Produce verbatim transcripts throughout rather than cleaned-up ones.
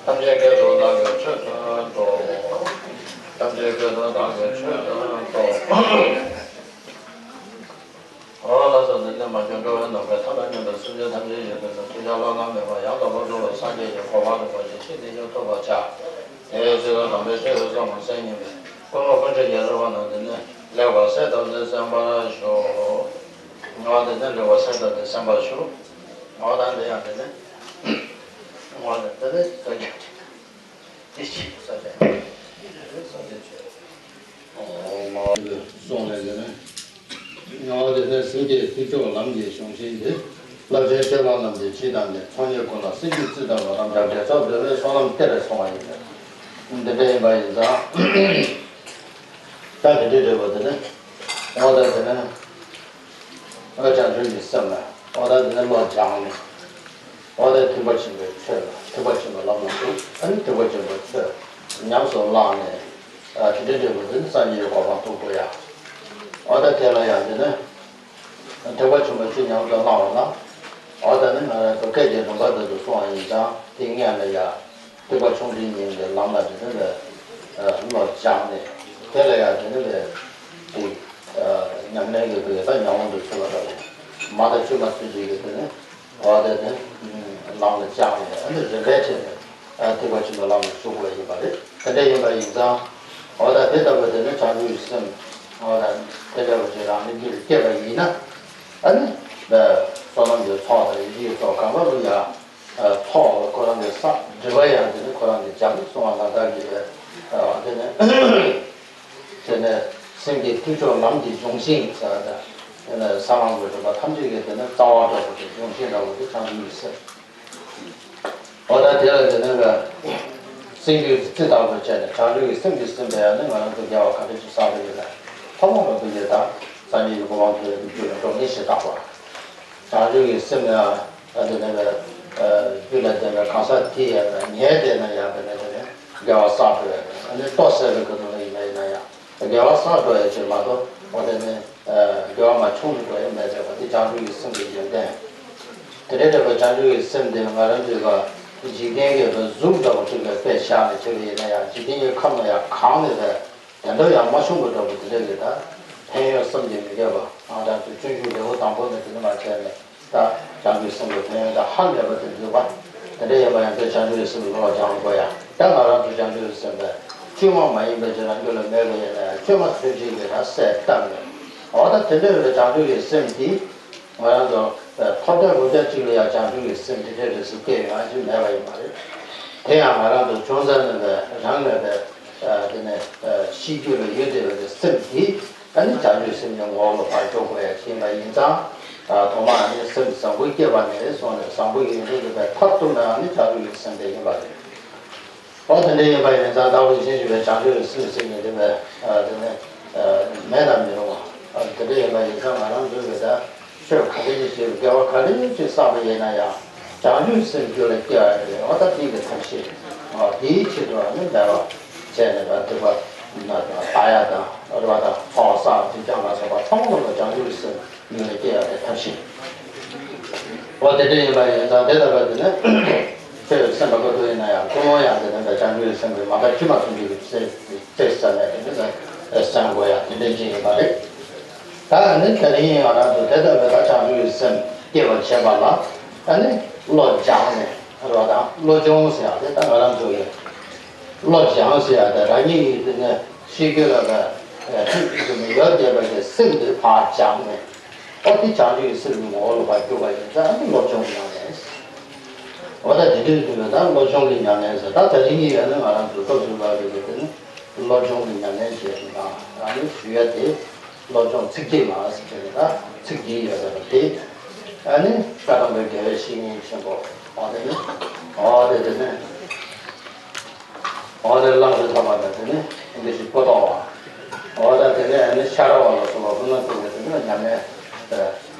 ཐམས་ཅད་སྐད་དུ་བདག་གིས་ཆོས་སྟོན་ཏོ། ཐམས་ཅད་སྐད་དུ་བདག་གིས་ཆོས་སྟོན་ཏོ། འོ་ལགས་སོ། འདི་ནི་མ་གྱུར་འགྲོ་བའི་ནམ་མཁའི་མཐའ་དང་མཉམ་པའི་སེམས་ཅན་ཐམས་ཅད་ཡོངས་བསྐོར་ནས་ཐུགས་རྒྱལ་བླ་ན་མེད་པ་ཡང་དག་པར་རྫོགས་པའི་སངས་རྒྱས་ཀྱི་གོ་འཕང་རིན་པོ་ཆེ་ཆེས་དེ་ཉིད་ཐོབ་པར་བྱ། དེའི་ཕྱིར་དམ་པའི་ཆོས་ཀྱི་ཕྱག་རྒྱ་ཡིན་པས་ཀུན་སློང་ཀུན་བྲལ་གྱི་རོལ་པ་རྣམས་འདི་ནི་ལེགས་པར་གསལ་བཏབ་སྟེ་གསན་པར་ཞུ། ངག་འདི་ནི་ལེགས་པར་གསལ་བཏབ་སྟེ་གསན་པར་ཞུ། ངག་དང་འདི་ཡང་འདི་ནི། ངག་འདི་འདི་ནི་ས་སྐྱ། འདི་ཕྱི་ས་སྐྱ། འདི་ས་སྐྱ་ཆོས། ཨོ་མ། གསུངས་ནས་འདི་ནི། ངག་འདི་ནི་སེམས་བསྐྱེད་ཐིག་མཆོག་ལམ་གྱི་གཞུང་ཆེན་ཏེ། རླབས་ཆེན་ཤེས་རབ་ལམ་གྱི་སྤྱི་དང་ནི། ཚོགས་གཉིས་ཀུན་ལ་སེམས་རྒྱུད་རྩི་ལྟ་བུ། རབ་འབྱམས་དགེ་ཚོགས་སྒྲུབ་པའི་ཚོགས་ལམ་སྟེ་རེ་གསུངས་པ་ཡིན་ཏེ། འདི་འདྲ་ཡིན་པ་ཡིན་ཙང་། ད་དེ་འདྲའི་འབྲས་བུ་དེ་ནི། འོ་ད་དེ་ནི། ཨ་བྱང་ཆུབ་ཀྱི་སེམས་ལ། འོ་ད་དེ་ནི་བློ་སྦྱངས་ནས། འོ་ད་ཐེག་པ་ཆེན་པོའི་ཆོས་ལ། ཐེག་པ་ཆེན་པོའི་ལམ་ལ་ཞུགས། ཨ་ནི་ཐེག་པ་ཆེན་པོའི་ཆོས་ཉམས་སུ་བླངས་ནས། ཨ་དེ་འདྲའི་འབྲས་བུ་དེ་ནི་སངས་རྒྱས་ཀྱི་གོ་འཕང་ཐོབ་དགོས་ཡ། འོ་ད་དེ་ལ་ཡང་དེ་ནི། ཐེག་པ་ཆེན་པོའི་ཆོས་ཉམས་སུ་བླངས་པ་ན། འོ་ད་ནི་ང་རང་ཚོ་སྐད་ཀྱི་རིམ་པ་དེ་ཚོ་གསུངས་པ་ཡིན་ཙང་དེ་སྔོན་ལ་ཡ། ཐེག་པ་ཆུང་འབྲིང་གཉིས་ཀྱི་ལམ་ལ་དེ་ནི་ལས་བློ་སྦྱངས་ནས་དེ་ལ་ཡང་དེ་ནི་ལས་དེ་ཉམས་ལེན་གྱི་དེ་ད་ཉམས་མྱོང་དུ་ཚུད་པ་འདྲ་བོ་མ་དང་ཆོས་མ་ཚུལ་ཅིག་གི་དེ་ནི་འོ་དེ་ནི་ལམ་ལ་སྦྱངས་ནས་ཨ་ནི་རིམ་པས་བྱས་ནས་ཐེག་པ་ཆེན་པོའི་ལམ་ལ་ཞུགས་དགོས་ཡིན་པ་རེད། དེ་འདྲ་ཡིན་པ་ཡིན་ཙང་འོ་ད་དེ་ལྟ་བུ་དེ་ནི་བྱང་ཆུབ་ཀྱི་སེམས་འོ་ད་དེ་འདྲ་བ་ཅིག་རང་ནི་རྒྱུད་ལ་སྐྱེས་པ་ཡིན་ན་ཨ་ནི་བསོད་ནམས་ཀྱི་ཚོགས་དང་ཡིད་ཀྱི་ཚོགས་གང་ག་ལ་ཡང་། ཚོགས་ཁོ་རང་གི་བསགས་སྒྲིབ་པ་ཡང་དེ་ནི་ཁོ་རང་གི་སྦྱངས་ནས་གསུངས་པ་ལ་བདག་གིས་དེ་ནི་དེ་ནི་སེམས་བསྐྱེད་ཐིག་མཆོག་ལམ་གྱི་གཞུང་ཆེན་ཟེར་བ་དང་། དེ་ནི་ས་ལམ་གྱི་རིམ་པ་ཐམས་ཅད་ཀྱི་དེ་ནི་རྩ་བ་འདྲ་བོ་དེ་གཞུང་ཆེན་འདྲ་བོ་དེ་བྱང་ཆུབ་ཀྱི་སེམས། འོ་ད་དེ་ལ་དེ་ནི་སེམས་རྒྱུད་རྩི་ལྟ་བུ་བྱས་ནས་བྱང་ཆུབ་ཀྱི་སེམས་ཀྱིས་ཟིན་པའི་ཡང་ནི་ང་རང་ཚོ་དགེ་བ་ག་འདྲ་ཞིག་བསགས་པ་ཡོད་ན། ཐོག་མ་མ་བུ་ཡོད་དང་སངས་རྒྱས་ཀྱི་གོ་འཕང་ཐོབ་པའི་རྒྱུ་ལ་འགྲོ་ངེས་ཞེས་བཏགས་པ། བྱང་ཆུབ་ཀྱི་སེམས་ལ་ཨ་དེ་ནས་རྒྱུད་ལ་ལྡན་པའི་གང་ཟག་དེ་ཡང་ན་ངས་བལྟས་ན་ཡང་དེ་ནས་དེ་ནས་དགེ་བ་བསགས་འགྲོ་ཡ་ཨ་ནི་ལྟོ་བཟས་པའི་གི་ནང་ལ་ཡིན་ན་ཡིན་ན་ཡང་དགེ་བ་བསགས་འགྲོ་ཡ་ཅིག་མ་གཏོགས་འོ་དེ་ནས་དགེ་བ་མ་ཆུང་དུ་འགྲོ་ཡ་མེད་ཟེར་བ་དེ་བྱང་ཆུབ་ཀྱི་སེམས་ཀྱི་ཡོན་ཏན། དེ་འདྲའི་འབྲེལ་བའི་བྱང་ཆུབ་ཀྱི་སེམས་དེ་ང་རང་ཚོའི་ག་འཇིག་རྟེན་གྱི་གཟུགས་འདྲ་བོ་ཅིག་ལ་དཔེ་བཞག་ནས་བྱས་པ་ཡིན་ན་ཡང་འཇིག་རྟེན་གྱི་ཁམས་ལ་ཡང་གང་ནས་བས། དེ་འདྲ་ཡང་མ་བྱུང་བ་འདྲ་པོ་དེ་འདྲ་གི་ད་ཕན་ཡོན་བསམ་གྱིས་མི་ཁྱབ་པ་ང་རང་ཚོ་སྤྱོད་འཇུག་ལེའུ་དང་པོ་ནས་དེ་འདྲ་མ་བྱས་ནས་ད་བྱང་ཆུབ་སེམས་ཀྱི་ཕན་ཡོན་ད་ཧ་ལས་པ་དེ་འདུག་པ། དེ་འདྲ་ཡིན་པ་ཡང་དེ་བྱང་ཆུབ་སེམས་ཀྱི་བློ་སྦྱང་དགོས་ཡ། ད་ང་རང་ཚོ་བྱང་ཆུབ་སེམས་དཔའ་བཅོས་མ་མ་ཡིན་པ་ཅིག་རང་རྒྱུད་ལ་མེད་པ་ཡིན་ན་ཡང་བཅོས་མ་ཐམས་ཅད་ཀྱིས་རང་སེལ་བཏང་ནས། འོ་ད་དེ་འདྲ་བའི་བྱང་ཆུབ་ཀྱི་སེམས་འདི་ང་རང་ཚོ་ཐོབ་བསྡད་ལོ་བརྒྱ་གཅིག་ལ་ཡང་བྱང་ཆུབ་ཀྱི་སེམས་དེ་འདྲ་རེ་ཟུང་སྐྱེ་ཡོང་ཡ་ཅིག་མེད་པ་ཡིན་པ་རེད། དེ་ཡང་ང་རང་ཚོ་ཅུང་ཟད་ནས་པའི་རང་ནས་པའི་དེ་ནས་ཤེས་རྒྱུད་ལ་ཡོད་བསྡད་པའི་སེམས་འདི་ཨ་ནི་བྱང་ཆུབ་སེམས་ཀྱི་ངོ་བོ་ལ་ཕར་འཇོག་དགོས་ཡ་ཞིག་ཡིན་པ་ཡིན་ཙང་། ཐོག་མར་ཨ་ནི་སེམས་བཟང་པོ་སྐྱེས་པ་ནས་བཟུང་ནས་བཟང་པོ་ཡོང་རྒྱུ་ཡིན་པའི་ཐབས་སྟོར་ན་ཨ་ནི་བྱང་ཆུབ་ཀྱི་སེམས་དེ་ཡིན་པ་རེད། འོ་དེ་འདྲ་ཡིན་པ་ཡིན་ཙང་ད་འོ་ཤེས་བཞིན་པའི་བྱང་ཆུབ་ཀྱི་སེམས་ཟེར་མཁན་དེ་བས་དེ་ནས་མེད་ན་མི་རུང་བ། དེ་འདྲ་ཡིན་པ་ཡིན་ཙང་ང་རང་ཚོས་བས་ད་ཆོས་ག་འདྲ་ཞིག་བྱས་དགེ་བ་ག་འདྲ་ཞིག་བསགས་པ་ཡིན་ན་ཡང་། བྱང་ཆུབ་སེམས་རྒྱུད་ལ་སྐྱེ་བ་རེད། འོ་ད་དེ་གི་ཐབས་ཤེས། འོ་དེའི་ཆེད་དུ་ནི་འབད་བ་བྱས་ནས་ད་སྡིག་པ་ན་ད་ཡ་དང་རེ་བ་དང་ཚོགས་བསགས་དེ་ཀྱང་ལ་སོགས་པ་ཚང་མ་ལ་བྱང་ཆུབ་སེམས་རྒྱུད་ལ་སྐྱེ་བ་དེ་ཐབས་ཤེས། འོ་དེ་འདྲ་ཡིན་པ་ཡིན་ཙང་དེ་ལྟ་བུ་དེ་ནི་ཆོས་སེམས་པ་ཀུན་ཏུ་ཡིན་ན་ཡང་ཀུན་སློང་ཡང་དེ་ནི་བྱང་ཆུབ་སེམས་ཀྱི་མ་མཐའ་ཕྱི་མ་ཐམས་ཅད་ཀྱི་རྩེ་རྩེ་ས་ནས་དེ་ནི་སེམས་དགོས་ཡ་དེ་འདྲ་ཅིག་ཡིན་པ་རེད། ད་ནི་དེ་རིང་ང་རང་ཚོ་དེ་ལྟ་བུའི་ད་བྱང་ཆུབ་ཀྱི་སེམས་སྐྱེ་བར་བྱེད་པ་ལ་ད་ནི་བློ་སྦྱངས་ནས་རོ་དང་བློ་སྦྱོང་ཟེར་ཡག་དེ་ད་ང་རང་ཚོ་གི་བློ་སྦྱངས་ཟེར་ཡག་དེ་རང་ཉིད་ཀྱི་དེ་ནི་ཤེས་རྒྱུད་ལ་ད་ཐུགས་ཀྱི་ཡོད་བསྡད་པ་གི་སེམས་དེ་ཕར་སྦྱངས་ནས་ཨོ་དེ་བྱང་ཆུབ་ཀྱི་སེམས་ཀྱི་ངོ་བོ་ལ་ཕར་གྱུར་པ་ཡིན་ཙང་ཨ་ནི་བློ་སྦྱོང་གི་ཉམས་ལེན་ཟེར། འོ་ད་དེ་འདྲའི་དུས་ད་བློ་སྦྱོང་གི་ཉམས་ལེན་ཟེར་ད་དེ་རིང་གི་ཡོད་ན་ང་རང་ཚོ་སྐབས་སུ་བབས་པའི་དེ་ནི། བློ་སྦྱོང་གི་ཉམས་ལེན་བྱེད་པ་དང་ཨ་ནི་ཞུ་ཡ་དེ་བློ་སྦྱོང་ཚིག་བརྒྱད་མ་ཟེར་བྱས་ནས་ད་ཚིག་བརྒྱད་ཡོད་པ་དེ་ཨ་ནི་བཀའ་གདམས་པའི་དགེ་བའི་བཤེས་གཉེན་ཆེན་པོ་འོ་དེ་ནི་འོ་དེ་དེ་ནི་འོ་དེ་གླང་རི་ཐོག་མ་དང་དེ་ནི་དགེ་བཤེས་པོ་ཏོ་བ་འོ་ད་དེ་ནི་ཨ་ནི་ཤ་ར་བ་ལ་སོགས་པ་ཁོ་ན་ཚོ་གི་དེ་ནི་ཉམས་ལེན་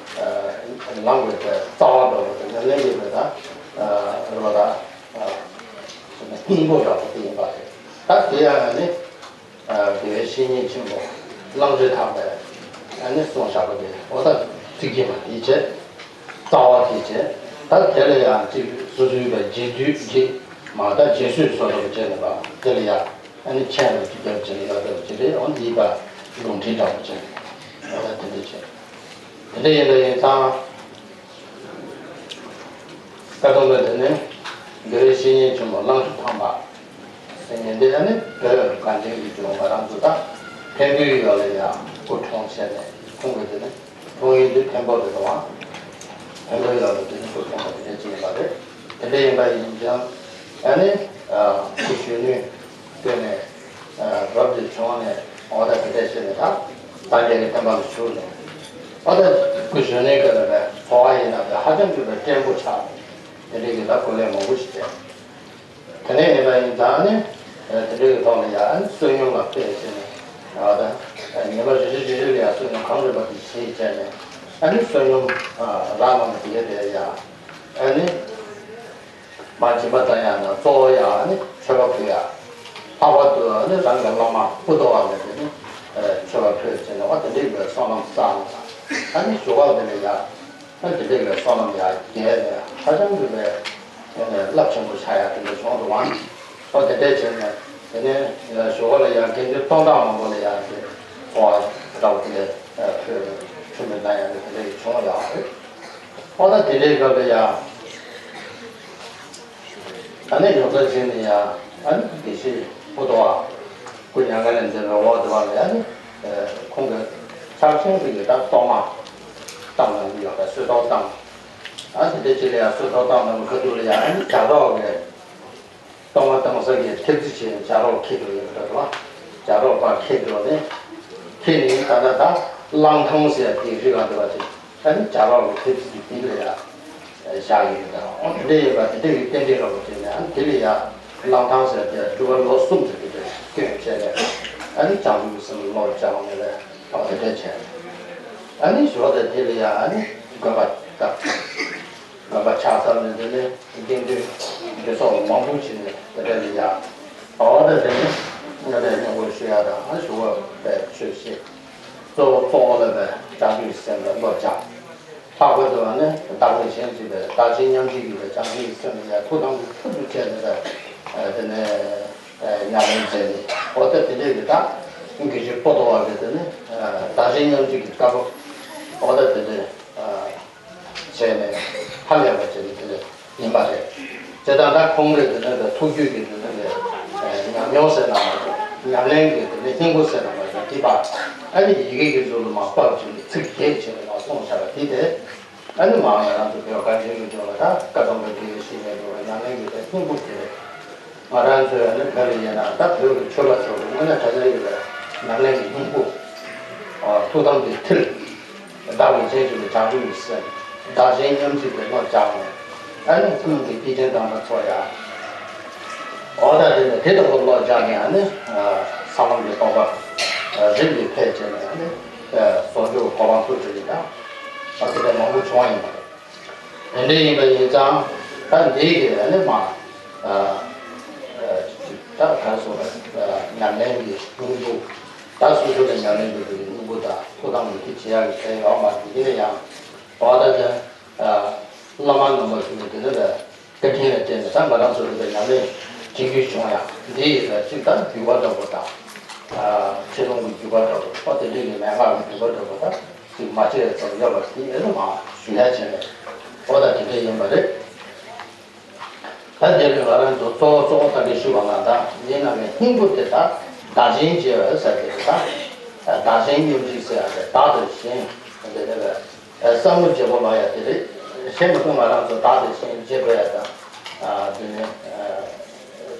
ལམ་གྱི་རྩ་བ་འགྲོ་བ་དེ་ཉམས་ལེན་བྱེད་པའི་ད་རེ་བ་ད་སྙིང་པོ་འདྲ་པོ་དེ་ཡིན་པ་རེད། ད་དེ་ཡང་ཨ་ནི། དགེ་བའི་བཤེས་གཉེན་ཆེན་པོ་གླང་རི་ཐོག་མས་ཨ་ནི་གསུངས་བཞག་པ་དེ་འོ་ད་ཚིག་བརྒྱད་པ་དེའི་ཆེད་རྩ་བ་དེའི་ཆེད་ད་དེ་ལ་ཡང་གཅིག་སོ་སོའི་བའི་རྗེས་ཟློས་རྗེས་མ་ད་རྗེས་སུ་བཟོ་འདྲ་བྱས་ནས་པ་དེ་ལ་ཡང་ཨ་ནི་མཆན་རུ་གཅིག་རྒྱབ་བྱས་ནས་ཡོད་འདྲ་བྱས་ཏེ་འོ་འདིའི་པ་ལུང་འདྲེན་འདྲ་བོ་བྱས་ནས་འོ་ད་དེ་འདྲ་བྱས་དེ་འདྲ་ཡིན་པ་ཡིན་ཙང་། བཀའ་གདམས་པ་དེ་ནི་དགེ་བའི་བཤེས་གཉེན་ཆེན་པོ་གླང་རི་ཐོག་མ་ཟེར་མཁན་དེ་ནི་བོད་གངས་ཅན་གྱི་ལྗོངས་ང་རང་ཚོ་དང་བོན་པོའི་ཡུལ་ལ་ཡང་སྐུ་འཁྲུངས་བྱས་ནས་ཁོང་གི་དེ་ནི་འཁྲུངས་ཡུལ་དེ་བོན་པོ་རེད་དོ། བོན་པོའི་ཡུལ་ལ་དེ་ནི་སྐུ་འཁྲུངས་པ་དེ་འདྲ་ཅིག་ཡིན་པ་རེད། དེ་འདྲ་ཡིན་པ་ཡིན་ཀྱང་ཨ་ནི་སྐུ་གཞོན་ནུའི་སྟོད་ནས་རབ་ཏུ་བྱུང་ནས་འོ་ད་དེ་འདྲ་བྱས་ནས་ད་སངས་རྒྱས་ཀྱི་བསྟན་པ་ལ་ཞུགས་ནས་འོ་ད་སྐུ་གཞོན་ནུའི་སྐབས་ལ་འཚོ་བ་ཡིན་ན་ཧ་ཅང་གི་བསྟན་པོ་ཆགས་ནས། དེ་འདྲའི་གི་ད་གོ་ལས་མང་པོ་ཞིག་བྱས། དེ་ནས་ཡིན་པ་ཡིན་ཙང་ནི། དེ་འདྲའི་གི་ཐོག་ལ་ཡང་བསོད་སྙོམས་ལ་དཔེ་བྱས་ནས། ཨ་ད་ཉི་མ་རེ་རེ་རེ་རེ་ལ་ཡང་བསོད་སྙོམས་གང་རུང་བ་དེ་བྱེད་བྱས་ནས། ཨ་ནི་བསོད་སྙོམས་རག་མ་མ་དེ་ག་དེ་ཡང་། ཨ་ནི། མ་སྦྱིན་པ་ད་ཡང་ན་གཙོ་བོ་ཡང་ཨ་ནི་མཆོད་པ་ཕུལ་ཡ། ལྷག་པར་དུ་ཨ་ནི་རང་གི་བླ་མ་པོ་ཏོ་བ་ལ་དེ་ནི། མཆོད་པ་ཕུལ་བྱས་ནས་བ་དེ་འདྲའི་གི་བསོད་ནམས་བསགས་ནས། ཨ་ནི་ཞོགས་པ་དེ་ལ་ཡང་། ཨ་དེ་འདྲའི་གི་བསོད་ནམས་ཡང་རྒྱས་ནས་ཧ་ཅང་གི་བའི་རླབས་ཆེན་པོ་ཆགས་ཡ་དེ་འདྲ་བྱུང་འདུག་བ། ཨོ་དེ་འདྲས་བྱས་ནས་དེ་ནས་ཞོགས་པ་ལ་ཡང་དགེ་འདུན་སྟོང་ཕྲག་མང་པོ་ལ་ཡང་དེ་འཚོ་བ་འདྲ་བོ་དེ་འདྲས་ཕུལ་ནས་ཁྲིམས་མེད་ན་ཡང་དེ་འདྲས་བྱུང་ཡོད་རེད། ཨོ་ད་དེ་འདྲའི་སྐབས་ལ་ཡང་ཨ་ནི་ཡོངས་གྲགས་བྱས་ནས་ཡང་ཨ་ནི་དགེ་བཤེས་པོ་ཏོ་བ་སྐུ་མྱ་ངན་ལས་འདས་པའི་འོག་དེ་བ་ལ་ཡང་ཨ་ནི་ཁོང་གི་ཕྱག་ཆེན་གྱི་ད་གཏོར་མ་བཏང་གནང་གི་ཡོད་པ་གསོལ་ཐོག་བཏང་། ཨ་དེ་འདྲ་ཅིག་ལ་ཡང་གསོལ་ཐོག་བཏང་གནང་བའི་ཁ་ཐུག་ལ་ཡང་ཨ་ནི་བྱ་རོག་གི་གཏོར་མ་བཏང་ས་གི་ཐེབས་རྩིས་བྱས་ནས་བྱ་རོག་ཁྱེར་འགྲོ་ཡོད་པ་འདྲ་འདུག་བ། བྱ་རོག་ཕར་ཁྱེར་འགྲོ་ནས་ཁྱེར་ནས་ད་ལྟ་ད་གླང་ཐང་ཟེར་ཡ་དེའི་རི་སྒང་དེ་བ་ཅིག་ཨ་ནི་བྱ་རོག་གི་ཐེབས་རྩིས་ཀྱི་སྟེང་ལ་ཡ་བཞག་ཡོད་ད། འོ་དེ་འདྲ་ཡོད་པ་དེ་འདྲ་ཡི་རྟེན་འབྲེལ་རོགས་པ་བྱས་ནས་ཨ་ནི་དེ་ལ་ཡ་གླང་ཐང་ཟེར་དེ་སྤྲུལ་པ་ལོ་གསུམ་ཟེར་དེ་འདྲ་སྐྱོན་བྱས་ནས་ཨ་ནི་བྱང་ཆུབ་ཀྱི་སེམས་ལ་བློ་སྦྱངས་ནས་ལས་འོ་དེ་འདྲ་བྱས། ཨ་ནི་ཞོགས་དེ་དེ་ལ་ཡ་ཨ་ནི་དགོན་པ་བཏབ། དགོན་པ་ཆགས་ཚར་ནས་དེ་ནས་དགེ་འདུན་དགེ་ཚོགས་མང་པོ་ཞིག་ནས་དེ་འདྲ་ལ་ཡ། འོ་དེ་དེ་ནས་ང་དེ་སྙན་པོ་ཞུ་ཡ་དང་ཨ་ཞུ་བ་བས་ཆོས་བཤད། གཙོ་བོ་གཙོ་བོ་ལ་བས་བྱང་ཆུབ་སེམས་ལ་བློ་སྦྱངས། ལྷག་པར་དུ་ནི་བདག་མེད་གཞན་གཅེས་པའི་བདག་གཞན་མཉམ་བརྗེ་ཡིན་པའི་བྱང་ཆུབ་ཀྱི་སེམས་ལ་ཡང་ཐུགས་དམ་དུ་ཐུགས་སུ་བྱས་ནས་དེ་ནས་ཉམས་ལེན་མཛད་ནས་འོ་ད་དེ་འདྲའི་གི་ད་དགེ་བཤེས་པོ་ཏོ་བ་གི་དེ་ནི་བདག་གཞན་མཉམ་བརྗེ་གི་བཀའ་པོ་འོ་ད་དེ་འདྲའི་བྱས་ནས་ཧ་ལས་པ་བྱས་ནས་དེ་འདྲ་ཡིན་པ་རེད། དེ་དང་ད་ཁོང་གི་དེ་འདྲའི་ཐུགས་རྒྱུད་ཀྱི་དེ་འདྲའི་ མྱོང་ཟེར་ན་མ་གཏོགས་ཉམས་ལེན་གྱི་དེ་ནས་སྙིང་པོ་ཟེར་ན་མ་གཏོགས་དེ་བར་ཨ་ནི་ཡི་གེ་གི་གཟུགས་ལ་མར་ཕབ་བྱས་ནས་ཚིག་བརྒྱད་བྱས་ནས་མར་གསུངས་བཞག་པ་དེ་དེ། ཨ་ནི་མར་ང་རང་ཚོ་བོད་སྐད་ཡིག་གི་སྦྱོར་བ་དང་བཀའ་གདམས་པའི་དགེ་བའི་བཤེས་གཉེན་སྦྱོར་བ་ཉམས་ལེན་གྱི་དེ་སྙིང་པོ་དེ་རེད། ང་རང་ཚོའི་ཨ་ནི་བོད་ལ་ཡིན་ན་ད་བོད་ཀྱི་ཆོས་པ་ཚོ་གི་དངོས་གནས་དྲང་གནས་ཡོད་པའི་ཉམས་ལེན་གྱི་སྙིང་པོ། ཨ་ཐུགས་དམ་གྱི་མཐིལ། བདག་གིས་རྗེས་འཇུག་པའི་བྱང་ཆུབ་ཀྱི་སེམས། བདག་གཞན་མཉམ་བརྗེ་བའི་བློ་སྦྱངས་ནས། ཨ་ནི་ཀུན་གྱི་སྐྱེས་ཆེན་དམ་པ་ཚོ་ཡང་། འོ་ད་དེ་ནི་དེ་ལྟ་བུ་བློ་སྦྱངས་ནས་ཨ་ནི་ས་ལམ་གྱི་སྟོང་པ་རིམ་གྱིས་འཕེལ་བྱས་ནས་ཨ་ནི་བཟོ་རྒྱུ་གོ་འཕང་ཐོབ་ཀྱི་ཡིན་ད། ཨ་དེ་འདྲ་མང་པོ་བྱུང་བ་ཡིན་པ་རེད། དེ་འདྲ་ཡིན་པ་ཡིན་ཙང་ད་འདི་གི་ཨ་ནི་མ་ཨ་ཨ་ད་ག་རེ་ཟེར་ཨ་ཉམས་ལེན་གྱི་སྙིང་པོ། ད་སོ་སོ་ལ་ཉམས་ལེན་དགོས་པའི་སྙིང་པོ་དང་ཐུགས་དམ་གྱི་མཐིལ་བྱེད་ཡག་གི་གལ་ཡོད་མ་རེད། འདི་ནས་ཡང་འོ་ད་ལྟ་ཨ་བླ་མ་རྣམ་པ་ཚོ་གི་འདི་ནས་བཀའ་དྲིན་ལ་བརྟེན་ནས་ད་ང་རང་ཚོ་འདི་ལ་ཉམས་ལེན་བྱེད་རྒྱུ་བྱུང་ཡང་འདི་ཡི་ད་ཅིག་ད་བརྒྱུད་པ་འདྲ་པོ་དང་ཨ་ཆོས་ལུང་གི་བརྒྱུད་པ་འདྲ་པོ་ཨོ་དེ་འདྲ་གི་མན་ངག་གི་བརྒྱུད་པ་འདྲ་པོ་ད་ཅིག་མ་བྱས་ཙམ་ཡོད་པ་དེ་ཨེ་ནི་མ་ཞུ་ཡ་བྱས་ནས་ཨོ་ད་དེ་འདྲ་ཡིན་པ་རེད། ད་དེ་རིང་ང་རང་ཚོ་གཙོ་བོ་གཙོ་བོ་ད་གིན་ཞུས་པ་ནང་ལྟར་ཡིན་ན་མེད་སྙིང་པོ་དེ་དག་བདག་གཞན་བརྗེ་བ་ཟེར་དེ་རེད་ད། བདག་གཞན་མཉམ་བརྗེ་ཟེར་ཡ་དེ་བདག་དང་གཞན་དེ་རེད་པས། བསམ་བློ་བརྗེ་པོ་ལ་ཡ་དེ་རེད། གཞན་མ་གཏོགས་ང་རང་ཚོ་བདག་དང་གཞན་བརྗེ་དགོས་ཡ་དང་། དེ་ནས་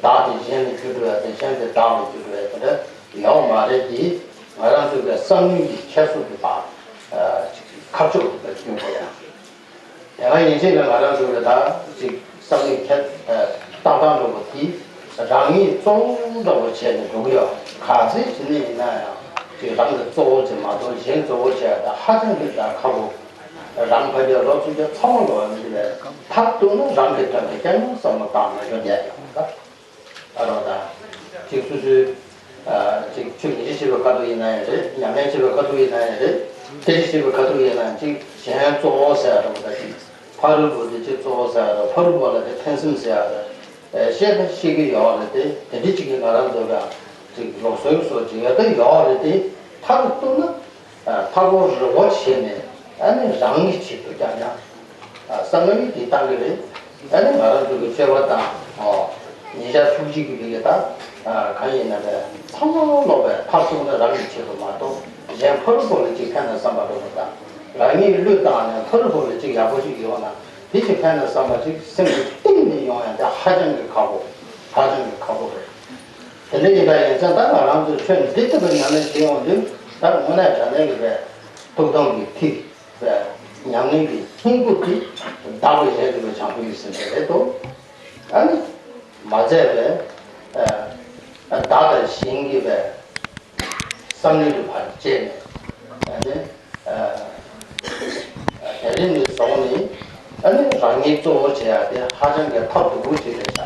བདག་དེ་གཞན་ལ་བསྒྱུར་འགྲོ་ཡ་དེ་གཞན་དེ་བདག་ལ་བསྒྱུར་འགྲོ་ཡ་དེ་འདྲ་ཡོད་མ་རེད་དེ། ང་རང་ཚོ་གི་བསམ་ཡུལ་གྱི་ཁྱད་གསོད་དེ་དག་ཁ་ཕྱོགས་དེ་སྐྱོན་དགོས་ཡ། དེ་སྔ་ཡིན་ཕྱིན་ལ་ང་རང་ཚོ་གི་ད་ཅིག་བསམ་བློའི་ཁྱད་ཨ་བཏང་སྟངས་འདྲ་པོ་དེ་རང་ཉིད་གཙོ་བོ་འདྲ་པོ་བྱས་ནས་འགྲོ་གི་ཡོད། ག་ཚོད་བྱས་ནས་ཡིན་ན་ཡང་ཅིག་རང་གི་གཙོ་བོ་ཅིག་མ་གཏོགས་གཞན་གཙོ་བོ་བྱས་ད་ཧ་ཅང་གི་ད་ཁག་པོ། རང་ཕ་གིར་ལོ་བཅུ་བརྒྱ་ཚང་མ་ལོ་མི་འདི་ལས་མཐར་གཏུགས་ན་རང་གི་དོན་དེ་རྐྱང་རྐྱང་བསམ་བློ་བཏང་ནས་འགྲོ་བསྡད་ཡོད་ད། ཨ་རོགས་དང་། གཅིག་སོ་སོའི་ཨ་གཅིག་ཆོས་ཉིན་ཞིག་བྱེད་པའི་ཁ་ཐུག་ཡིན་ན་ཡང་རེད། ཉམས་ལེན་བྱེད་པའི་ཁ་ཐུག་ཡིན་ན་ཡང་རེད། སྐད་ཆ་བཤད་པའི་ཁ་ཐུག་ཡིན་ན་ཡང་གཅིག་གཞན་གཙོ་བོ་ཟེར་ཡ་འདྲ་པོ་དང་གཅིག་ཕ་རོལ་པོ་དེ་གཅིག་གཙོ་བོ་ཟེར་ཡ་དང་ཕ་རོལ་པོ་ལ་དེ་ཕན་སེམས་ཟེར་ཡ་དང་། བཤད་ན་བཤད་ཀྱི་ཡོད་རེད་དེ། དེ་འདྲ་གཅིག་གིས་ང་རང་ཚོ་ལ་གཅིག་ལུགས་སྲོལ་སོགས་ཅིག་ཡོད་ད་ཡོད་རེད་དེ། མཐར་གཏུགས་ན་ཨ་མཐའ་འཁོར་རི་བོ་བྱས་ནས་ཨ་ནི་རང་གི་ཆེད་དུ་རྐྱང་རྐྱང་། ཨ་བསམ་བློ་ཡིད་ཀྱིས་བཏང་གི་རེད། ཨ་ནི་ང་རང་ཚོ་གི་སྤྱོད་པ་དང་། ཨོ། ཉིན་ཞག་ཐུགས་གཅིག་གི་བི་གེ་ད། ཨ་གང་ཡིན་ན་རེད། ཚང་མ་ལོག་པའི་མཐར་ཐུག་ན་རང་གི་ཆེད་དུ་མ་གཏོགས་གཞན་ཕ་རོལ་པོ་ལ་གཅིག་ཕན་ན་བསམ་པ་འགྲོ་དགོས་དང་། རང་ཉིད་བློས་བཏང་ནས་ཕ་རོལ་པོ་ལ་གཅིག་ཡག་པོ་ཞིག་ཡོང་ན་དེ་གཅིག་ཕན་ན་བསམ་པ་ཞིག་སེམས་ཀྱི་གཏིང་ནས་ཡོང་ཡ་དེ་ཧ་ཅང་གི་ཁག་པོ། ཧ་ཅང་གི་ཁག་པོ་རེད། དེ་འདྲ་ཡིན་པ་ཡིན་ཙང་ད་ང་རང་ཚོས་ཆོས་འདི་ལྟ་བུ་ཉམས་ལེན་བྱེད་ཡོང་དུས་ད་དངོས་གནས་དྲང་གནས་ཀྱི་རེད། ཐུགས་དམ་གྱི་མཐིལ། ཉམས་ལེན་གྱི་སྙིང་པོ་དེ་བདག་གིས་རྗེས་འཇུག་པའི་བྱང་ཆུབ་ཀྱི་སེམས་དེ་རེད་དོ། ཨ་ནི་མ་ཟད་པའི་ཨ་བདག་དང་གཞན་གྱི་བའི་བསམ་བློའི་བར་བཅད་ནས་ཨ་ནི་ཨ་དེ་རིང་ནས་བཟུང་ནས་ཨ་ནི་རང་ཉིད་གཙོ་བོ་བྱེད་ཡ་དེ་ཧ་ཅང་གི་ཐབས་སྡུག་པོ་ཅིག་རེད་ཤག་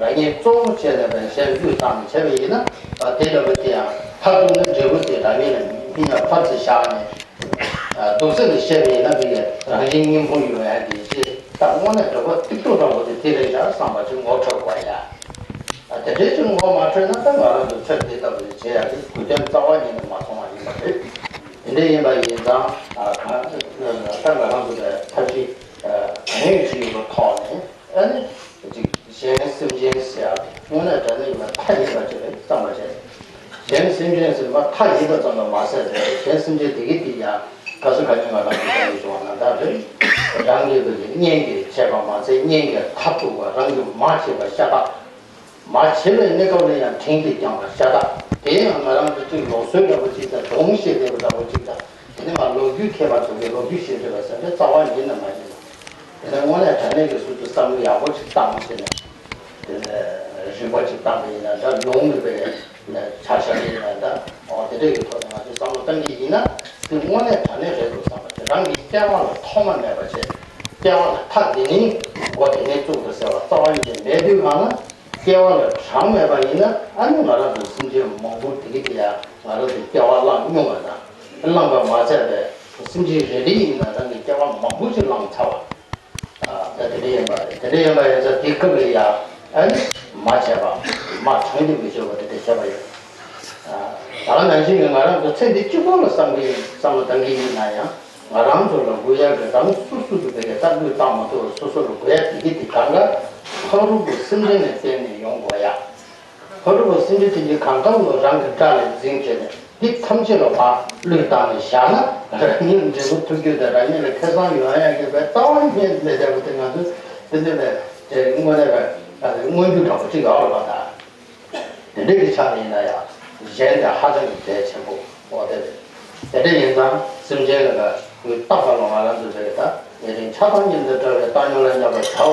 རང་ཉིད་གཙོ་བོ་བྱས་ནས་པའི་གཞན་བློས་བཏང་ནས་བྱས་པ་ཡིན་ན་ཨ་དེ་ལྟ་བུ་དེ་ཡང་མཐར་ཐུག་ན་འབྲས་བུ་དེ་རང་ཉིད་ལ་སྨིན་ཡ་ཕར་ཚུར་བཞག་ནས། སྡུག་ས་ནས་བཤད་པ་ཡིན་ན་འདི་ཡི་རང་བཞིན་སྙིང་པོ་ཡོང་ཡ་གི་ཅི་ད་དངོས་གནས་འགྲོ་བ་གཏིག་ཏུ་འགྲོ་བ་དེ་དེ་རེད་ཤག་བསམ་པ་ཅིག་ངོ་འཕྲོད་དགོས་ཡ། ཨ་དེ་འདྲའི་ཅིག་ངོ་མ་འཕྲོད་ན་ད་ང་རང་ཚོ་ཚོད་འདི་ལྟ་བུ་ཞིག་བྱེད་ཡ་གི་དགོས་དོན་རྩ་བ་ཉིད་ནས་མ་མཐོང་བ་ཡིན་པ་རེད། དེ་འདྲ་ཡིན་པ་ཡིན་ཙང་ཨ་གང་ད་ང་རང་ཚོ་ལ་ཐབས་ཤེས་གང་ཡོད་ཅིག་གི་ཐོག་ནས། ཨ་ནི། ཅིག་གཞན་སེམས་ཅན་ཟེར་ཡ་དངོས་གནས་དྲང་གནས་ཡིན་པ་མཐའ་ཡས་པ་ཅིག་རེད་བསམ་པ་བྱས། གཞན་སེམས་ཅན་ཟེར་བ་མཐའ་ཡས་པ་ཙམ་དུ་མ་ཟད་པའི་གཞན་སེམས་ཅན་དེ་གི་དེ་ཡང་ག་སུ་ག་ཉིད་ང་རང་གི་ལྟ་བུ་བྱུང་བ་ན་ད་རེད། རང་གི་བུ་གི་གཉེན་གྱིས་བྱས་པ་མ་ཚད་གཉེན་གྱིས་མཐར་ཐུག་པ་རང་གི་མ་བྱས་པ་ཤ་སྟག་མ་བྱས་པའི་གནས་སྐབས་ལ་ཡང་དྲིན་གྱིས་བསྐྱངས་པ་ཤ་སྟག་དེ་ཡང་ང་རང་གི་ཅིག་ལུགས་སྲོལ་འདྲ་པོ་ཅིག་དང་སྒྲུང་བཤད་བསྡད་པ་འདྲ་པོ་ཅིག་དང་། དེ་ནས་ང་ལོ་རྒྱུས་མཁས་པ་ཚོ་གིས་ལོ་རྒྱུས་བཤད་བསྡད་པ་ཟེར་ན་རྩ་བ་ཉིད་ནས་མ་ཡིན་ལ། དེ་ནས་དངོས་གནས་དྲང་གནས་ཀྱི་སུ་ཚོ་བསམ་བློ་ཡག་པོ་ཅིག་བཏང་ཟེར་ནས། དེ་ནས་རིག་པ་ཅིག་བཏང་པ་ཡིན་ན་འདྲ་ལུང་གི་པའི་ཆ་བཞག་ཡིན་ན་འདྲ་འོ་དེ་འདྲ་གི་ཐོག་ནས་ང་ཚོས་བསམ་བློ་བཏང་གི་ཡིན་ན་དེ་དངོས་གནས་དྲང་གནས་རེད་འདུག་བསམ་པ་དེ་རང་གི་སྐྱེ་བ་ལ་ཐོག་མ་མེད་པ་བྱས་སྐྱེ་བ་ལ་མཐའ་དེ་ནས་མགོ་དེ་ནས་བཙུགས་འདུག་ཟེར་བ་རྩ་བ་ཉིད་ནས་མེད་དུས་གང་ན། སྐྱེ་བ་ལ་གྲངས་མེད་པ་ཡིན་ན་ཨ་ནི་ང་རང་ཚོ་སེམས་ཅན་མང་པོ་དེ་གི་དེ་ཡང་ང་རང་ཚོ་སྐྱེ་བ་བླངས་མྱོང་བ་དང་བླངས་པ་མ་ཚད་པའི་སེམས་ཅན་རེ་རེ་ཡིན་ན་རང་གི་སྐྱེ་བ་མང་པོ་ཞིག་བླངས་ཚར་བ། ད་དེ་འདྲ་ཡིན་པ་རེད། དེ་འདྲ་ཡིན་པ་ཡིན་ཙང་དེ་སྐབས་ལ་ཡང་ཨ་ནི་མ་བྱས་པ་མ་གྲངས་ཀྱིས་མི་ཆོད་པ་དེ་འདྲ་བྱས་པ་ཡིན། ད་ག་ནང་བཞིན་གྱི་ང་རང་ཚོ་ཚེ་འདི་གཅིག་པོ་ལ་བསམ་གྱི་ཡིན་བསམ་བློ་བཏང་གི་ཡིན་ན་ཡང་། ང་རང་ཚོ་ལ་དགོས་ཡ་གི་རང་སོ་སོ་གི་བེད་སྤྱོད་ལྟ་སྐུལ་བཏང་མ་ཐུབ་པར་སོ་སོ་ལ་དགོས་ཡ་དེ་གི་དེ་གང་ག་ཕ་རོལ་པོ་སེམས་ཅན་ལ་བརྟེན་ནས་ཡོང་དགོས་ཡ། མཐོ་རིས་པ་སེམས་ཅན་ཐམས་ཅད་གང་གང་ལ་རང་གི་དགྲ་ལས་འཛིན་བྱས་ནས་འདི་ཐམས་ཅད་ལ་ཕར་བློས་བཏང་ནས་བཞག་ན་རང་ཉིད་འབྲས་བུ་ཐོབ་རྒྱུ་དང་རང་ཉིད་ལ་ཁེ་བཟང་ཡོང་ཡག་གི་བའི་རྩ་བ་ཉིད་ལས་འདས་པ་དེ་ང་ཚོས་དེ་འདྲ་བའི་དངོས་གནས་པའི་མངོན་རྒྱུ་འདྲ་པོ་ཅིག་ཡོད་རེད་པ་ད། དེ་འདྲ་གི་ཆ་ནས་ཡིན་ན་ཡང་གཞན་དེ་ཧ་ཅང་གི་གལ་ཆེན་པོ་འོ་དེ་རེད། དེ་འདྲ་ཡིན་ཙང་སེམས་ཅན་ལ་དངོས་བཏགས་པ་ལ་ང་རང་ཚོ་དེ་ལྟ་ཉེ་རིང་ཆགས་སྡང་གཉིས་འདི་བྲལ་བའི་བཏང་སྙོམས་ལ་བསྙབ་པར་བྱའོ་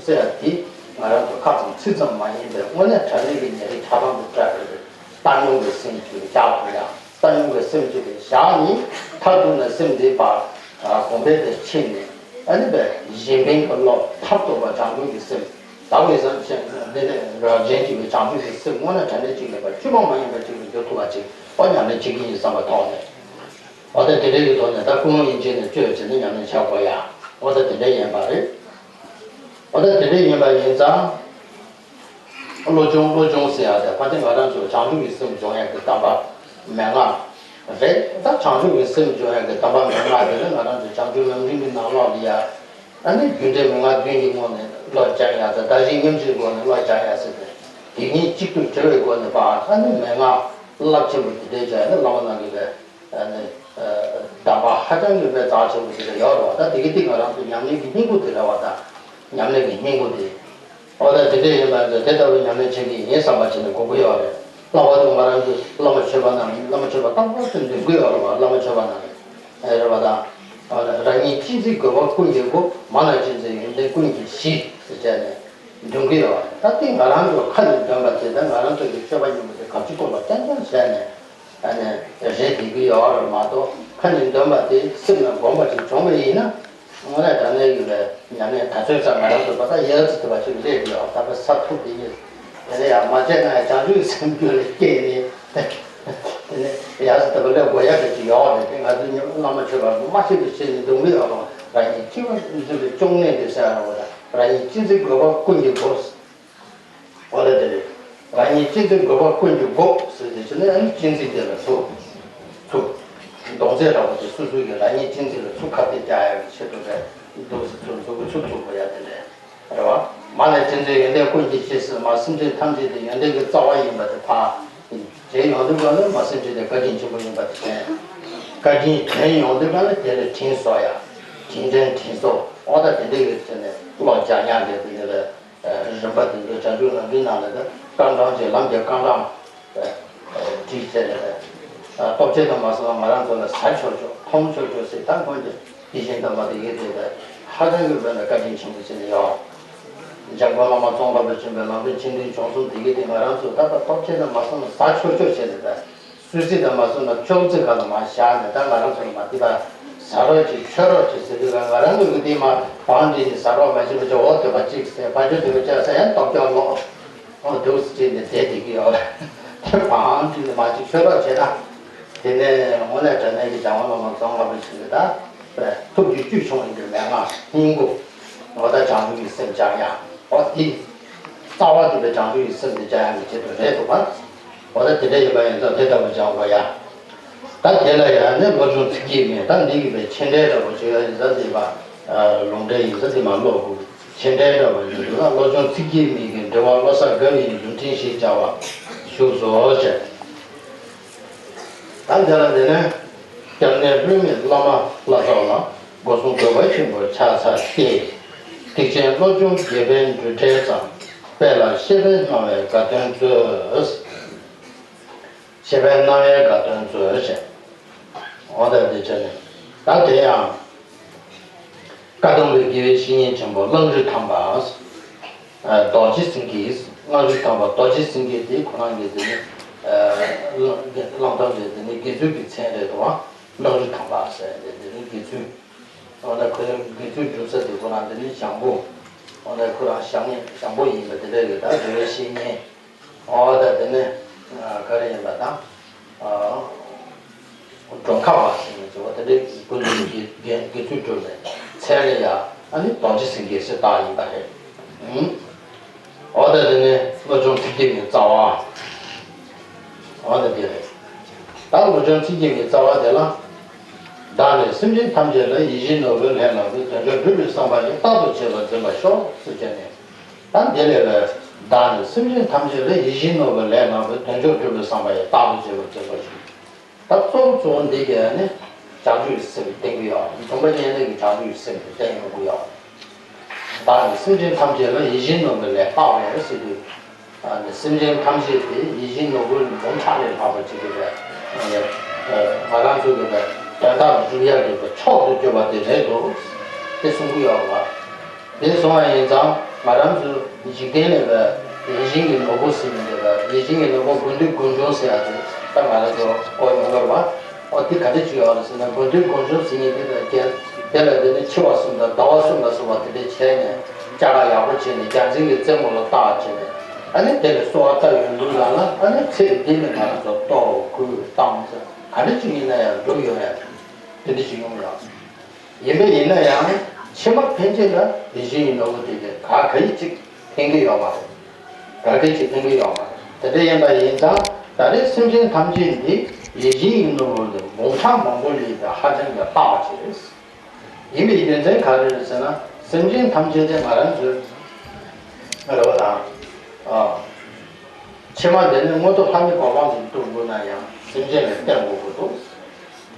ཟེར་ཡ་དེ་ང་རང་ཚོ་ཁ་ཙམ་ཚིག་ཙམ་མ་ཡིན་པའི་དངོས་གནས་དྲང་གནས་ཀྱི་ཉེ་རིང་ཆགས་སྡང་དེ་བྲལ་བའི་བཏང་སྙོམས་ཀྱི་སེམས་ཅིག་བཞག་དགོས་ཡ། བཏང་སྙོམས་ཀྱི་སེམས་ཅིག་བཞག་ནས་མཐར་ཐུག་ན་སེམས་འདི་པ་གོང་འཕེལ་དུ་ཕྱིན་ནས་ཨ་ནི་པའི་གཞན་ཕན་གྱི་བློ་མཐར་ཐུག་པ་བྱང་ཆུབ་ཀྱི་སེམས། ཟབ་མོའི་སེམས་ཅན་འདི་ནི་རང་གཞན་གཅིག་པའི་བྱང་ཆུབ་ཀྱི་སེམས་དངོས་གནས་དྲང་གནས་གཅིག་ཡིན་པ་བཅོས་མ་མ་ཡིན་པ་གཅིག་ཏུ་འགྱུར་ཐུབ་པ་ཅིག་ཨོ་ཉམས་ལེན་བྱེད་ཀྱི་ཡིན་བསམ་པའི་ཐོག་ནས། ཨོ་ད་དེ་འདྲའི་གི་ཐོག་ནས་ད་ཀུན་སློང་ཡིན་ཅན་ནས་བཅོས་བྱས་ནས་ཉམས་ལེན་བྱ་དགོས་ཡ། ཨོ་ད་དེ་འདྲའི་ཡིན་པ་རེད། ཨོ་ད་དེ་འདྲའི་ཡིན་པ་ཡིན་ཙང་། བློ་སྦྱོང་བློ་སྦྱོང་ཟེར་ཡ་དེ་ཕ་དེ་ང་རང་ཚོ་བྱང་ཆུབ་ཀྱི་སེམས་སྦྱོང་ཡ་གི་གདམས་པ་མན་ངག་རེད། ད་བྱང་ཆུབ་ཀྱི་སེམས་སྦྱོང་ཡ་གི་གདམས་པ་མན་ངག་དེ་ནི་ང་རང་ཚོ་བྱང་ཆུབ་ལམ་རིམ་གྱི་ནང་ལོགས་ལ་ཡ། ཨ་ནི་རྒྱུ་འབྲས་མན་ངག་བདུན་གྱི་ངོས་ནས་བློ་སྦྱང་ཡ་དང་བདག་གཞན་མཉམ་བརྗེའི་སྒོ་ནས་བློ་སྦྱང་ཡ་ཟེར་ཏེ། དེ་གཉིས་གཅིག་ཏུ་འབྲེལ་བའི་སྒོ་ནས་པ་ཨ་ནི་མན་ངག་རླབས་ཆེན་པོ་དེ་འདྲའི་སྦྱང་ཡ་ནི་བླ་མ་རྣམས་ཀྱིས་པའི་ཨ་ནི་གདམས་པ་ཧ་ཅང་གི་པའི་རྩ་ཆེན་པོ་དེ་འདྲ་ཡོད་རེད་བ། ད་དེ་གི་དེ་ང་རང་ཚོ་ཉམས་ལེན་གྱི་སྙིང་པོ་དེ་རེད་བ། ད་ཉམས་ལེན་གྱི་སྙིང་པོ་དེ། ཨོ་ད་དེ་འདྲ་ཡིན་པ་ཚོ་དེ་ལྟ་བུའི་ཉམས་ལེན་བྱེད་ཀྱི་ཡིན་བསམ་པ་བྱས་ནས་དགོས་ཀྱི་ཡོད་རེད། ལྷག་པར་དུ་ང་རང་ཚོ་བླ་མ་མཆོད་པ་རྣམས་བླ་མ་མཆོད་པ་རྟག་པར་དུ་འདོན་གྱི་ཡོད་རེད་བ། བླ་མ་མཆོད་པ་རྣམས་རེད་བ་དང་། རང་ཉིད་གཅེས་འཛིན་དགོས་པ་ཀུན་གྱི་སྒོ། མ་ལ་གཅེས་འཛིན་ཡོན་ཏན་ཀུན་གྱི་གཞི་ཟེར་བྱས་ནས་འདོན་གྱི་ཡོད་རེད། ད་ལྟའི་ང་རང་ཚོ་ཁ་ནས་འདོན་པ་དེ་ད་ང་རང་ཚོ་གི་སྤྱོད་པ་ཉམས་པོ་དེ་གབ་ཅིག་སྐོར་ལ་ཏན་ཏན་བྱས་ནས་ཨ་ནི་རེད་བསྡད་ཀྱི་ཡོད་རེད་མ་གཏོགས། ཁ་ནས་འདོན་པ་དེ་སེམས་ལ་བསྒོམས་པ་ཅིག་བྱུང་བ་ཡིན་ན། དངོས་གནས་དྲང་གནས་ཡིན་པའི་ཉམས་ལེན་ད་ཚོད་ཙམ་ང་རང་ཚོ་ད་ལྟ་ཡར་ཙི་ཐུབ་པ་ཅིག་སླེབས་ཡོད། ད་ལྟ་ས་ཐུབ་དེ་ཉིད་དེ་ནས་ཡང་མ་བྱས་ན་ཡང་བྱང་ཆུབ་སེམས་རྒྱུད་ལ་སྐྱེས་ནས་དེ་ནས་ཡར་ཙི་ཐུབ་པ་སླེབས་དགོས་ཡག་གི་ཅིག་ཡོད་རེད། དེ་ང་ཚོ་ཉམས་བླ་མ་མཆོད་པ་མ་ཤེས་པའི་ཆེད་ནས་འདོན་གི་ཡོད་རུང་རང་ཉིད་སྐྱེ་བ་འཛིན་པའི་གཅོང་ནད་དེ་ཟེར་ཡ་རེད་བ། ད་རང་ཉིད་གཅེས་འཛིན་དགོས་པ་ཀུན་གྱི་སྒོ། འོ་ད་དེ་རེད། རང་ཉིད་གཅེས་འཛིན་དགོས་པ་ཀུན་གྱི་སྒོ་ཟེར་དེ་བྱས་ན་ཨ་ནི་གཅེས་འཛིན་དེ་ལ་ཚུགས། ཚུགས། མདོ་མཛད་འདྲ་པོ་དེ་སོ་སོ་གི་རང་ཉིད་གཅེས་འཛིན་ལ་ཚུགས་ཁ་གཏད་བཅག་ཡག་གི་ཆེད་དུ་རེད། འདུག་སེ་ཚུར་འཛུགས་ཚུགས་ཚུགས་དགོས་ཡ་དེ་འདྲས་རེད་བ། མ་ལ་གཅེས་འཛིན་ཡོན་ཏན་ཀུན་གྱི་གཞི་ཟེར་མ། སེམས་ཅན་ཐམས་ཅད་དེ་ཡོན་ཏན་གྱི་རྩ་བ་ཡིན་པ་དེ་ཕར་དྲན་ཡོང་དུས་ག་ལ་མ་སེམས་ཅན་དེ་བཀའ་དྲིན་ཆེན་པོ་ཡིན་པ་དེ་དྲན། བཀའ་དྲིན་དྲན་ཡོང་དུས་ག་ལ་དེ་ལ་དྲིན་གཟོ་ཡ། དྲིན་དྲན་དྲིན་གཟོ། འོ་ད་དེ་འདྲས་ཡོད་ཟེར་ནས་བློ་སྦྱང་ཡག་གི་དེ་འདྲ་ལ། རིམ་པ་དེ་ཚོ་བྱང་ཆུབ་ལམ་རིམ་ནང་ལ་ད་རྐང་གྲངས་ཀྱི་ལམ་གྱི་རྐང་གྲངས་བྲིས་བྱས་ནས་སྟོབས་ཆེན་དུ་མ་སོང་ན་ང་རང་ཚོ་ལ་ཟ་ཆོག་ཆོག་མཐོང་ཆོག་ཆོག་ཟེར། ད་ཁོང་གི་དེ་བཞིན་དུ་མ་དེ་ཡོད་དེ་ད་ཧ་ཅང་གི་བོད་ལ་བཀའ་དྲིན་ཆེན་པོ་བྱས་ནས་ཡོད། འཇམ་མགོན་བླ་མ་ཙོང་ཁ་པ་ཆེན་པོའི་ལམ་རིམ་ཆེན་ཐུན་བྱུང་གསུམ་དེ་གི་དེ་ང་རང་ཚོ་ད་ལྟ་སྟོབས་ཆེན་དུ་མ་སོང་ན་ཟ་ཆོག་ཆོག་བྱས་ནས་ད། སུད་སི་དང་མ་སོང་ན་ཅོག་ཙེ་ཁ་ལ་མར་བཞག་ནས་ད་ང་རང་ཚོ་ལ་མར་འདི་ལ་ཟ་རོགས་ཅིག་མཆོད་རོགས་ཅིག་ཟེར་དུས་ང་རང་ཚོ་གི་འདི་མར་བང་བསྒྲིགས་ནས་ཟ་རོགས་མ་བྱེད་པ་ཅིག་འོ་དེ་བ་ཅིག་ཟེར། ཕ་ཆོས་དེ་བ་ཅག་ཟེར་ཡང་སྟོབས་སྐྱོ་ལོ། འོ་འདུག་སེ་བྱས་ནས་བསྡད་བསྡད་ཀྱི་ཡོད་རེད། དེ་བང་བསྒྲིགས་ནས་མར་ཅིག་མཆོད་རོགས་བྱས་ན། དེ་ནས་དངོས་གནས་དྲང་གནས་ཀྱི་བྱ་བ་ལ་མ་བཙོང་བ་བྱེད་ཀྱི་ད། ཐུགས་རྒྱུད་བཅུད་ཆུང་ཡིན་པའི་མན་ངག་སྙིང་པོ། འོ་ད་བྱང་ཆུབ་ཀྱི་སེམས་སྦྱང་ཡ། འོ་དེ། རྩ་བ་དེ་བས་བྱང་ཆུབ་ཀྱི་སེམས་དེ་སྦྱང་ཡག་གི་ཆེད་དུ་རེད་འདུག་པ། འོ་ད་དེ་འདྲ་ཡིན་པ་ཡིན་ཙང་དེ་ལྟ་བུ་སྦྱང་དགོས་ཡ། ད་དེ་ལ་ཡང་ནི་བློ་སྦྱོང་ཚིག་བརྒྱད་མེད། ད་འདི་གི་བས་མཆན་འགྲེལ་འདྲ་པོ་བྱེད་ཡ་ཡིན་ཙང་འདི་མ། ལུང་འདྲེན་ཡིན་ཙང་འདི་མ་ཀློག་དགོས། མཆན་འགྲེལ་འདྲ་པོ་ཡིན་འདུག་ན། བློ་སྦྱོང་ཚིག་བརྒྱད་མེད་ཀྱི་འགྲེལ་པ་བློ་གསར་དགའ་བའི་མཛུབ་འཕྲིན་ཞེས་བྱ་བ་བཞུགས་སོ་ཞེས། ད་དེ་ལ་དེ་ནས་སྐྱབས་གནས་བསླུ་མེད་བླ་མ་ལྷ་ཚོགས་ལ། སྒོ་གསུམ་གུས་པ་ཆེན་པོས་ཕྱག་འཚལ་ཏེ། ཐེག་ཆེན་བློ་སྦྱོང་དགེ་བའི་འབྲུ་འགྲེལ་ཙམ། དཔལ་ལ་བཤད་པའི་སྣང་བས་དགའ་སྟོན་མཛོད། བཤད་པའི་སྣང་བས་དགའ་སྟོན་མཛོད་ཅེས། འོ་ད་དེ་བྱས་ནས་ད་དེ་ཡང་། བཀའ་གདམས་པའི་དགེ་བའི་བཤེས་གཉེན་ཆེན་པོ་གླང་རི་ཐང་པ། རྡོ་རྗེ་སེང་གེ། གླང་རི་ཐང་པ་རྡོ་རྗེ་སེང་གེ་དེ་ཁོ་རང་གི་དེ་ནི། གླང་ཐང་པའི་དེ་ནི་དགེ་ཚུལ་གྱི་མཚན་རེད་དོ། གླང་རི་ཐང་པ་ཟེར་དེ་དེ་ནི་དགེ་ཚུལ། འོ་ན་ཁོའི་དགེ་ཚུལ་སྒྲུབ་ས་དེ་ཁོ་རང་དེ་ནི་ཞང་པོ། འོ་ན་ཁོ་རང་ཞང་ཞང་པོ་ཡིན་པ་དེ་འདྲ་གི་ད་དགེ་བའི་བཤེས་གཉེན། འོ་ད་དེ་ནི་ག་རེ་ཡིན་པ་དང་། གྲོང་ཁ་བ་ཟེར་ནས་བྱ་བ་དེ་འདྲའི་ཀུན་ཏུ་དགེ་དགེ་དགེ་ཚུལ་སྒྲུབ་པའི་མཚན་ལ་ཡ་ཨ་ནི་རྡོ་རྗེ་སེང་གེ་ཟེར་བཏགས་ཡིན་པ་རེད། འོ་ད་དེ་ནི་བློ་སྦྱོང་ཚིག་བརྒྱད་མའི་རྩ་བ། འོ་ད་དེ་རེད། ད་བློ་སྦྱོང་ཚིག་བརྒྱད་མའི་རྩ་བ་དེ་ལ། བདག་ནི་སེམས་ཅན་ཐམས་ཅད་ལ། ཡིད་བཞིན་ནོར་བུའི་ལྷས་བླངས་ཏེ། དལ་འབྱོར་སྒྲུབ་པའི་བསམ་པ་ཡིས། རྟག་ཏུ་བྱེད་པར་འཛིན་པར་ཤོག་ཟེར་བྱས་ནས། ད་འདི་ལས་པའི་ བདག་ནི་སེམས་ཅན་ཐམས་ཅད་ལ། ཡིད་བཞིན་ནོར་བུའི་ལས་བསྔགས་པའི། དོན་མཆོག་སྒྲུབ་པའི་བསམ་པ་ཡིས། རྟག་ཏུ་བྱེད་པར་འཛིན་པར་ཞུ། ད་གཙོ་བོ་གཙོ་བོ་འདི་གས་ནི་བྱང་ཆུབ་ཀྱི་སེམས་བསྟན་གྱི་ཡོད། སྡོམ་པ་བསྙེན་གནས་ཀྱི་བྱང་ཆུབ་ཀྱི་སེམས་དེ་བསྟན་ཡོང་གི་ཡོད། བདག་ནི་སེམས་ཅན་ཐམས་ཅད་ལ། ཡིད་བཞིན་ནོར་བུའི་ལས་བསྔགས་པའི་ཟེར་དུས། ཨ་ནི་སེམས་ཅན་ཐམས་ཅད་དེ་ཡིད་བཞིན་ནོར་བུ་འབུམ་ཕྲག་ལས་ལྷག་པ་ཅིག་གི་ལས་ང་རང་ཚོ་གི་ལས་དོན་དག་སྒྲུབ་ཡག་གི་མཆོག་ཏུ་གྱུར་པ་དེ་རེད་འདུག་དེ་གསུང་གི་ཡོད་པ། དེ་སོང་བ་ཡིན་ཙང་ང་རང་ཚོ་འཇིག་རྟེན་ལས་པའི་ཡིད་བཞིན་གྱི་ནོར་བུ་ཟེར་མི་འདོད་པ། ཡིད་བཞིན་གྱི་ནོར་བུ་དགོས་འདོད་དཀོན་མཆོག་ཟེར་ཡ་དེ་ད་ང་རང་ཚོ་གོ་མྱོང་གི་རེད་པ། ཨོ་དེ་ག་འདྲ་ཅིག་ཡོད་རེད་ཟེར་ན། དགོས་འདོད་དཀོན་མཆོག་ཟེར་མཁན་དེ་ལ་རྒྱལ་དེ་ལ་དེ་ནི་འཆི་བ་གསུམ་དང་ཟླ་བ་གསུམ་ལ་སོགས་པ་དེ་འདྲ་བྱས་ནས་སྐྱ་ཀ་ཡག་པོ་བྱས་ནས་རྒྱལ་མཚན་གྱི་རྩེ་མོ་ལ་བཏགས་བྱས་ནས། ཨ་ནི་དེ་ལ་གསོལ་བ་བཏབ་ཡོང་དུས་ལ་ལ་ཨ་ནི་ཚེ་འདི་ནི་ང་རང་ཚོ་ལྟོ་གོས་གཏམ་ཟེར་ག་འདྲ་ཅིག་ཡིན་ན་ཡང་འགྲུབ་ཡོང་ཡ་དེ་འདྲ་ཅིག་ཡོང་ཡོད། ཡིན་པ་ཡིན་ན་ཡང་ཕྱི་མ་ཕན་ཆད་ལ་ཡིད་བཞིན་གྱི་ནོར་བུ་དེ་གས་ག་ག་ཡི་ཅིག་ཕན་གྱི་ཡོད་མ་རེད། ག་ག་ཅིག་ཕན་གྱི་ཡོད་མ་རེད། དེ་འདྲ་ཡིན་པ་ཡིན་ཙང་ད་རེས་སེམས་ཅན་ཐམས་ཅད་འདི་ཡིད་བཞིན་གྱི་ནོར་བུ་ལས་འབུམ་ཕྲག་མང་པོ་ལས་ཀྱང་ཧ་ཅང་གི་ལྷག་པ་ཅིག་རེད། ཡིན་པའི་རྒྱུ་མཚན་ག་རེ་རེད་ཟེར་ན། སེམས་ཅན་ཐམས་ཅད་དེ་ང་རང་ཚོའི་རེ་བ་དང་། ཨ། ཕྱི་མ་འདི་ནི་མངོན་མཐོ་ལྷ་མིའི་གོ་འཕང་ཞིག་ཐོབ་དགོས་ན་ཡང་སེམས་ཅན་ལ་བརྟེན་དགོས་ཀྱི་འདུག་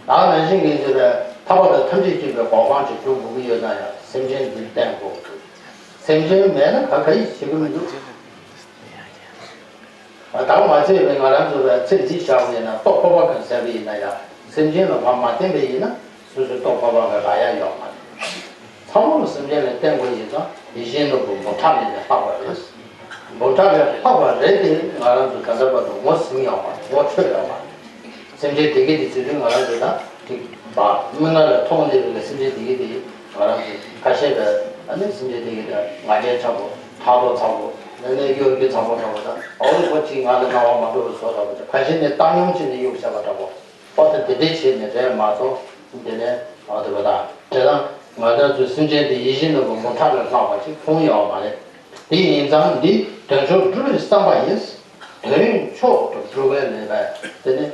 ད་ནང་བཞིན་གྱི་ཅིག་ལ་ཐར་པ་དང་ཐམས་ཅད་མཁྱེན་པའི་གོ་འཕང་ཅིག་སྒྲུབ་དགོས་ཀྱི་ཡོད་ན་ཡང་སེམས་ཅན་འདིར་བརྟེན་དགོས་ཀྱི་འདུག་སེམས་ཅན་མེད་ན་ག་ག་ཡིས་བྱེད་ཀྱི་མི་འདུག་ད་མ་ཚད་པའི་ང་རང་ཚོ་ལ་ཚེ་འདི་བཞག་པ་ཡིན་ན་ལྟོ་ཕོར་པ་གང་ཟ་གི་ཡིན་ན་ཡང་སེམས་ཅན་ལ་ཕར་མ་བརྟེན་པ་ཡིན་ན་སོ་སོའི་ལྟོ་ཕོར་པ་གང་རག་ཡ་ཡོད་མ་རེད། ཚང་མ་ལ་སེམས་ཅན་ལ་བརྟེན་དགོས་ཡིན་ཙང་ཡིད་བཞིན་ནོར་བུ་འབུམ་ཕྲག་ལས་ཀྱང་ལྷག་པ་རེད། འབུམ་ཕྲག་ལས་ལྷག་པ་རེད་དེ་ང་རང་ཚོ་ད་ལྟ་བར་དུ་ངོ་ཟིན་ཡོད་མ་རེད། ངོ་འཕྲོད་ཡོད་མ་རེད། སེམས་ཅན་དེ་གས་དེ་ཚུལ་དུ་ང་རང་ཚོ་དང་ཅིག་བ་མི་ང་ལ་མཐོང་བསྡད་པའི་སེམས་ཅན་དེ་གས་དེ་ང་རང་ཚོ་ཁ་ཤས་པས་ཨ་ནི་སེམས་ཅན་དེ་གས་དེ་ང་རྒྱལ་ཆགས་པོ་ཕྲག་དོག་ཚ་པོ་ནི་ནི་གཡོ་སྒྱུ་ཚ་པོ་འདྲ་པོ་དང་ཨོ་ལི་ཁོ་ཅིག་ང་ལ་སྣང་བ་མ་འགྲོ་བའི་བཟོ་འདྲ་པོ་དང་ཁ་ཤས་ནི་བཏང་སྙོམས་བྱས་ནས་གཡུག་བཞག་པ་འདྲ་པོ་ཨོ་ད་དེ་འདྲས་བྱས་ནས་རེད་མ་གཏོགས་དེ་ནས་ཨོ་དེ་པ་དང་དེ་དང་ང་རང་ཚོའི་སེམས་ཅན་དེ་ཡིད་བཞིན་ནོར་བུ་འབུམ་ཕྲག་ལས་ལྷག་པ་ཅིག་མཐོང་ཡོད་མ་རེད། དེ་ཡིན་ཙང་འདི་དོན་མཆོག་སྒྲུབ་པའི་བསམ་པ་ཡིས། དོན་མཆོག་ཏུ་སྒྲུབ་པའི་ལས་པ་དེ་ནི་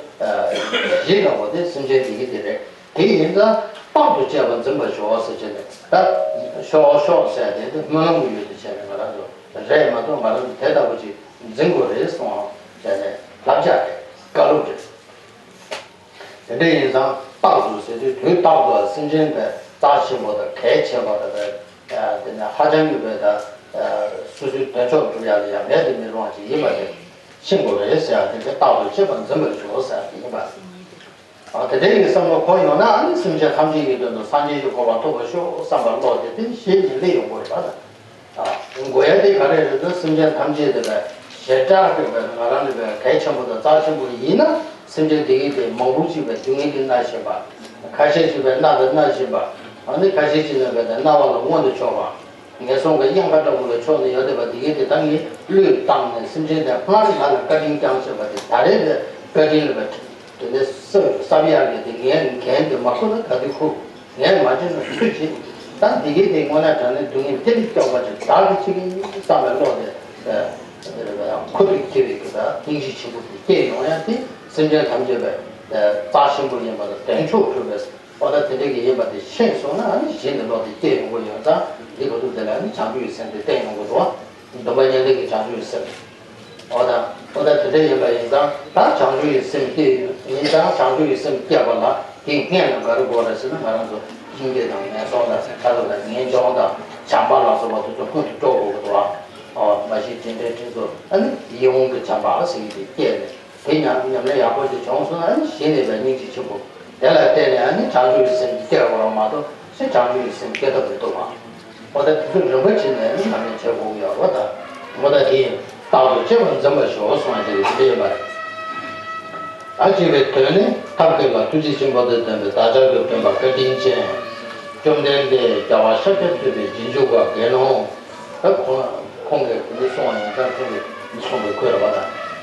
གཞི་ལ་བ་དེ་སེམས་ཅན་དེ་གི་དེ་རེད། དེ་ཡིན་ཙང་རྟག་ཏུ་བྱེད་པར་འཛིན་པར་ཞུ་ཟེར་བྱས་ནས་ད་ཤོག་ཤོག་ཟེར་དེ་དེ་སྨོན་ལམ་གྱི་ཡུལ་དུ་བྱས་ནས་ང་རང་ཚོ་རེད་མ་གཏོགས་ང་རང་ཚོ་དེ་ལྟ་བུ་ཅིག་འཛིན་དགོས་རེད་གསུངས་བྱས་ནས་བསླབ་བྱ་རེད། བཀའ་སློབ་རེད། དེ་འདྲ་ཡིན་ཙང་རྟག་ཏུ་ཟེར་དུས་དུས་རྟག་ཏུ་སེམས་ཅན་དེ་རྩ་ཆེན་པོ་དང་གལ་ཆེན་པོ་དང་དེ་ནས་ཧ་ཅང་གི་བས་ད་སོ་སོའི་དོན་མཆོག་སྒྲུབ་ཡག་ལ་ཡང་མེད་དུ་མི་རུང་བ་ཅིག་ཡིན་པ་དེ་ཤེས་དགོས་རེད་ཟེར་ཡག་དེ་འདྲ་རྟག་ཏུ་བྱེད་པར་འཛིན་པར་ཞུ་ཟེར་ཡག་དེ་ཡིན་པ་རེད། དེ་འདྲའི་གི་བསམ་བློ་འཁོར་ཡོང་ན་ཨ་ནི་སེམས་ཅན་ཐམས་ཅད་ཀྱི་དོན་དུ་སངས་རྒྱས་ཀྱི་གོ་འཕང་ཐོབ་པར་ཤོག་བསམ་པ་བློ་དེ་དེ་ཤེས་ནས་སླེབས་ཡོང་དགོས་རེད་པ། དགོས་ཡ་དེ་ག་རེ་རེད་ཟེར་ན་སེམས་ཅན་ཐམས་ཅད་དེ་བས་ཞེ་དྲག་གི་བས་ང་རང་ལས་བས་གལ་ཆེན་པོ་དང་རྩ་ཆེན་པོ་ཡིན་ན་སེམས་ཅན་དེ་གའི་དེ་མང་པོ་ཅིག་བས་སྡུག་བསྔལ་གྱིས་མནར་བཞིན་པ། ཁ་ཤས་ཅིག་བས་མནར་དང་མནར་བཞིན་པ། ཨ་ནི་ཁ་ཤས་ཅིག་ནི་བས་དེ་མནར་བ་ལ་མངོན་དུ་ཕྱོགས་པ། ངན་སོང་གི་གཡང་ཁ་འདྲ་བོ་ལ་ཕྱོགས་ནས་ཡོད་བསྡད་པ་དེ་གའི་དེ་ད་ངས་བློས་བཏང་ནས་སེམས་ཅན་དེ་སྔར་ང་ལ་བཀའ་དྲིན་བསྐྱངས་བཞིན་པ་དེ་ད་རེས་བས་བཀའ་དྲིན་ལ་བས་དེ་ནས་བསབ་བསབ་ཡག་གི་དེ་ངས་འགན་དེ་མ་ཁུར་ན་ག་དུས་ཁུར། ངས་མ་བྱས་ན་སུས་བྱེད། ད་འདི་གའི་དེ་དངོས་གནས་དྲང་གནས་སྡུག་བསྔལ་དེ་ལས་སྐྱོབ་པ་ཅིག་བདག་གིས་བྱེད་ཀྱི་ཡིན་བསམ་པའི་བློ་དེ་ཁུར་དུ་འཁྱེར་བའི་གི་ད་སྙིང་རྗེ་ཆེན་པོ་དེ་སྐྱེས་ཡོང་ཡ་དེ་སེམས་ཅན་ཐམས་ཅད་པའི་རྩ་ཆེན་པོ་ཡིན་པ་དང་དོན་མཆོག་གྲུབ་པའི་ཨོ་ད་དེ་འདྲ་གི་ཡིན་པ་དེ་ཤེས་སོང་ན་ཨ་ནི་གཞི་ནས་བློ་དེ་སྐྱེས་ཡོང་གི་ཡོད་ཙང་འདི་ག་དུས་དེ་ལ་ཨ་ནི་བྱང་ཆུབ་ཀྱི་སེམས་དེ་བསྟེན་ཡོང་གི་འདུག་བ། སྡོམ་པ་མཉམ་ལྡན་གྱི་བྱང་ཆུབ་ཀྱི་སེམས། འོ་ད། འོ་ད་དེ་འདྲ་ཡིན་པ་ཡིན་ཙང་ད་བྱང་ཆུབ་ཀྱི་སེམས་སྐྱེས་ཡིན་ཙང་བྱང་ཆུབ་ཀྱི་སེམས་སྐྱེས་པ་ལ་དེའི་སྔོན་ལ་ག་རེ་དགོས་རེད་ཟེར་ན་ང་རང་ཚོ་སྙིང་རྗེ་དང་ངན་སོང་དང་ཁ་ཐུག་ལ་ངེས་འབྱུང་དང་བྱམས་པ་ལ་སོགས་པ་དེ་ཚོ་ཀུན་ཏུ་སྤྲོ་དགོས་ཀྱི་འདུག་ཨ། འོ་མ་གཞི་དེ་འདྲའི་ཕྲིན་ཚོགས་ཨ་ནི་ཡིད་འོང་གི་བྱམས་པ་ཟེར་གྱི་དེ་སྐྱེས་ནས་དེ་ཉམས་ཉམས་ལེན་ཡག་པོ་ཞིག་བྱུང་སོང་ན་ཨ་ནི་གཞི་ནས་པའི་སྙིང་རྗེ་ཆེན་པོ་དེ་ལ་བརྟེན་ནས་ཨ་ནི་བྱང་ཆུབ་ཀྱི་སེམས་སྐྱེ་དགོས་རོགས་མ་གཏོགས་ཕྱིར་བྱང་ཆུབ་ཀྱི་སེམས་སྐྱེ་ཐབས་མི་འདུག་ཨ། འོ་ད་དེ་ཚོ་རིམ་པ་བྱས་ནས་ནི་ཉམས་ལེན་བྱེད་དགོས་ཀྱི་ཡོད་རེད་པ། ད་འོ་ད་དེ་རྟག་ཏུ་སྤྱད་པར་འཛིན་པར་ཞུ་གསུངས་པ་དེ་རེད། དེ་འདྲ་ཡིན་པ་རེད། ད་ཅེས་པའི་དོན་ནི་ཐབས་མཁས་ལ་ཐུགས་རྗེ་ཆེན་པོ་དང་ལྡན་པའི་བདག་ཅག་གི་སྟོན་པ་བཀའ་དྲིན་ཅན། བཅོམ་ལྡན་འདས་རྒྱལ་བ་ཤཱཀྱ་ཐུབ་པའི་རྗེས་འཇུག་པ་དགེ་སློང་། ད་ཁོང་ཁོང་གིས་དེ་འདྲ་གསུངས་པ་ཡིན་ཙང་ཁོང་གིས་གསུངས་པའི་ཁོད་རེད་པ། ད་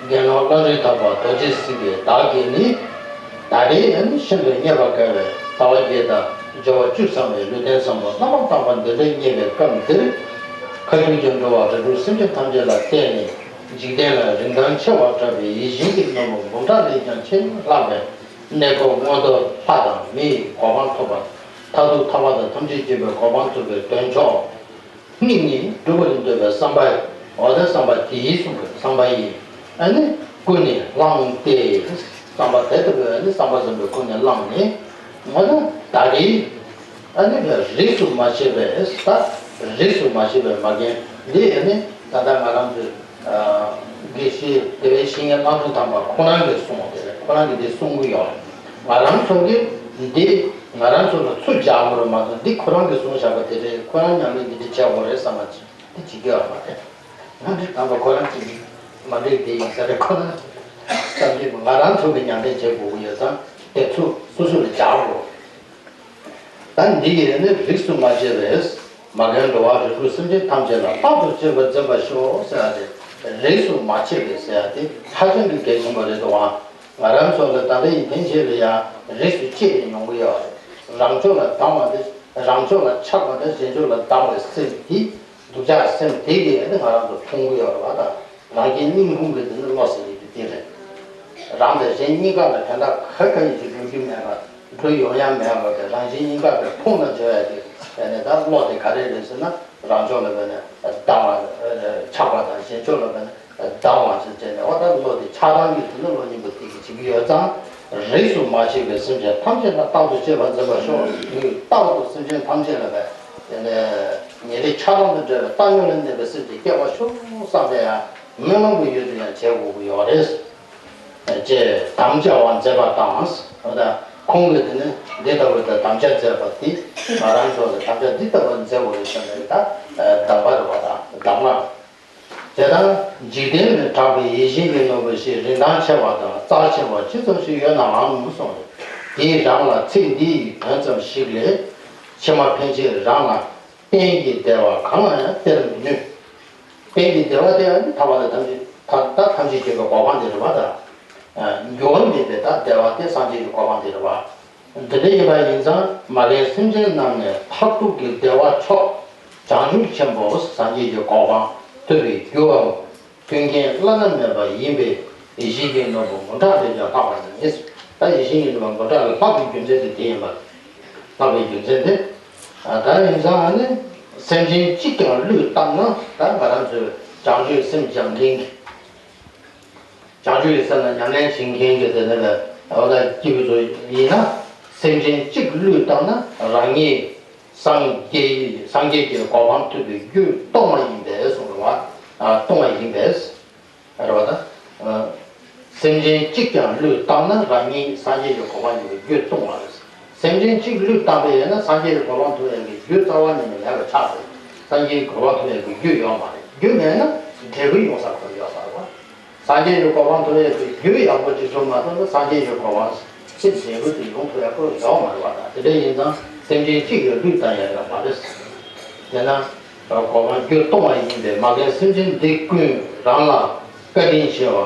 དགེ་སློང་བླ་རེ་ཐར་པ་རྡོ་རྗེ་སེམས་དཔའི་བདག་གིས་ནི། ད་རེས་ཡང་ཤིན་ཏུ་རྙེད་པར་དཀའ་བའི་ཟླ་བ་བརྒྱད་དང་སྦྱོར་བ་བཅུ་ཚང་བའི་ལུས་རྟེན་བཟང་པོ་རྣམ་པར་དག་པ་འདི་འདྲ་རྙེད་པའི་སྐབས་འདིར། མཁའ་ཁྱབ་ཀྱི་འགྲོ་བ་རིགས་དྲུག་སེམས་ཅན་ཐམས་ཅད་ལ་བརྟེན་ནས་འཇིག་རྟེན་ལ་རིན་ཐང་ཆེ་བར་གྲགས་པའི་ཡིད་བཞིན་གྱི་ནོར་བུ་འབུམ་ཕྲག་ལས་ཀྱང་ཆེས་ལྷག་པའི་གནས་སྐབས་མངོན་མཐོ་ལྷ་དང་མི་ཡི་གོ་འཕང་ཐོབ་པ། མཐར་ཐུག་ཐར་པ་དང་ཐམས་ཅད་མཁྱེན་པའི་གོ་འཕང་ཐོབ་པའི་དོན་མཆོག་སྙིང་ནས་སྒྲུབ་པར་འདོད་པའི་བསམ་པ་ འོ་ད་བསམ་པ་དེ་ཡིས་གསུངས་པའི་བསམ་པ་ཡིས་ཨ་ནི་ཀུན་ནས་བསླངས་ཏེ། བསམ་པ་དེ་ལྟ་བུའི་ཨ་ནི་བསམ་པ་བཟང་པོའི་ཀུན་ནས་བསླངས་ནས། འོ་ད་ད་རེས་ཨ་ནི་རིས་སུ་མ་ཆད་པའི་ད་རིས་སུ་མ་ཆད་པའི་མ་རྒན་འདི་ཨ་ནི་ད་ལྟ་ང་རང་ཚོའི་དགེ་བཤེས་དེ་བའི་བཤེས་གཉེན་བླ་མཚོ་དམ་པ་ཁོ་རང་གིས་གསུངས་པ་དེ་རེད། ཁོ་རང་གིས་འདི་གསུང་གི་ཡོད་རེད། ང་རང་ཚོ་གིས་འདི་ང་རང་ཚོ་ལ་ཚུར་སྦྱར་དགོས་རེད་མ་གཏོགས། འདི་ཁོ་རང་གིས་གསུངས་བཞག་པ་དེ་རེད། ཁོ་རང་ཉམས་ལེན་འདི་འདྲ་བྱེད་དགོས་རེད་བསམ་པ་ཅིག་འདི་བྱེད་ཀྱི་ཡོད་མ་རེད། ང་འདི་དམ་པ་ཁོ་རང་གིས་མ་འགྲིག་འདི་ཡིན་ས་རེད། ཁོ་རང་བསམ་གྱི་ང་རང་ཚོ་གིས་ཉམས་ལེན་བྱེད་དགོས་ཀྱི་ཡོད་ཙང་དེ་ཚོ་སོ་སོ་ལ་སྦྱར་དགོས། ད་འདི་ཡིས་ནི་རིས་སུ་མ་ཆད་པའི་མ་རྒན་འགྲོ་བ་རིགས་དྲུག་སེམས་ཅན་ཐམས་ཅད་ལ་རྟག་ཏུ་སྤྱོད་པར་འཛིན་པར་ཤོག་ཟེར་ཡ་དེ། རིས་སུ་མ་ཆད་པའི་ཟེར་ཡ་དེ་ཧ་ཅང་གི་གལ་ཆེན་པོ་རེད་འདུག་ཨང་། ང་རང་ཚོ་ལ་ད་ལྟ་ཡི་ཐེངས་ཤིག་ལ་ཡང་རིས་སུ་ཆད་ནས་ཡོང་གི་ཡོད་རེད། རང་ཕྱོགས་ལ་སྡང་བ་དེ། རང་ཕྱོགས་ལ་ཆགས་པ་དང་གཞན་ཕྱོགས་ལ་སྡང་བའི་སེམས་དེ། སྡུག་ཅག་སེམས་དེ་གིས་ནི་ང་རང་ཚོ་མཐོང་གི་ཡོད་རེད་བ། ད་རང་གཞན་གཉིས་ཕུང་གི་དེ་ནི་བློ་ཟེར་གྱི་དེ་རེད། རང་དང་གཞན་གཉིས་ཀ་ལ་དོན་དག་ག་ག་ཡིན་གྱི་འགྲོ་རྒྱུ་མེད་པ། འགྲོ་ཡོང་ཡ་མེད་པ་དེ། རང་གཞན་གཉིས་ཀ་དེ་ཕུང་ལ་འཇོག་ཡ་དེ། ཨ་ནི་ད་བློ་དེ་ག་རེ་རེད་ཟེར་ན། རང་ཕྱོགས་ལ་བས་ནས་སྡང་བ་ཆགས་པ་དང་། གཞན་ཕྱོགས་ལ་བས་ནས་སྡང་བ་ཞེས་བྱས་ནས། འོ་ད་བློ་དེ་ཆགས་སྡང་གི་དེ་ནི་བློ་གཉིས་པོ་དེ་གིས་བྱེད་ཀྱི་ཡོད་ཙང་། རིས་སུ་མ་ཆད་པའི་སེམས་ཅན་ཐམས་ཅད་ལ་རྟག་ཏུ་སྤྱོད་པར་འཛིན་པར་ཤོག། རྟག་ཏུ་སེམས་ཅན་ཐམས་ཅད་ལ་བས་ཉེ་རིང་ཆགས་སྡང་དང་བྲལ་བའི་བཏང་སྙོམས་ལ་གནས་པའི་སེམས་དེ་སྐྱེ་བར་ཤོག་བསམ་པའི་ཡང་སྨོན་ལམ་གྱི་ཡུལ་དུ་ཡང་བྱེད་དགོས་ཀྱི་ཡོད་རེད། ཅེས་དམ་བཅའ་བ་མཛད་པ་དང་། འོ་ད་ཁོང་གིས་དེ་ནི་འདི་ལྟ་བུའི་དམ་བཅའ་མཛད་པ་དེ་ང་རང་ཚོ་ལ་དམ་བཅའ་འདི་ལྟ་བུ་མཛད་དགོས་རེད་བསམ་པའི་ད་གདམས་པ་རེད་བ། ད་གདམས་ངག། དེ་ལྟར་འཇིག་རྟེན་ལས་གྲགས་པའི་ཡིད་བཞིན་གྱི་ནོར་བུ་ཞིག་རིན་ཐང་ཆེ་བ་དང་རྩ་ཆེ་བ་ཇི་ཙམ་ཞིག་ཡོད་ནའང་གསུངས། དེའི་རང་ལ་ཚིག་འདི་ཡི་དོན་ཙམ་ཞིག་ལས། ཕྱི་མ་ཕན་ཆད་རང་ལ་གཏན་གྱི་བདེ་བ་གང་ལ་ཡང་སྟེར་མི་ནུས། གཏན་གྱི་བདེ་བ་དེ་ཡང་ཐར་པ་དང་ཐམས་ཅད་ཐར་ཐམས་ཅད་མཁྱེན་པའི་གོ་འཕང་དེ་རེད་བ། ད་འགྱུར་བ་མེད་པའི་ད་བདེ་བ་དེ་སངས་རྒྱས་ཀྱི་གོ་འཕང་དེ་རེད་བ། འདི་འདྲ་ཡིན་པ་ཡིན་ཙང་མ་རྒན་སེམས་ཅན་རྣམས་ནི་མཐར་ཐུག་གི་བདེ་བ་མཆོག་བྱང་ཆུབ་ཆེན་པོ་སངས་རྒྱས་ཀྱི་གོ་འཕང་ཐོབ་པའི་རྒྱུའམ། མཐུན་རྐྱེན་བླ་ན་མེད་པ་ཡིན་པས་ཡིད་བཞིན་གྱི་ནོར་བུ་མགོ་འདྲ་ལས་ཀྱང་ལྷག་པ་ཡིན། ད་ཡིད་བཞིན་གྱི་ནོར་བུ་མགོ་འདྲ་ལས་ལྷག་པའི་རྒྱུ་མཚན་དེ་དེ་ཡིན་པ། ལྷག་པའི་རྒྱུ་མཚན་དེ། ད་ཡིན་ཙང་ཨ་ནི་སེམས་ཅན་གཅིག་ཀྱང་བློས་བཏང་ན། ད་ང་རང་ཚོའི་བྱང་ཆུབ་སེམས་སྦྱང་མཁན་གྱི། བྱང་ཆུབ་ཀྱི་སེམས་ལ་ཉམས་ལེན་བྱེད་མཁན་གྱི་དེ་ནི་ལ་འོ་ད་སྐྱེས་བུ་ཚོ་ཡིན་ན། སེམས་ཅན་གཅིག་བློས་བཏང་ན་རང་ཉིད་སངས་རྒྱས་སངས་རྒྱས་ཀྱི་གོ་འཕང་ཐོབ་པའི་རྒྱུ་སྟོང་པ་ཡིན་པས་གསུངས་པ། སྟོང་པ་ཡིན་པས། རེད་བ་ད། སེམས་ཅན་གཅིག་ཀྱང་བློས་བཏང་ན་རང་ཉིད་སངས་རྒྱས་ཀྱི་གོ་འཕང་ཡིན་པའི་རྒྱུ་སྟོང་པ་རེད། སེམས་ཅན་གཅིག་བློས་བཏང་པ་ཡིན་ན་སངས་རྒྱས་ཀྱི་གོ་འཕང་ཐོབ་ཡག་གི་རྒྱུ་རྩ་བ་ཉིད་ནས་མེད་པ་ཆགས་སོང་། སངས་རྒྱས་ཀྱི་གོ་འཕང་ཐོབ་ཡག་གི་རྒྱུ་ཡོད་མ་རེད། རྒྱུ་མེད་ན་འབྲས་བུ་ཡོང་ས་ཁོ་ཡོད་མ་རེད་བ། སངས་རྒྱས་ཀྱི་གོ་འཕང་ཐོབ་ཡག་གི་རྒྱུ་ཡག་པོ་ཅིག་བྱུང་མ་ཐུབ་ན་སངས་རྒྱས་ཀྱི་གོ་འཕང་ཕྱིར་འབྲས་བུ་དེ་ཡོང་ཐུབ་ཡག་པོ་ཡོད་མ་རེད་བ། ད་དེ་འདྲ་ཡིན་ཙང་སེམས་ཅན་གཅིག་ལ་བློས་བཏང་ཡག་ཡོད་མ་རེད། དེས་ན། གོ་འཕང་རྒྱུ་སྟོང་པ་ཡིན་པས་མ་རྒན་སེམས་ཅན་འདི་ཀུན་རང་ལ་བཀའ་དྲིན་ཆེ་བ།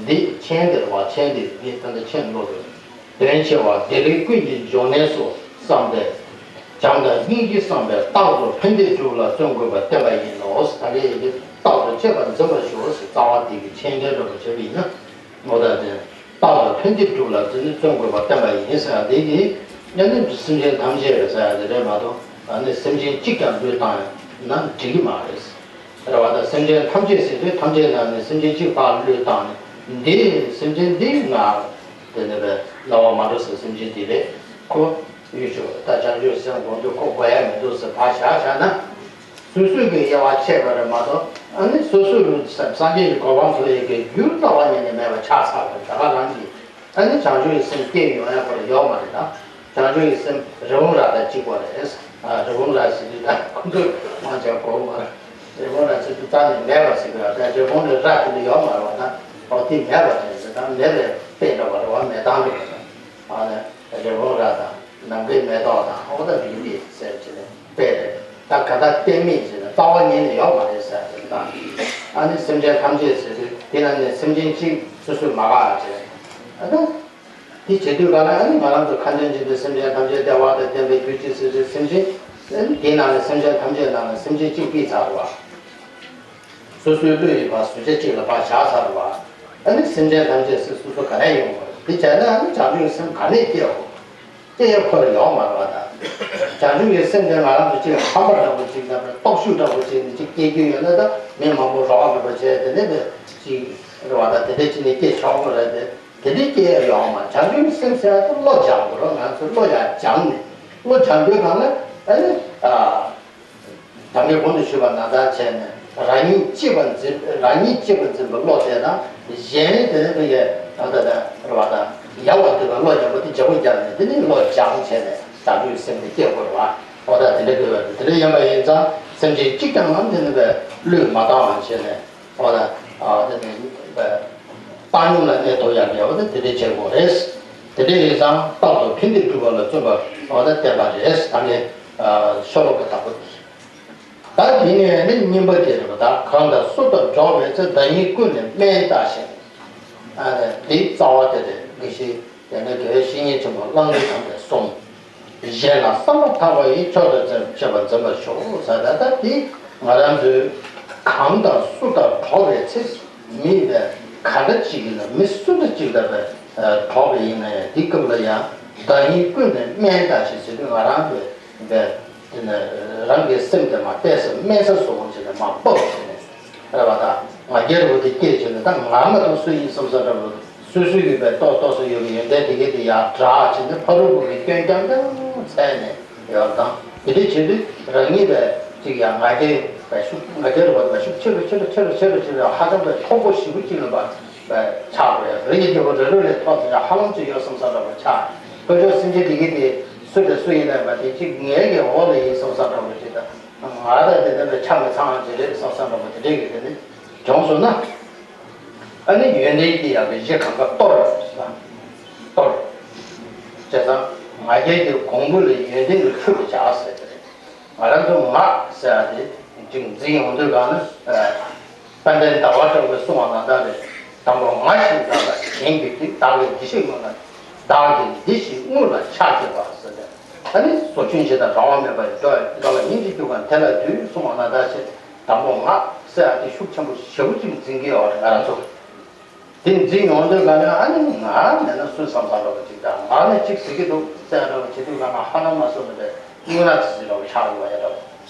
འདི་མཆན་འདིར་བ་མཆན་འདིར་ནི་ད་ལྟ་མཆན་ཀློག་དགོས། དོན་ཆེ་བ་བདེ་ལེགས་ཀུན་གྱི་འབྱུང་གནས་སུ་བསམ་པས། བྱམས་དང་སྙིང་རྗེ་བསམ་པས་རྟག་ཏུ་ཕན་བདེ་སྒྲུབ་ལ་བརྩོན་དགོས་པ་བསྟན་པ་ཡིན་ནོ། ད་ལྟ་ཡི་གེ་རྟག་ཏུ་སྤྱད་པར་འཛིན་པར་ཞུ་ཟེར་རྩ་བ་དེ་གི་མཆན་འདི་འདྲ་པོ་བྱས་པ་ཡིན་ན། མོ་ད་དེ། རྟག་ཏུ་ཕན་བདེ་སྒྲུབ་ལ་དེ་ནི་བརྩོན་དགོས་པ་བསྟན་པ་ཡིན་ཟེར་ཡ་དེ་གིས་གཉེན་ཉེ་སེམས་ཅན་ཐམས་ཅད་ལ་ཟེར་ཡ་དེ་རེད་མ་གཏོགས་ཨ་ནི་སེམས་ཅན་གཅིག་ཀྱང་བློས་བཏང་ན་འགྲིག་གི་མ་རེད། རེད་བ། ད་སེམས་ཅན་ཐམས་ཅད་ཟེར་དུས་ཐམས་ཅད་ནང་ནས་སེམས་ཅན་གཅིག་ཕར་བློས་བཏང་ནས་འདི་སེམས་ཅན་འདི་ང་དེ་ནི་བས་རྣ་བ་མ་འགྲོ་ཟེར་སེམས་ཅན་འདི་རེད་ཁོ། ཡུལ་ཤོག་ད་བྱང་ཆུབ་སེམས་སྒོམ་དུས་ཁོ་དགོས་ཡ་མི་འདུག་ཟེར་ཕར་བཞག་བཞག་ན། སོ་སོའི་གི་དབྱེ་བ་ཕྱེ་བ་རེད་མ་གཏོགས་ཨ་ནི་སོ་སོའི་སངས་རྒྱས་ཀྱི་གོ་འཕང་ཐོབ་ཡས་ཀྱི་རྒྱུ་རྩ་བ་ཉིད་ནས་མེད་པ་ཆགས་ཚར་བ་རེད། ད་ག་རང་གིས་ཨ་ནི་བྱང་ཆུབ་ཀྱི་སེམས་སྐྱེ་ཡོང་ཡ་ཁོ་ར་ཡོད་མ་རེད་ད། བྱང་ཆུབ་ཀྱི་སེམས་རི་བོང་རྭ་དང་གཅིག་པ་རེད། ཨ་རི་བོང་རྭ་ཟེར་དུས་ད་ཁོ་ཚོས་མང་ཆེ་བ་གོ་མ་རེད། རི་བོང་རྭ་ཟེར་དུས་རྩ་ནས་མེད་པ་ཟེར་གི་ཡོད་རེད། རི་བོང་རྭ་དེ་འདྲ་ཡོད་མ་རེད་བ། ད་འོ་དེ་མེད་པ་རེད་ཟེར། ད་མེད་པའི་དཔེ་འདྲ་བ་རེད་བ། མེད་སྟངས་འདྲ་བ་རེད། ཨ་ནི། རི་བོང་རྭ་དང་ནམ་མཁའི་མེ་ཏོག་དང་འོ་ད་རིགས་འདི་ཟེར་གྱི་ནས་དཔེ་རེད། ད་ག་ད་གཏན་མེད་ཟེར་ན་རྩ་བ་ཉིད་ནས་ཡོད་མ་རེད་ཟེར་གྱི་ད། ཨ་ནི་སེམས་ཅན་ཐམས་ཅད་ཟེར་དུས་དེ་ན་ནི་སེམས་ཅན་གཅིག་སོ་སོས་མ་དགའ་ཟེར། ཨ་ད། དེ་བྱེད་དུས་ག་ལ་ཨ་ནི་ང་རང་ཚོ་ཁ་འདོན་བྱེད་དུས་སེམས་ཅན་ཐམས་ཅད་བདེ་བ་དང་ལྡན་པའི་རྒྱུར་གྱིས་ཟེར་དུས་སེམས་ཅན། ཨ་ནི་དེའི་ནང་ནས་སེམས་ཅན་ཐམས་ཅད་ནང་ནས་སེམས་ཅན་གཅིག་ཕུད་ཚར་བ། སོ་སོའི་བློ་ཡི་བར་ཟུར་ཆ་གཅིག་ལ་ཕར་བཞག་ཚར་བ། ཨ་ནི་སེམས་ཅན་ཐམས་ཅད་སུ་སོ་སོ་ག་ནས་ཡོང་དགོས་རེད། དེ་བྱས་ན་ཨ་ནི་བྱང་ཆུབ་ཀྱི་སེམས་ག་ནས་སྐྱེའོ། སྐྱེ་ཡ་ཁོ་ར་ཡོང་མ་རེད་བ་ད། བྱང་ཆུབ་ཀྱི་སེམས་དེ་ང་རང་ཚོ་གཅིག་ལ་ཧམ་པ་འདྲ་པོ་གཅིག་ལ་ སྟོབས་ཤུགས་འདྲ་པོ་བྱས་ནས་ཅིག་སྐྱེ་རྒྱུ་ཡོད་ན་ད་མི་མང་པོ་རོགས་འདྲ་པོ་བྱས་དེ་ནས་དེ་ཅིག་རེད་བ། ད་དེ་འདྲ་བྱས་ནས་སྐྱེ་ཆོག་གི་རེད་དེ། དེ་འདྲའི་སྐྱེ་ཡ་ཡོད་མ། བྱང་ཆུབ་སེམས་ཟེར་ཡ་དེ་བློ་སྦྱང་དགོས་རེད། ང་ཚོ་བློ་ཡར་སྦྱངས་ནས། བློ་སྦྱང་དུས་གང་ལ་ཨ་ནི་ཨ། ད་གིན་གོང་དུ་ཞུས་པ་ནང་ལྟར་བྱས་ནས་རང་ཉིད་གཅེས་པར་འཛིན། རང་ཉིད་གཅེས་པར་འཛིན་པའི་བློ་དེ་དང་། གཞན་དེ་ནས་ཕ་གི་ད་ལྟ་ད་རེད་བ། ད་ཡལ་བར་འདོད་པའི་བློ་ཡིན་པ་དེ་བརྗེ་པོ་རྒྱག་ནས་དེ་ནས་བློ་སྦྱངས་བྱས་ནས་བྱང་ཆུབ་སེམས་དེ་སྐྱེ་དགོས་རེད་བ། འོ་ད་དེ་འདྲ་དགོས་པ་རེད། དེ་འདྲ་ཡིན་པ་ཡིན་ཙང་སེམས་ཅན་གཅིག་ཀྱང་ལ་དེ་ནས་བློས་མ་བཏང་བ་བྱས་ནས། འོ་ད་ཨ་དེ་ནས་བཏང་སྙོམས་ལ་གནས་ཐུབ་ཡག་གི་འོ་ད་དེ་འདྲ་བྱེད་དགོས་རེད། དེ་འདྲ་ཡིན་ཙང་རྟག་ཏུ་ཕན་བདེ་སྒྲུབ་པ་ལ་བརྩོན་པ་འོ་ད་བསྟན་པ་རེད། ད་ངས་ཤོ་ལོ་ཀ་དང་པོ་དེ། ད་དེ་ནས་ནི་གཉིས་པ་དེ་རེད་པ། ད་གང་དང་སུ་དང་འགྲོགས་པའི་ཚེ། བདག་ཉིད་ཀུན་ནས་དམན་བལྟ་ཞིང་། ཨ་ནི་དེའི་རྩ་བ་དེ་རེད། དགེ་བཤེས་དེ་ནས་དགེ་བའི་བཤེས་གཉེན་ཆེན་པོ་གླང་ཆེན་དམ་པས་གསུངས། གཞན་ལ་བསམ་པ་ཐག་པ་ཡིས། མཆོག་ཏུ་བྱེད་པར་འཛིན་པར་ཞུ་ཟེར། ད་ལྟ་དེ་ང་རང་ཚོས་གང་དང་སུ་དང་འགྲོགས་པའི་ཚེ། མི་ལ་ག་འདྲ་ཅིག་ཡིན་ན། མི་སུ་འདྲ་ཅིག་དང་འགྲོགས་པ་ཡིན་ན་ཡང་དེའི་སྐབས་ལ་ཡང་བདག་ཉིད་ཀུན་ནས་དམན་བལྟ་ཞིང་ཟེར་དུས་ང་རང་ཚོས་དེ་ནས་རང་གི་སེམས་དེ་མར་ཏོག་ཙམ་དམན་ས་བཟོ་བྱས་ནས་མར་ཕབ་བྱས་ནས་རེད་བ། ད་ང་རྒྱལ་རེད་པ། དེ་སྐྱེས་བྱས་ནས་ད་ང་མ་གཏོགས་སུ་ཡིན་བསམ་ས་འདྲ་པོ། སོ་སོའི་ཡོད་པའི་ཏོག་ཏོག་ཙམ་ཡོད་པའི་ཡོན་ཏན་དེ་གས་དེ་ཡར་དྲག་བྱས་ནས་ཕ་རོལ་པོ་གི་སྐྱོན་རྐྱང་རྐྱང་འཚོལ་ནས་ཡོད་དང་། དེ་འདྲ་བྱེད་དུས་རང་ཉིད་ལ་ཅིག་ཡང་ང་རྒྱལ་བའི་ཤུགས། ང་རྒྱལ་རེད་པ། ཤུགས་ཆེ་རུ་ཆེ་རུ་ཆེ་རུ་ཆེ་རུ་ཆེ་རུ་ཧ་ཅང་པའི་མཐོ་པོ་ཞེ་པོ་ཅིག་ལ་ཆགས་པ་ཡང་རེད། ཡིན་དེ་བ་རེ་རེ་ལས་ཐོག་ཏུ་ཡང་ཧ་ལམ་ཅིག་ཡོད་བསམ་ས་འདྲ་པོ་ཆགས། དཀོན་མཆོག་སེམས་ཅན་དེ་གས་དེ་སུ་དང་སུ་ཡིན་ན་མ་དེ་གཅིག་ངའི་གི་འོག་ལ་ཡིན་བསམ་ས་འདྲ་པོ་ཅིག་དང་། ང་དང་དེ་འདྲ་བའི་ཆ་མི་ཚང་བ་ཅིག་རེད་བསམ་ས་འདྲ་པོ་དེ་འདྲས་ཀྱི་དེ་ནི་བྱུང་སོང་ན། ཨ་ནི་ཡོན་ཏན་གྱི་ཡང་གི་གཞི་གང་ག་གཏོར་ཟེར། གཏོར། བྱས་ཙང་ང་རྒྱལ་གྱི་གོང་བུ་ལ་ཡོན་ཏན་གྱི་ཆུ་ལ་བཞག་ཟེར་གྱི་རེད། ང་རང་ཚོ་ང་ཟེར་ཡ་དེ་ཅིག་འཛིན་ཡོང་དུས་གང་ན། དཔལ་ལྡན་ཟླ་བ་གྲགས་པས་གསུངས་པ་ནང་ལྟར་རེད། དང་པོ་ང་ཞེས་བྱ་བ་གཞན་གྱིས་ཏེ། བདག་གིས་འདི་ཞེས་དངོས་ལ། བདག་གིས་འདི་ཞེས་དངོས་ལ་ཕྱག་བགྱི་བ་ཟེར་ཏེ། ཨ་ནི་ཟོ་ཆུན་བྱེད་དང་འབྲལ་བ་མེད་པར་འགྲོ་འགྲོ་བ་སྙིང་རྗེ་རྒྱུ་གང་དེ་ལ་འདུད་གསུངས་པ་ནང་ལྟར་བྱས། དང་པོ་ང་ཟེར་ཡ་དེ་ཤུགས་ཆེན་པོ་ཞེ་པོ་ཅིག་འཛིན་གྱི་ཡོད་རེད་ང་རང་ཚོ། དེ་འཛིན་ཡོང་དུས་ག་ནས་ཨ་ནི་ང་མེད་ན་སུ་བསམ་བསམ་འདྲ་བོ་ཅིག་དང་། ང་ནི་ཅིག་ཟེར་གྱི་འདུག་ཟེར་འདྲ་བོ་བྱེད་དུས་ང་ང་ཧ་ལམ་མ་བཟོད་པ་དེ་དངོས་གནས་ཙི་ཙི་འདྲ་བོ་ཆགས་ཡོང་བ་ཡིན་འདྲ་བོ།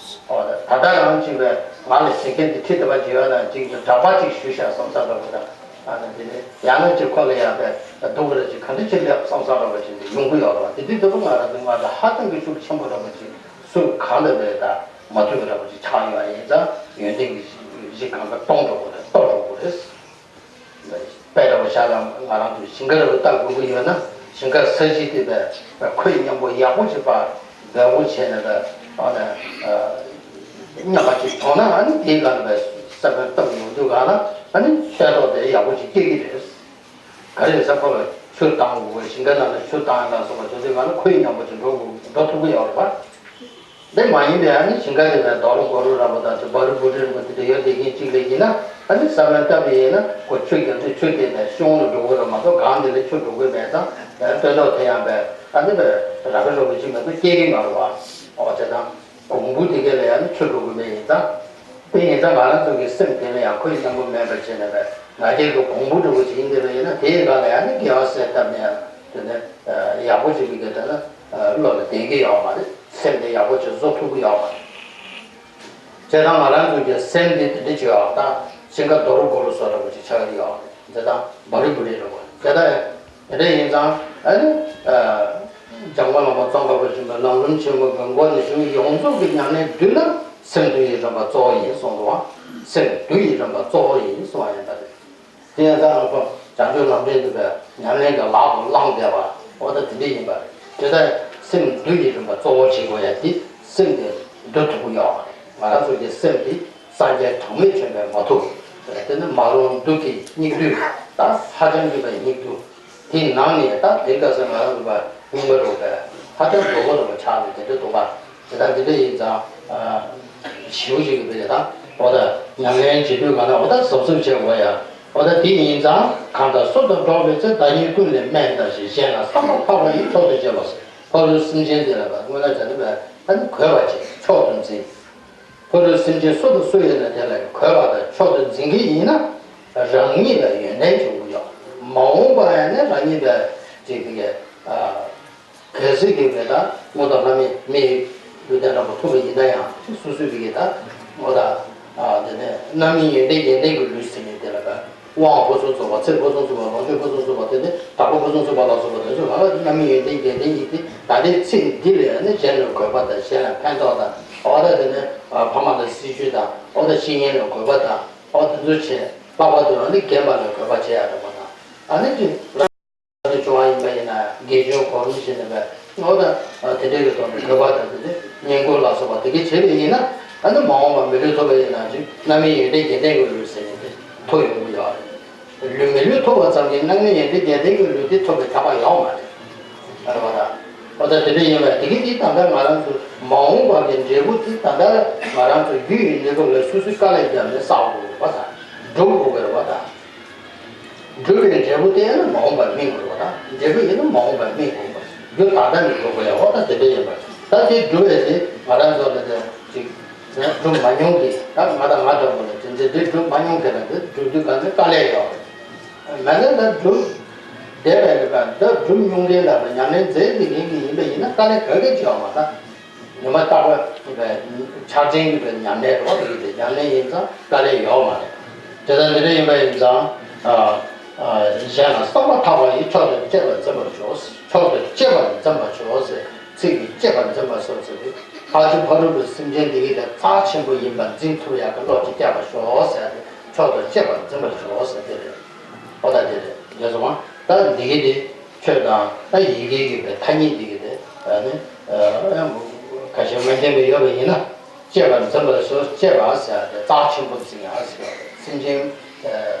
འོ་ད་ད་ལྟ་ཡང་ཅིག་པས་ང་ལ་བྱེད་མཁན་དེ་ཁྲིད་བསྡད་པ་ཅིག་ཡོད་ན་ཅིག་གྲྭ་པ་ཅིག་ཞུས་ཤག་བསམ་བསམ་འདྲ་བོ་དང་། ཨ་ནི་དེ་ནས་ཡང་ན་ཅིག་ཁོ་ལ་ཡང་པས་སྡུག་ར་ཅིག་ག་འདྲ་ཅིག་སླེབས་བསམ་བསམ་འདྲ་བོ་ཅིག་དེ་ཡོང་གི་ཡོད་རེད་བ། དེ་དུས་དེ་བུ་ང་རང་ཚོ་ང་ཚོ་ཧ་ཅང་གི་ཤུགས་ཆེན་པོ་འདྲ་བོ་ཅིག་སུ་གང་ལ་པས་ད་མ་ཐུབ་པ་འདྲ་བོ་ཅིག་ཆགས་ཡོང་བ་ཡིན་ཙང་ཡོན་ཏན་གྱི་གཞི་གང་ག་སྟོང་འགྲོ་དགོས་རེད། སྟོར་འགྲོ་དགོས་རེད། དཔེ་འདྲ་བོ་བཞག་ན་ང་རང་ཚོ་ཞིང་ཁ་འདྲ་བོ་ལྟ་དགོས་ཀྱི་ཡོད་ན་ཞིང་ཁ་ས་གཞི་དེ་བས་ཁོད་མཉམ་པོ་ཡག་པོ་ཞིག་པ་འབེལ་པོ་བྱས་ནས་པས་ཨ་ནི་མཉམ་པ་ཅིག་བྱུང་ན་ཨ་ནི་དེའི་སྒང་ལ་པས་ས་བོན་བཏབ་ཡོང་དུས་སྒང་ལ་ཨ་ནི་ཤ་རྡོག་དེ་ཡག་པོ་ཞིག་སྐྱེ་གི་རེད། ག་རེ་ཟེར་ཁོ་ལ་ཆུ་བཏང་དགོས། ཞིང་ཁ་ནང་ལ་ཆུ་བཏང་ཡ་ལ་སོགས་པ་བྱུང་དུས་སྒང་ལ་ཁོད་མཉམ་པོ་ཅིག་འགྲོ་དགོས་འགྲོ་ཐུབ་ཀྱི་ཡོད་རེད་པ། དེ་མ་ཡིན་པའི་ཨ་ནི་ཞིང་ཁ་དེ་ལ་རྡོ་རུ་གོ་རུ་ར་བོ་དང་དེ་བ་རུ་བུ་རི་ར་བོ་དེ་འདྲ་ཡོད་བསྡད་མཁན་གཅིག་ལ་ཡིན་ན་ཨ་ནི་ས་བོན་བཏབ་པ་ཡིན་ན་ཁོ་ཆུ་རྒྱབ་དུས་ཆུ་དེ་ནས་གཤོང་ལ་འགྲོ་གི་རེད་མ་གཏོགས་སྒང་དེ་ལ་ཆུ་འགྲོ་གི་མེད་ཙང་སྟོད་ཐོག་དེ་ཡང་པས་ཨ་ནི་པས་ར་བ་ར་བོ་ཅིག་མ་གཏོགས་སྐྱེ་གི་མ་རེད་བ། ཨོ་བྱས་ཙང་གོང་བུ་དེ་ག་ལ་ཡང་ནི་ཆུ་འགྲོ་གི་མེད་ཡིན་ཙང་། དེ་ཡིན་ཙང་ང་རང་ཚོ་གི་སེམས་དེ་ལ་ཡང་ཁོད་མཉམ་པོ་མེད་པར་བྱས་ནས་པས་ང་རྒྱལ་གྱི་གོང་བུ་འདྲ་བོ་ཅིག་ཡིན་བསྡད་པ་ཡིན་ན་དེའི་སྒང་ལ་ཡང་ནི་དགེ་བ་གསལ་བཏབ་ནས་ཡང་དེ་ནས་ཡག་པོ་ཅིག་གི་དེ་ལྟར་ན། བློ་ལ་ལྡན་གྱི་ཡོད་མ་རེད། སེམས་དེ་ཡག་པོ་ཅིག་བཟོ་ཐུབ་ཀྱི་ཡོད་མ་རེད། བྱས་ཙང་ང་རང་ཚོ་གི་སེམས་དེ་དེ་འདྲ་ཅིག་ཡོད་དང་ཤིང་ཁ་རྡོ་རུ་གོ་རུ་བཟོ་འདྲ་པོ་ཅིག་ཆགས་ཀྱི་ཡོད་རེད། བྱས་ཙང་བ་རི་བུ་རི་འདྲ་པོ་བྱས་ཙང་དེ་འདྲ་ཡིན་ཙང་ཨ་ནི་འཇམ་མགོན་བླ་མ་ཙོང་ཁ་པ་ཆེན་པོས་ལམ་རིམ་ཆེན་མོ་གི་མགོ་ནས་གཞུང་ཡོངས་རྫོགས་ཀྱི་ཉམས་ལེན་བསྡུས་ན་སེམས་འདུལ་བའི་རིམ་པ་གཙོ་བོ་ཡིན་གསུངས་འདུག་བ། སེམས་འདུལ་བའི་རིམ་པ་གཙོ་བོ་ཡིན་གསུངས་པ་ཡིན་པ་རེད། དེ་ཡང་ད་ང་ཚོ་བྱང་ཆུབ་ལམ་རིམ་དུ་བའི་ཉམས་ལེན་གྱི་ལག་ཏུ་བླངས་བསྡད་པ་འོ་ད་དེ་འདྲ་ཡིན་པ་རེད། དེ་ལྟར་སེམས་འདུལ་གྱི་རིམ་པ་གཙོ་བོ་བྱེད་དགོས་ཡ་དེ་སེམས་དེ་འདུལ་ཐུབ་ཀྱི་ཡོད་མ་རེད། ང་རང་ཚོ་གི་སེམས་དེ་སངས་རྒྱས་གྲངས་མེད་བྱོན་པས་མ་ཐུབ། དེ་ནི་མ་རུངས་སྡུག་གི་སྙིགས་དུས་ད་ཧ་ཅང་གི་བའི་སྙིགས་དུས། དེའི་ནང་ནས་ད་དེ་སྐབས་སུ་ང་རང་ཚོ་བ་རྙིང་པ་རུ་བས་ཧ་ཅང་རྡོག་པོ་རུ་བ་ཆགས་ནས་དེ་འདྲ་འདུག་པ། དེ་ལྟར་འདི་འདྲ་ཡིན་ཙང་ཞིའུ་ཞིག་གི་བས་ད་འོ་ད་ཉམས་ལེན་བྱེད་དུས་ག་ན་འོ་ད་གཟབ་གཟབ་བྱེད་དགོས་ཡ། འོ་ད་དེ་ཡིན་ཙང་གང་དང་སུ་དང་འགྲོགས་པའི་ཚེ། བདག་ཉིད་ཀུན་ལས་དམན་བལྟ་ཞིང་། གཞན་ལ་བསམ་པ་ཐག་པ་ཡིས། མཆོག་ཏུ་བྱེད་པར། ཕ་རོལ་སེམས་ཅན་དེ་ལ་བ་དངོས་གནས་བྱ་ནི་བས་ད་ནི་གུས་པ་བྱེད་མཆོག་ཏུ་འཛིན། ཕ་རོལ་སེམས་ཅན་སུ་དང་སུ་ཡིན་ན་དེ་ལ་གུས་པ་དང་མཆོག་ཏུ་འཛིན་གྱི་ཡིན་ན་རང་ཉིད་ལ་ཡོན་ཏན་འབྱུང་གི་ཡོད། མ་འོངས་པ་ཡང་ནི་རང་ཉིད་ལ་ཅིག་གི་གལ་སྲིད་ཀྱི་མེད་ད་དངོས་དང་ལྷ་མི་མི་ ལུས་རྟེན་དྲག་པོ་ཐོབ་པ་ཡིན་ན་ཡང་སོ་སོའི་བི་གེ་ད་འོ་ད་དེ་ནས་རྣམ་སྨིན་ཡོན་ཏན་རྒྱན་ལྡན་གྱི་ལུས་ཟེར་ནས་དེ་ལ་བ། དབང་ཕུན་སུམ་ཚོགས་པ། ཚེ་ཕུན་སུམ་ཚོགས་པ། ལོངས་སྤྱོད་ཕུན་སུམ་ཚོགས་པ། དེ་ནི་དྲག་པོ་ཕུན་སུམ་ཚོགས་པ་ལ་སོགས་པ་དེ་ཚོ་ལ་རྣམ་སྨིན་ཡོན་ཏན་རྒྱན་ལྡན་ཡིན་ཏེ། ད་ལྟའི་ཚེ་འདི་ལ་ནི་གཞན་ལ་དགོས་པ་དང་། གཞན་ལ་ཕན་ཐོགས་དང་། འོ་ད་དེ་ནི་ཕ་མ་ལ་སྲི་ཞུ་དང་། འོ་ད་བཤེས་གཉེན་ལ་དགོས་པ་དང་། འོ་དེ་ཚོ་བྱས། ལྷག་པར་དུ་ནི་རྒན་པ་ལ་དགོས་པ་བྱེད་ཡག་འདྲ་པོ་དང་། ཨ་ནི་ཅིག་ལ་ནི་བྱུང་བ་ཡིན་པ་ཡིན་ན་དགེ་སྦྱོར་གོ་རིམ་བྱས་ནས་བས། འོ་ད་དེ་འདྲའི་གི་ཐོག་ནས་དགོས་པ་དང་། དེ་ནི་བསྙེན་བཀུར་ལ་སོགས་པ་དེ་གས་བྱས་པ་ཡིན་ན། ཨ་ནི་མ་འོངས་པ་མི་ལུས་ཐོབ་པ་ཡིན་ན་ཅིག་རྣམ་སྨིན་ཡོན་ཏན་རྒྱན་ལྡན་གྱི་ལུས་ཟེར་ནས་དེ་ཐོབ་ཡོང་གི་ཡོད་རེད། ལུས་མི་ལུས་ཐོབ་པ་ཙམ་གྱིས་རྣམ་སྨིན་ཡོན་ཏན་རྒྱན་ལྡན་གྱི་ལུས་དེ་ཐོབ་པའི་ཁྱབ་པ་ཡོད་མ་རེད། ཨ་རེད་པ་ད། འོ་ད་དེ་འདྲ་ཡིན་པས། དེ་གི་དེ་ད་ལྟ་ང་རང་ཚོ་མ་འོངས་པ་གི་འབྲས་བུ་དེ་ད་ལྟ་ང་རང་ཚོ་རྒྱུ་ཡི་གནས་སྐབས་ལ་སོ་སོའི་དཀའ་ལས་བརྒྱབ་ནས་བསགས་དགོས་པ་དང་། སྒྲུབ་དགོས་པ་རེད་པ་ད། སྒྲུབ་པའི་འབྲས་བུ་དེ་ཡང་ན་མ་འོངས་པར་སྨིན་དགོས་པ་དང་། འབྲས་བུ་ཡིན་ན་མ་འོངས་པར་སྨིན་དགོས་པ། རྒྱུ་ད་ལྟ་ནས་སྒྲུབ་དགོས་ཡ། འོ་ད་དེ་འདྲ་ཡིན་པས། ད་དེ་སྒྲུབ་པའི་ཚེ་ང་རང་ཚོ་ལ་དེ་ཅིག་སྒྲུབ་མ་མྱོང་གི། ད་ང་དང་ང་འདྲ་པོ་ལ་དེ་འདྲ་དེ་སྒྲུབ་མ་མྱོང་གི་ལ་དེ་སྒྲུབ་དུས་ག་ཚོད་དཀའ་ལས་ཡོད་རེད། མེད་ན་ད་སྒྲུབ་བསྡད་པའི་རིགས་པ། ད་སྒྲུབ་མྱོང་མཁན་འདྲ་པོ། ཉམས་ལེན་མཛད་བསྡད་མཁན་གྱི་ཡིན་པ་ཡིན་ན་དཀའ་ལས་ག་གེ་ཅིག་ཡོད་མ་རེད། ཉི་མ་རྟག་པར་ཕྱག་ཆེན་གྱི་ཉམས་ལེན་རོགས་དེ་གི་དེ་ཉམས་ལེན་ཡིན་ཙང་དཀའ་ལས་ཡོད་མ་རེད། དེ་ལྟར་འདི་འདྲ་ཡིན་པ་ཡིན་ཙང་། ཨ་ཨ་གཞན་ལ་བསམ་པ་ཐག་པ་ཡིས། མཆོག་ཏུ་གཅེས་པར་འཛིན་པར་ཤོག། མཆོག་ཏུ་གཅེས་པར་འཛིན་པར་ཤོག་ཟེར། ཚིག་གིས་གཅེས་པར་འཛིན་པར་ཤོག་ཟེར་ཏེ། ཕར་ཕྱིན་ཕ་རོལ་པོའི་སེམས་ཅན་འདི་གི་དེ་རྩ་ཆེན་པོ་ཡིན་པར་འཛིན་ཐུབ་ཡག་གི་བློ་ཅིག་སྐྱེ་བར་ཤོག་ཟེར་ཏེ། མཆོག་ཏུ་གཅེས་པར་འཛིན་པར་ཤོག་ཟེར་དེ་རེད། ཨོ་ད་དེ་རེད། རེད་སོང་ང་། ད་འདི་གི་དེ་ཆོས་དང་ད་ཡི་གེ་གི་དེ་ཐ་སྙད་འདི་གི་དེ་ཨ་ནི་ཨ་ཁ་ཤས་མ་མཁྱེན་པ་ཡོད་པ་ཡིན་ན། གཅེས་པར་འཛིན་པར་ཤོག། གཅེས་པ་ཟེར་ཏེ་རྩ་ཆེན་པོ་འཛིན་ཡག་ཟེར། སེམས་ཅན་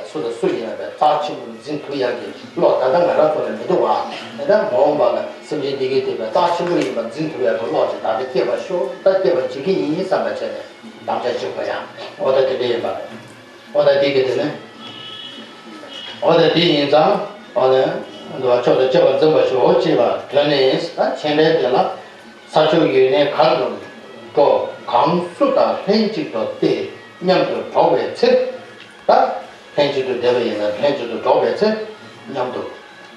སུ་དང་སུ་ཡིན་ན་བས་རྩ་ཆེན་པོ་འཛིན་ཐུབ་ཡག་གི་བློ་ད་ལྟ་ང་རང་ཚོ་ལ་མི་འདུག་བ། དེ་ལྟར་མ་འོངས་པ་ལ་སེམས་ཅན་འདི་གའི་དེ་བས་རྩ་ཆེན་པོ་ཡིན་པ་འཛིན་ཐུབ་ཡག་གི་བློ་ཅིག་ད་ལྟ་སྐྱེས་པར་ཤོག། ད་སྐྱེས་པར་བྱེད་ཀྱི་ཡིན་བསམ་པ་བྱས་ནས་དམ་བཅའ་བཅུག་པ་ཡང་། འོ་ད་དེ་འདྲ་ཡིན་པ་རེད། འོ་ད་འདི་གི་དེ་ནི། འོ་ད་འདི་ཡིན་ཙང་། འོ་ད་འདི་བ་མཆོག་ཏུ་གཅེས་པར་འཛིན་པར་ཤོག་ཅེས་པ་དོན་ནི། ད་མཆན་འགྲེལ་དེ་ལ། ས་ཕྱོགས་ཡུལ་ནས་གར་དུ་འགྲོ། གང་སུ་དང་ལྷན་ཅིག་ཏུ་སྟེ་མཉམ་དུ་འགྲོགས་པའི་ཚེ། ད་ལྷན་ཅིག་ཏུ་བསྡད་པ་ཡིན་ན་ལྷན་ཅིག་ཏུ་འགྲོགས་པའི་ཚེ་མཉམ་དུ།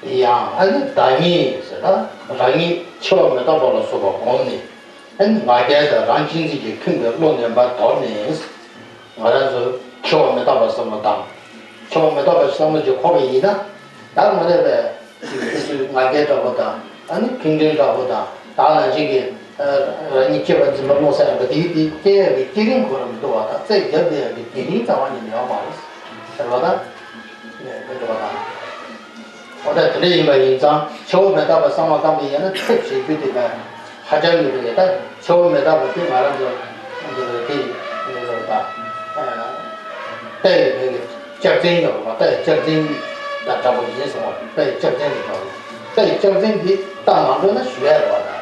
ཡང་ཨ་ནི་བདག་ཉིད་ཟེར། ད་རང་ཉིད་འཆི་བ་མི་རྟག་པ་ལ་སོགས་པ་བསྒོམས་ནས། ཨ་ནི་ང་རྒྱལ་དང་རང་གཅེས་འཛིན་གྱིས་ཁེངས་པའི་བློ་ངན་པ་དོར་ནས། ང་རང་ཚོ་འཆི་བ་མི་རྟག་པ་བསམ་བློ་བཏང་། འཆི་བ་མི་རྟག་པ་བསམ་བློ་ཅིག་འཁོར་བ་ཡིན་ན། ད་ང་རེ་བས་ཅིག་སོ་སོའི་ང་རྒྱལ་འདྲ་པོ་དང་། ཨ་ནི་ཕྲན་བུ་འདྲ་པོ་དང་། ད་ནང་བཞིན་གྱི་རང་ཉིད་གཅེས་པར་འཛིན་པ་མནོ་ས་ཡོད་པ་དེ་དེ་སྐྱེ་ཡག་གི་བསྐྱེད་རིམ་ཁོ་རང་མི་འདུག་བ། ད་རྩ་བརྒྱབ་བསྡད་ཡག་གི་བསྐྱེད་རིམ་རྩ་བ་ཉིད་ནས་ཡོད་མ་རེད། ཟེར་བ་དང་། མི་འདུག་བ་དང་། འོ་ད་དེ་འདྲ་ཡིན་པ་ཡིན་ཙང་འཆི་བ་མི་རྟག་པ་བསམ་བློ་བཏང་པ་ཡིན་ན་ཚེ་ཞེས་རྒྱུ་དེ་ལ་ཧ་ཅང་གི་རེད། ད་འཆི་བ་མི་རྟག་པ་དེ་ང་རང་ཚོ་འདི་ལ་དེ་འདི་ལ་ད་ལྟ་ཡི་མི་གི་ལྕགས་འཛིན་ཡོད་པ། ལྟ་ཡི་ལྕགས་འཛིན་དང་འདྲ་པོ་ཡིན་སོང་བ། ལྟ་ཡི་ལྕགས་འཛིན་དང་འདྲ་པོ། ལྟ་ཡི་ལྕགས་འཛིན་འདི་རྟ་མ་འགྲོ་ན་ཞོན་ཡག་རེད་བ། ད་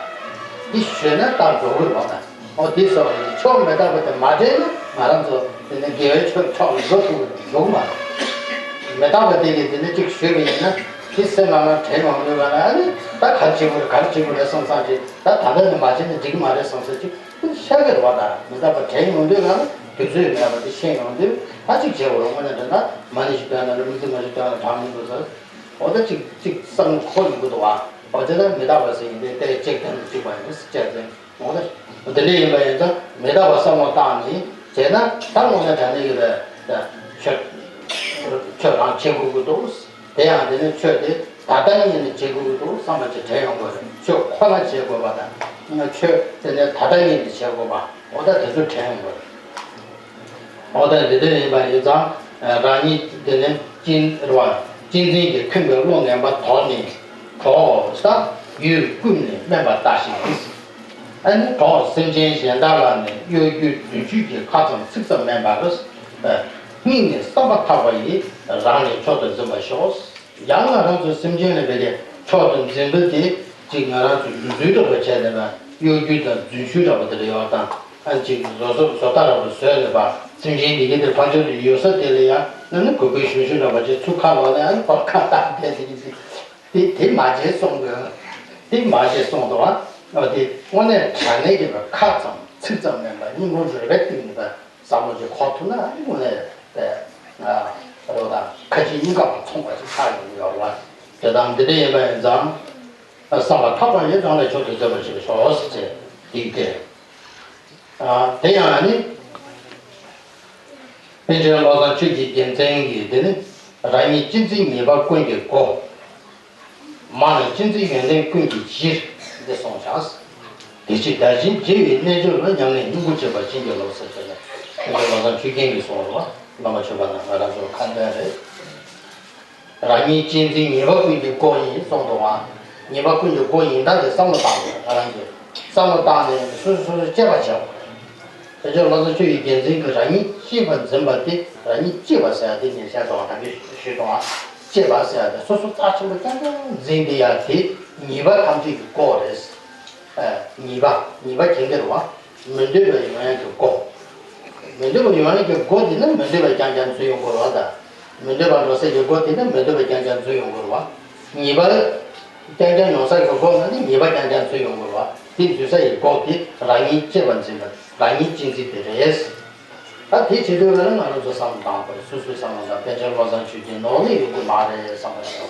འདི་ཞོན་ན་རྟ་འགྲོ་གི་རེད་བ། ད། འོ་དེ་སོགས་ཀྱི་འཆི་བ་མི་རྟག་པ་དེ་མ་དྲན་ན་ང་རང་ཚོ་དེ་ནས་དགེ་བའི་ཕྱོགས་ཕྱོགས་ལ་འགྲོ་ཐུབ་ཀྱི་འགྲོ་གི་མ་རེད། མི་རྟག་པ་དེ་གིས་དེ་ནས་གཅིག་ཞུས་པ་ཡིན་ན། དེ་སེམས་ནང་ན་དྲན་ཡོང་དུས་ག་ལ། ཨ་ནི་ད་ག་རེ་བྱེད་དགོས་རེད། ག་རེ་བྱེད་དགོས་རེད་བསམ་བསམ་ཅིག་ད་ད་ལྟ་ནས་མ་བྱས་ན་འགྲིག་གི་མ་རེད་བསམ་ས་ཅིག་ཤར་གི་རེད་བ། ད་མི་རྟག་པ་དྲན་ཡོང་དུས་ག་ལ་དུས་ཚོད་མེད་པ་དེ་ཤེས་ཡོང་དུས་ད་གཅིག་བྱེད་དགོས་རེད། དངོས་གནས་དྲན་ན་མ་ཎི་ཞིག་བཏོན་ན་རེད། མི་ཚེ་མ་ཞིག་བཏོན་ན་དྲག་མི་འདུག་ཟེར། འོ་ད་གཅིག་གཅིག་བསམ་བློ་འཁོར་ཡོང་གི་འདུག་བ། འོ་དེ་ལ་མི་རྟག་པ་ཟེར་ཡིན་ཏེ་དེ་གཅིག་དང་གཅིག་པ་ཡིན་ཟེར་བྱས་ཏེ། འོ་ད་དེ་འདྲ་ཡིན་པ་ཡིན་ཙང་མི་རྟག་པ་བསམ་བློ་བཏང་ནས་བྱས་ན། ད་དངོས་གནས་དྲང་གནས་ཀྱི་ལ་ཆོས་ཆོས་རང་བྱེད་དགོས་ཀྱི་འདུག་དེ་ཡང་དེ་ནི་ཆོས་དེ་ད་ལྟ་ཉིད་ནས་བྱེད་དགོས་ཀྱི་འདུག་བསམ་པ་ཅིག་དྲན་ཡོང་དགོས་རེད། ཆོས་ཁོ་ན་བྱེད་དགོས་པ་དང་། ཆོས་དེ་ནི་ད་ལྟ་ཉིད་ནས་བྱེད་དགོས་པ། འོ་ད་དེ་ཚོ་དྲན་ཡོང་དགོས་རེད། འོ་ད་དེ་འདྲ་ཡིན་པ་ཡིན་ཙང་། རང་ཉིད་དེ་ནི་གཅེས་རེད་བ། གཅེས་འཛིན་གྱིས་ཁེངས་པའི་བློ་ངན་པ་དོར་ནས། གྲོགས་ཟེར་ཡུལ་ཀུན་ནས་དམན་པར་ལྟ་ཞིང་། ཨ་ནི་གྲོགས་སེམས་ཅན་གཞན་དག་ལ་ནི་གཡོ་སྒྱུའི་རྫུན་ཆོས་ཀྱི་ཁ་ཙམ་ཚིག་ཙམ་མིན་པར། སྙིང་ནས་བསམ་པ་ཐག་པ་ཡིས་རང་ལས་མཆོག་ཏུ་འཛིན་པར་ཤོག། ཡང་ང་རང་ཚོའི་སེམས་ཅན་ལ་བས་ཏེ་མཆོག་ཏུ་འཛིན་པ་དེ་གཅིག་ང་རང་ཚོ་རྫུན་རྫུན་འདྲ་པོ་བྱས་ནས་ལ་གཡོ་སྒྱུ་དང་རྫུན་ཤོས་འདྲ་པོ་དེ་འདྲ་ཡོད་དང་། ཨ་གཅིག་བཟོ་བཟོ་བཟོ་ལྟ་འདྲ་པོ་བཟོས་ནས་པ། སེམས་ཅན་འདི་གའི་དེ་ཕར་ཕྱོགས་དུ་ཡོད་ས་དེ་ལ་ཡང་ན་ནི་གུས་གུས་ཞུམ་ཞུམ་འདྲ་པོ་བྱས། ཚུར་ཁ་ལོག་ནས་ཨ་ནི་ཕར་ཁ་བཏང་བསྡད་དེ་གི་དེ་དེ་མ་བྱེད་གསུང་དགོས། དེ་མ་བྱེད་གསུང་དོ། ཨ་དེ་དངོས་གནས་དྲང་གནས་ཀྱི་པ་ཁ་ཙམ་ཚིག་ཙམ་མིན་པ་སྙིང་པོ་རུས་པའི་གཏིང་ནས་པ། བསམ་བློ་ཅིག་འཁོར་ཐུབ་ན་ཨ་ནི་དངོས་གནས་པའི་རོ་དང་ཁ་ཆེ་གཉིས་ཀ་ལ་མཚུངས་པ་ཅིག་ཆགས་ཡོང་གི་ཡོད་རེད་བ། དེ་དང་འདི་འདྲ་ཡིན་པ་ཡིན་ཙང་། བསམ་པ་ཐག་པ་ཡིས་རང་ལས་མཆོག་ཏུ་འཛིན་པར་བྱེད་པའི་ཕྱོགས་ཟེར་ཏེ། འདི་སྟེ། ཨ། དེ་ཡང་ནི། པཎ་ཆེན་བློ་བཟང་ཆོས་ཀྱི་རྒྱལ་མཚན་གྱིས་དེ་ནི་རང་ཉིད་སྤྱན་གཟིགས་ཉེས་པ་ཀུན་གྱི་སྒོ། མ་ནི་སྤྱན་གཟིགས་ཡོན་ཏན་ཀུན་གྱི་གཞི། འདི་གསུངས་བཞག། དེ་ཕྱིར་བདག་གཞན་བརྗེ་བའི་རྣལ་འབྱོར་ལ། ཉམས་ལེན་སྙིང་པོར་བྱེད་པ་བྱིན་གྱིས་རློབས་ཟེར་བྱས་ནས། པཎ་ཆེན་བློ་བཟང་ཆོས་རྒྱན་གྱིས་གསུངས་པ་རེད་བ། བླ་མ་མཆོད་པ་ནང་ང་རང་ཚོར་ཁ་འདོན་རེད། རང་ཉིད་སྤྱན་གཟིགས་ཉེས་པ་ཀུན་གྱི་སྒོ་ཡིན་གསུངས་འདུག་བ། ཉེས་པ་ཀུན་གྱི་སྒོ་ཡིན་སྟངས་དེ་བསམ་བློ་བཏང་དགོས། ང་རང་གིས་བསམ་བློ་བཏང་ནས་སོ་སོ་སོ་སོ་དཔྱད་པ་བྱེད་དགོས། དེ་ཕྱིར་བློ་བཟང་ཆོས་ཀྱི་རྒྱལ་མཚན་གྱིས་རང་ཉིད་གཅེས་པར་འཛིན་པ་དེ། རང་ཉིད་གཅེས་པ་ཟེར་ཡ་དེ་ངས་བཤད་དོ། ད་གིན་ཞུས་དོ། གཅེས་པ་ཟེར་ཡ་དེ་སོ་སོ་རྩ་ཆེན་པོ་རྐྱང་རྐྱང་འཛིན་བསྡད་ཡ་དེ་ཉེས་པ་ཐམས་ཅད་ཀྱི་སྒོ་རེད། ཨ། ཉེས་པ། ཉེས་པ་གྱེན་འགྱུར་བ། མི་འདོད་པ་ཡོང་ཡག་གི་སྒོ། མི་འདོད་པ་ཡོང་ཡག་གི་སྒོ་དེ་ནི་མི་འདོད་པ་རྐྱང་རྐྱང་འཛིན་ཡོང་དགོས་རེད་བ། ད་མི་འདོད་པ་འགྲོ་ས་ཀྱི་སྒོ་དེ་ནི་མི་འདོད་པ་རྐྱང་རྐྱང་འཛིན་ཡོང་དགོས་རེད་བ། ཉེས་པ་རྐྱང་རྐྱང་ཡོང་ས་ཀྱི་སྒོ་ནི་ཉེས་པ་རྐྱང་རྐྱང་འཛིན་ཡོང་དགོས་རེད་བ། དེ་འཛིན་ས་ཡི་སྒོ་དེ་རང་ཉིད་གཅེས་པར་འཛིན་པ། རང་ཉིད་གཅེས་འཛིན་དེ་རེད། ད་དེ་བྱེད་དུས་ལ་ང་རང་ཚོ་བསམ་བློ་བཏང་དགོས་རེད། སོ་སོའི་བསམ་བློ་དང་པཎ་ཆེན་བློ་བཟང་ཆོས་རྒྱན་ནོར་ལས་ཡོང་གི་མ་རེད་བསམ་པ་རེད།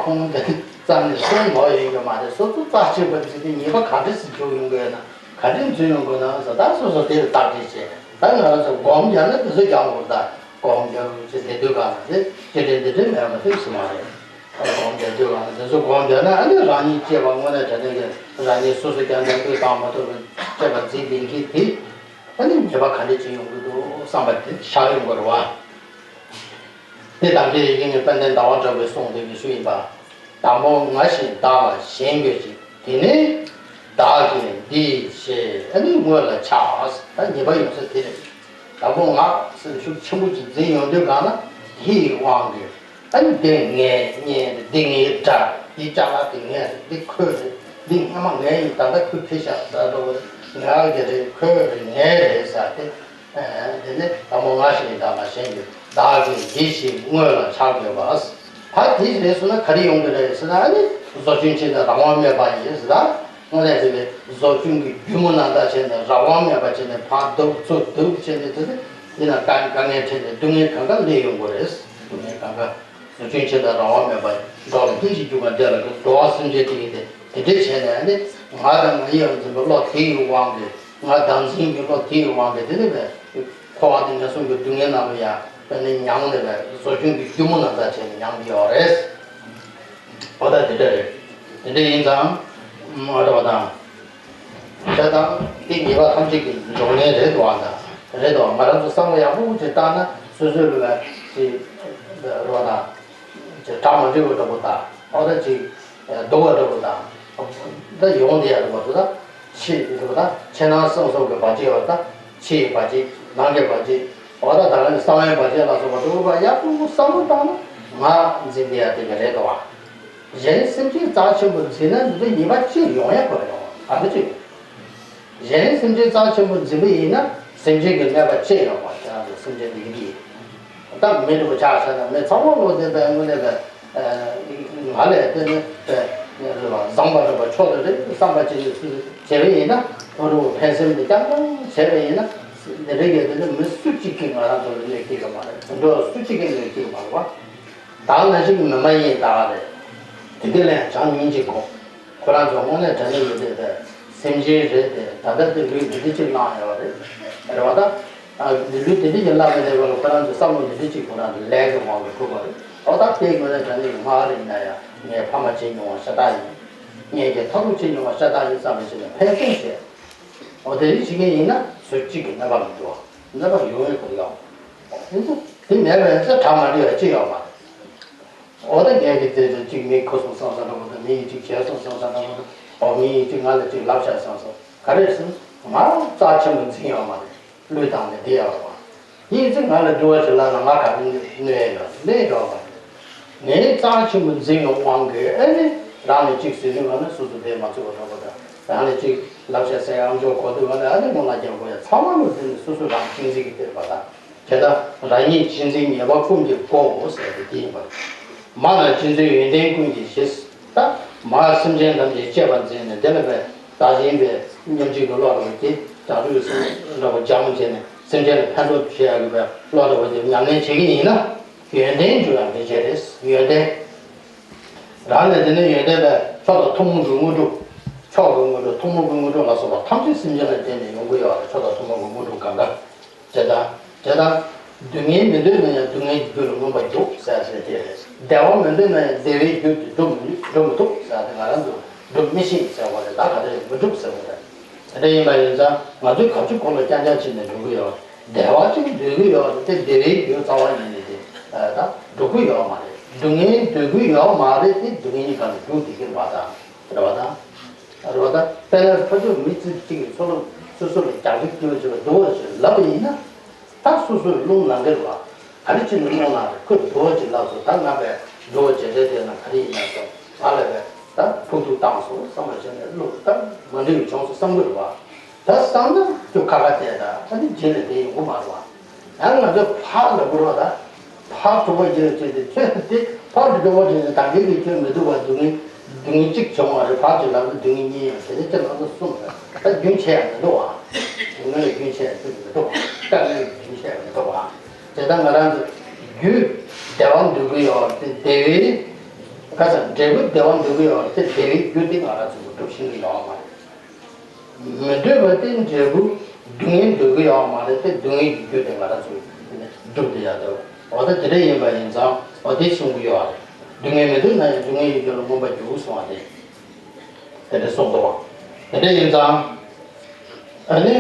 ཁོང་གི་རྩ་ནས་སེམས་ནོར་ཡོང་གི་མ་རེད། སོ་སོ་རྩ་ཆེན་པོ་འཛིན་དེ་ཉེས་པ་ག་འདྲ་ཞིག་འཇུག་ཡོང་གི་ཡོད་ན། ག་འདྲ་འཛིན་ཡོང་དགོས་ན་ཟེར། ད་སོ་སོ་དེ་ལ་བརྟག་དཔྱད་བྱས། ད་ང་རང་ཚོ་སྒོམ་རྒྱག་ན་དེ་ཚོ་རྒྱག་དགོས། ད་སྒོམ་རྒྱག་ཅེས་དེ་དུས་ག་ལ་དེ་སྐྱེ་དྲན་དེ་འདྲ་མེད་པ་དེ་སུ་མ་རེད། ད་སྒོམ་རྒྱག་དུས་ག་ལ་དེ་ཚོ་སྒོམ་རྒྱག་ན་ཨ་ནི་རང་ཉིད་གཅེས་པ་དངོས་གནས་དྲང་གནས་ཀྱི་རང་ཉིད་སོ་སོ་རྐྱང་རྐྱང་ལྟོས་བཏང་མ་ཐུབ་པའི་གཅེས་པ་འཛིན་པའི་གི་དེ་ཨ་ནི་ཉེས་པ་ག་འདྲ་ཅིག་ཡོང་གི་འདུག་བསམ་པ་དེ་ཤར་ཡོང་དགོས་རེད་བ། དེ་དང་དེ་ཡི་གེ་ནི་དཔལ་ལྡན་ཟླ་བ་གྲགས་པའི་གསུང་དེ་གི་ཞུ་ཡིན་པ། དང་པོ་ང་ཞེས་བདག་ལ་ཞེན་དགོས་ཤིང་། དེ་ནས་བདག་གིས་འདི་ཞེས་ཨ་ནི་དངོས་ལ་འཆར། ད་ཉེས་པ་ཡོང་ས་དེ་རེད། དང་པོ་ང་ཟེར་ཤུགས་ཆེན་པོ་ཅིག་འཛིན་ཡོང་དུས་གང་ན་དེའི་དབང་གིས་ཨ་ནི་འདི་ངའི་གཉེན་རེད། འདི་ངའི་དགྲ་རེད། འདི་ཅ་ལག་དེ་ངའི་རེད། འདི་ཁོའི་རེད། འདི་སྔ་མ་ངའི་ཡིན། ད་ལྟ་ཁོས་ཁྱེར་ཤག་ཟེར་འགྲོ་བ་རེད། ང་གི་རེད། ཁོའི་རེད། ངའི་རེད་ཟེར་ཏེ། དེ་ནས་དང་པོ་ང་ཞེས་བདག་ལ་ཞེན་དགོས། བདག་གིས་འདི་ཞེས་དངོས་ལ་འཆར་དགོས་པ། ད་དེ་རེད་ཟེར་ན་ག་རེ་ཡོང་གི་རེད་ཟེར་ན། ཨ་ནི་ཟོ་ཆུན་ཆེ་ན་རང་དབང་མེད་པ་ཡིན་ཟེར། ད་དངོས་གནས་དེ་ལས་ཟོ་ཆུན་གྱི་རྒྱུ་མོ་ནང་ལྟར་བྱས་ནས་རང་དབང་མེད་པ་བྱས་ནས་ཕར་སྡུག་ཚུར་སྡུག་བྱས་ནས། དེ་ནས་ཡིན་ན་དཀའ་དཀའ་ངལ་འཕྲད་ནས་སྡུག་བསྔལ་གང་ག་སླེབས་ཡོང་གི་རེད། སྡུག་བསྔལ་གང་ག། ཟོ་ཆུན་ཆེ་ན་རང་དབང་མེད་པ། འགྲོ་ལ་ལྷུན་གྱིས་གྱུར་པ་འདི་ལ་འགྲོ་བ་སེམས་ཅན་དེ་ཡིན་ཏེ། དེ་འདྲས་བྱས་ནས་ཨ་ནི་ང་དང་ང་ཡི་ཡང་འཛིན་པ་བློ་དེ་ཡི་དབང་གིས། ང་བདག་འཛིན་གྱི་བློ་དེ་ཡི་དབང་གིས་དེ་ནི་བས་འཁོར་བ་དང་ངན་སོང་གི་སྡུག་བསྔལ་རྣམས་ལ་ཡང་དཔེར་ན་མྱངས་ནས་བས་ཟོ་ཆུན་གྱི་རྒྱུ་མོ་ནང་ལྟར་བྱས་ནས་མྱངས་ཀྱི་ཡོད་རེད། འོ་ད་དེ་འདྲ་རེད། དེ་འདྲ་ཡིན་ཙང་མ་འགྲོ་བ་དང་། བྱས་ཙང་དེ་ཉེས་པ་ཐམས་ཅད་ཀྱི་འབྱུང་གནས་རེད་འདུག་བ། ད་རེད་འདུག་ང་རང་ཚོ་བསམ་བློ་ཡག་པོ་ཅིག་བཏང་ན་སོ་སོའི་ལུས་ལ་ཅིག་རོ་དང་། ཅིག་གྲ་མ་འགྲིག་པ་འདྲ་པོ་དང་། འོ་ད་ཅིག་སྡུག་པ་འདྲ་པོ་དང་། ད་ཡོང་དེ་ཡག་འདྲ་པོ་འདུག་ད་ཕྱི་འདུག་ད་ཕྱི་ནང་གསང་གསུམ་གྱི་བར་ཆད་ཡོད། ད་ཕྱི་ཡི་བར་ཆད། ནང་གི་བར་ཆད། འོ་ད་ད་ག་ནི་གསང་བའི་བར་ཆད་ལ་སོགས་པ་འདྲ་པོ་ཡག་པོ་བསམ་བློ་བཏང་ན་ང་འཛིན་དེ་ཡག་དེ་ག་རེད་འདུག་བ། གཞན་སེམས་ཅན་རྩ་ཆེན་པོ་འཛིན་ན་འདི་ཚོ་ཉེས་པ་ཅི་ཡོང་ཡ་གོ་ཡོང་བ་ག་འདྲ་ཅིག་གཞན་སེམས་ཅན་རྩ་ཆེན་པོ་འཛིན་པ་ཡིན་ན་སེམས་ཅན་གྱི་གནོད་པ་ཅི་ཡོང་བ། ཁྱེད་རང་ཚོ་སེམས་ཅན་འདི་གི་འདི་ད་མི་འདྲ་པོ་ཆགས་ཆགས་ན་མི་ཚང་མ་བློ་བདེ་བའི་དངོས་གནས་པའི་ང་ལས་བལྟས་ན་བཟང་པ་འདྲ་པོ་མཆོག་ཏུ་རེད་བསམ་པ་ཅིག་བྱས་པ་ཡིན་ན་ཁོ་རང་ཕན་སེམས་འདི་རྐྱང་རྐྱང་བྱས་པ་ཡིན་ན་འདི་རིགས་ཀྱི་འདི་ནི་མི་སུ་གཅིག་གིས་ང་རང་ཚོ་ལ་གནོད་སྐྱེལ་གི་མ་རེད། དུད་འགྲོ་སུ་གཅིག་གིས་གནོད་སྐྱེལ་གི་མ་རེད་བ། བདག་ནང་བཞིན་གྱི་མི་མ་ཡིན་བདག་རེད། དེ་དེ་ལས་བྱང་སྙིང་རྗེ་དགོས། ཁོ་རང་ཚོ་དངོས་གནས་དྲང་གནས་ཡོད་བསྡད་པའི་སེམས་ཅན་རེད་དེ། ད་ལྟ་དེ་ལུས་འདི་འདྲ་ཅིག་བླངས་ཡོད་རེད། རེད་བ་ད། ཨ། ལུས་འདི་འདྲ་ཅིག་བླངས་ཡོད་བསྡད་པ་ལ་ཁོ་རང་ཚོ་བསམ་བློ་འདི་འདྲ་ཅིག་ཁོ་རང་ཚོ་ལས་ཀྱི་དབང་གིས་ཐུབ་པ་རེད། འོ་ད་དེ་དངོས་གནས་དྲང་གནས་ཀྱི་སྔར་ཡིན་ན་ཡང་ངའི་ཕ་མ་བྱས་མྱོང་བ་ཤ་སྟག་ཡིན། ངའི་གི་མཐའ་ཐུག་བྱས་མྱོང་བ་ཤ་སྟག་ཡིན་བསམ་པའི་ཆེད་ནས་ཕན་སེམས་བྱས། འོ་དེ་རིགས་བྱེད་མཁན་ཡིན་ན་སུ་གཅིག་གི་གནོད་པ་མི་འགྲོ་བ། གནོད་པ་ཡོང་ཡོད་ཁོ་ཡོང་། དེ་ཚོ་དེ་མེད་པའི་ཚེ་གྲ་མ་འགྲིག་པ་ཅི་ཡོད་མ་རེད། འོ་ད་ངས་ཀྱི་དེ་ཚོ་གཅིག་མི་ཁུ་སོང་བསམ་བསམ་འདྲ་པོ་དང་། མི་ཡིས་གཅིག་བྱས་སོང་བསམ་བསམ་འདྲ་པོ་དང་། འོ་མི་ཡིས་གཅིག་ང་ལ་གཅིག་ལབ་ཤག་བསམ་བསམ། ག་རེ་ཟེར་ན་ང་རྩ་ཆེན་པོ་འཛིན་ཡོད་མ་རེད། བློས་བཏང་ནས་བསྡད་ཡོད་རེད་བ། ཡིན་ཚེ་ང་ལ་སྡུག་པ་ཞིག་ལབ་ན་ང་ག་རེ་གནོད་ཡོད་རེད། གནོད་ཡོད་མ་རེད། ངའི་རྩ་ཆེན་པོ་འཛིན་ཡོད་དབང་གིས་ཨ་ནི་རང་ལ་གཅིག་ཟེར་དུས་ང་ལ་སོ་སོ་བསྡད་མ་ཚུགས་པ་འདྲ་པོ་དང་། རང་ལ་གཅིག་ལབ་ཤག་ཟེར་ཡང་འཇོག་གོ་དུས་ང་ལ་ཨ་ནི་སྔོན་ལ་རྒྱག་དགོས་ཡ་ཚང་མ་ལ་འཛིན་ནས་སོ་སོ་རང་གཅེས་འཛིན་གྱི་སྟེར་བ་དང་། དེ་ལྟར་རང་ཉིད་གཅེས་འཛིན་ཉེས་པ་ཀུན་གྱི་སྒོའོ་ཟེར་ཏེ་དེ་ཡིན་པ། མ་ལ་གཅེས་འཛིན་ཡོན་ཏན་ཀུན་གྱི་གཞི། ད་མ་སེམས་ཅན་ཐམས་ཅད་གཅེས་པར་འཛིན་ནས་དེ་ལ་བས་བདག་གཞན་པའི་སྙོམས་འཇུག་གི་བློ་འདྲ་བོ་དེ་བདག་སྤྲུལ་སེམས་འདྲ་བོ་སྦྱང་བྱས་ནས་སེམས་ཅན་ལ་ཕན་ཐོགས་བྱེད་ཡག་གི་བའི་བློ་འདྲ་བོ་དེ་ཉམས་ལེན་བྱེད་ཀྱི་ཡིན་ན། ཡོན་ཏན་འཇུག་ཡག་གི་བྱེད་རེད། ཡོན་ཏན། རང་ལས་དེ་ནི་ཡོན་ཏན་པའི་མཆོག་དང་ཐུན་མོང་གི་དངོས་གྲུབ། མཆོག་གི་དངོས་གྲུབ། ཐུན་མོང་གི་དངོས་གྲུབ་ལ་སོགས་པ་ཐམས་ཅད་སེམས་ཅན་ལ་བརྟེན་ནས་ཡོང་གི་ཡོད་རེད། མཆོག་དང་ཐུན་མོང་གི་དངོས་གྲུབ་གང་ག། དེ་དང་། དེ་དང་། སྡུག་བསྔལ་མི་འདོད་ན་ཡང་སྡུག་བསྔལ་གྱི་རྒྱུ་ལ་མངོན་པར་རྒྱུག་ཟེར་ཟེར་དེ་རེད། བདེ་བ་མི་འདོད་ན་ཡང་བདེ་བའི་རྒྱུ་དེ་སྒྲུབ་མི་འགྲུབ་མི་ཐུབ་ཟེར་དེ་ང་རང་ཚོ་སྒྲུབ་མི་ཤེས་ཟེར་བ་རེད། ད་ག་དེ་རེད། མི་འགྲུབ་ཟེར་བ་རེད། དེ་འདྲ་ཡིན་པ་ཡིན་ཙང་ང་ཚོས་ག་ཚོད་གོ་ལ་རྐྱང་རྐྱང་བྱས་ནས་འགྲོ་གི་ཡོད། བདེ་བ་ཅིག་འདོད་ཀྱི་ཡོད་རེད་དེ་བདེ་བའི་རྒྱུ་རྩ་བ་ཉིད་ནས་དེ་ད་འགྲུབ་ཀྱི་ཡོད་མ་རེད། སྡུག་བསྔལ་འདོད་ཀྱི་ཡོད་མ་རེད་དེ་སྡུག་བསྔལ་གྱི་སྒང་ལ་རྒྱུག་བསྡད་ཀྱི་རེད་པ། ད་རེད་པ། ད་རེད་པ། ད་དཔེར་ན་ཕ་ཆོས་མི་ཚེ་གཅིག་གི་ཚོ་ལ་སོ་སོ་ལ་རྒྱག་རེས་སྐྱོན་བྱེད་པ་འདུག་བ་ཞེས་ལབ་པ་ཡིན་ན། ད་སོ་སོའི་རླུང་ལངས་ཀྱི་རེད་པ། ག་རེ་བྱས་ནས་རླུང་ལངས་རེད། ཁོས་འདུག་བ་ཅིག་ལབ་སོང་། ད་ང་བས་འདུག་བ་བྱས་རེད་དེ་ན་ག་རེ་ཡིན་ན་ཀྱང་ང་ལ་བས་ད་ཕུག་ཐུག་བཏང་སོང་བསམ་པ་བྱས་ནས་བློ་ད་མ་འགྲིག་བྱུང་སོང་བསམ་གྱི་རེད་པ། ད་བསམ་ན་ཁྱོད་ཁ་ཁ་བལྟས། ད་ཨ་ནི་རྗེས་ལ་དེ་ཡོང་གི་མ་རེད་པ། ཡང་ང་ཚོས་ཕར་ལབ་དགོས་རེད་པ། ད་ཕར་དྲུག་པ་རྗེས་ལ་བྱས་ཏེ་ཁྱོད་དེ་ཕར་དྲུག་པ་རྗེས་ནས་ད་གིན་གྱི་ཁྱོད་མི་སྡུག་པ་སྡུག་བསྔལ་སྡུག་བསྔལ་གཅིག་བྱུང་བ་རེད། ཕར་ཅིག་ལབ་ན་སྡུག་བསྔལ་གཉིས་ཡོད་དེ་ནས་ཁྱོད་ལབ་ན་གསུམ་རེད། ད་རྒྱུན་ཆད་ཡང་མི་འདུག་པ། སྡུག་བསྔལ་རྒྱུན་ཆད་ཡང་མི་འདུག་པ། དཀའ་ངལ་རྒྱུན་ཆད་ཡང་མི་འདུག་པ། དེ་ལྟར་ང་རང་ཚོ་རྒྱུ་བདེ་བ་འདོད་ཀྱི་ཡོད་རེད་དེ་བདེ་བའི། ཁ་སང་འབྲས་བུ་བདེ་བ་འདོད་ཀྱི་ཡོད་རེད་དེ་བདེ་བའི་རྒྱུ་དེ་ང་རང་ཚོ་སྒྲུབ་ཤེས་ཀྱི་ཡོད་མ་རེད། མི་འདོད་པ་དེ་འབྲས་བུ་སྡུག་བསྔལ་འདོད་ཀྱི་ཡོད་མ་རེད་དེ་སྡུག་བསྔལ་གྱི་རྒྱུ་དེ་ང་རང་ཚོ་སྒྲུབ་བསྡད་ཡག་འདུག་འོ་ད་དེ་འདྲ་ཡིན་པ་ཡིན་ཙང་འོ་དེ་གསུང་གི་ཡོད་རེད། སྡུག་བསྔལ་མི་འདོད་ན་ཡང་སྡུག་བསྔལ་གྱི་རྒྱུ་ལ་མངོན་པར་རྒྱུག་གསུང་བ་དེ་དེ་འདྲ་གསུངས་འདུག་དེ་འདྲ་ཡིན་ཙང་ཨ་ནི་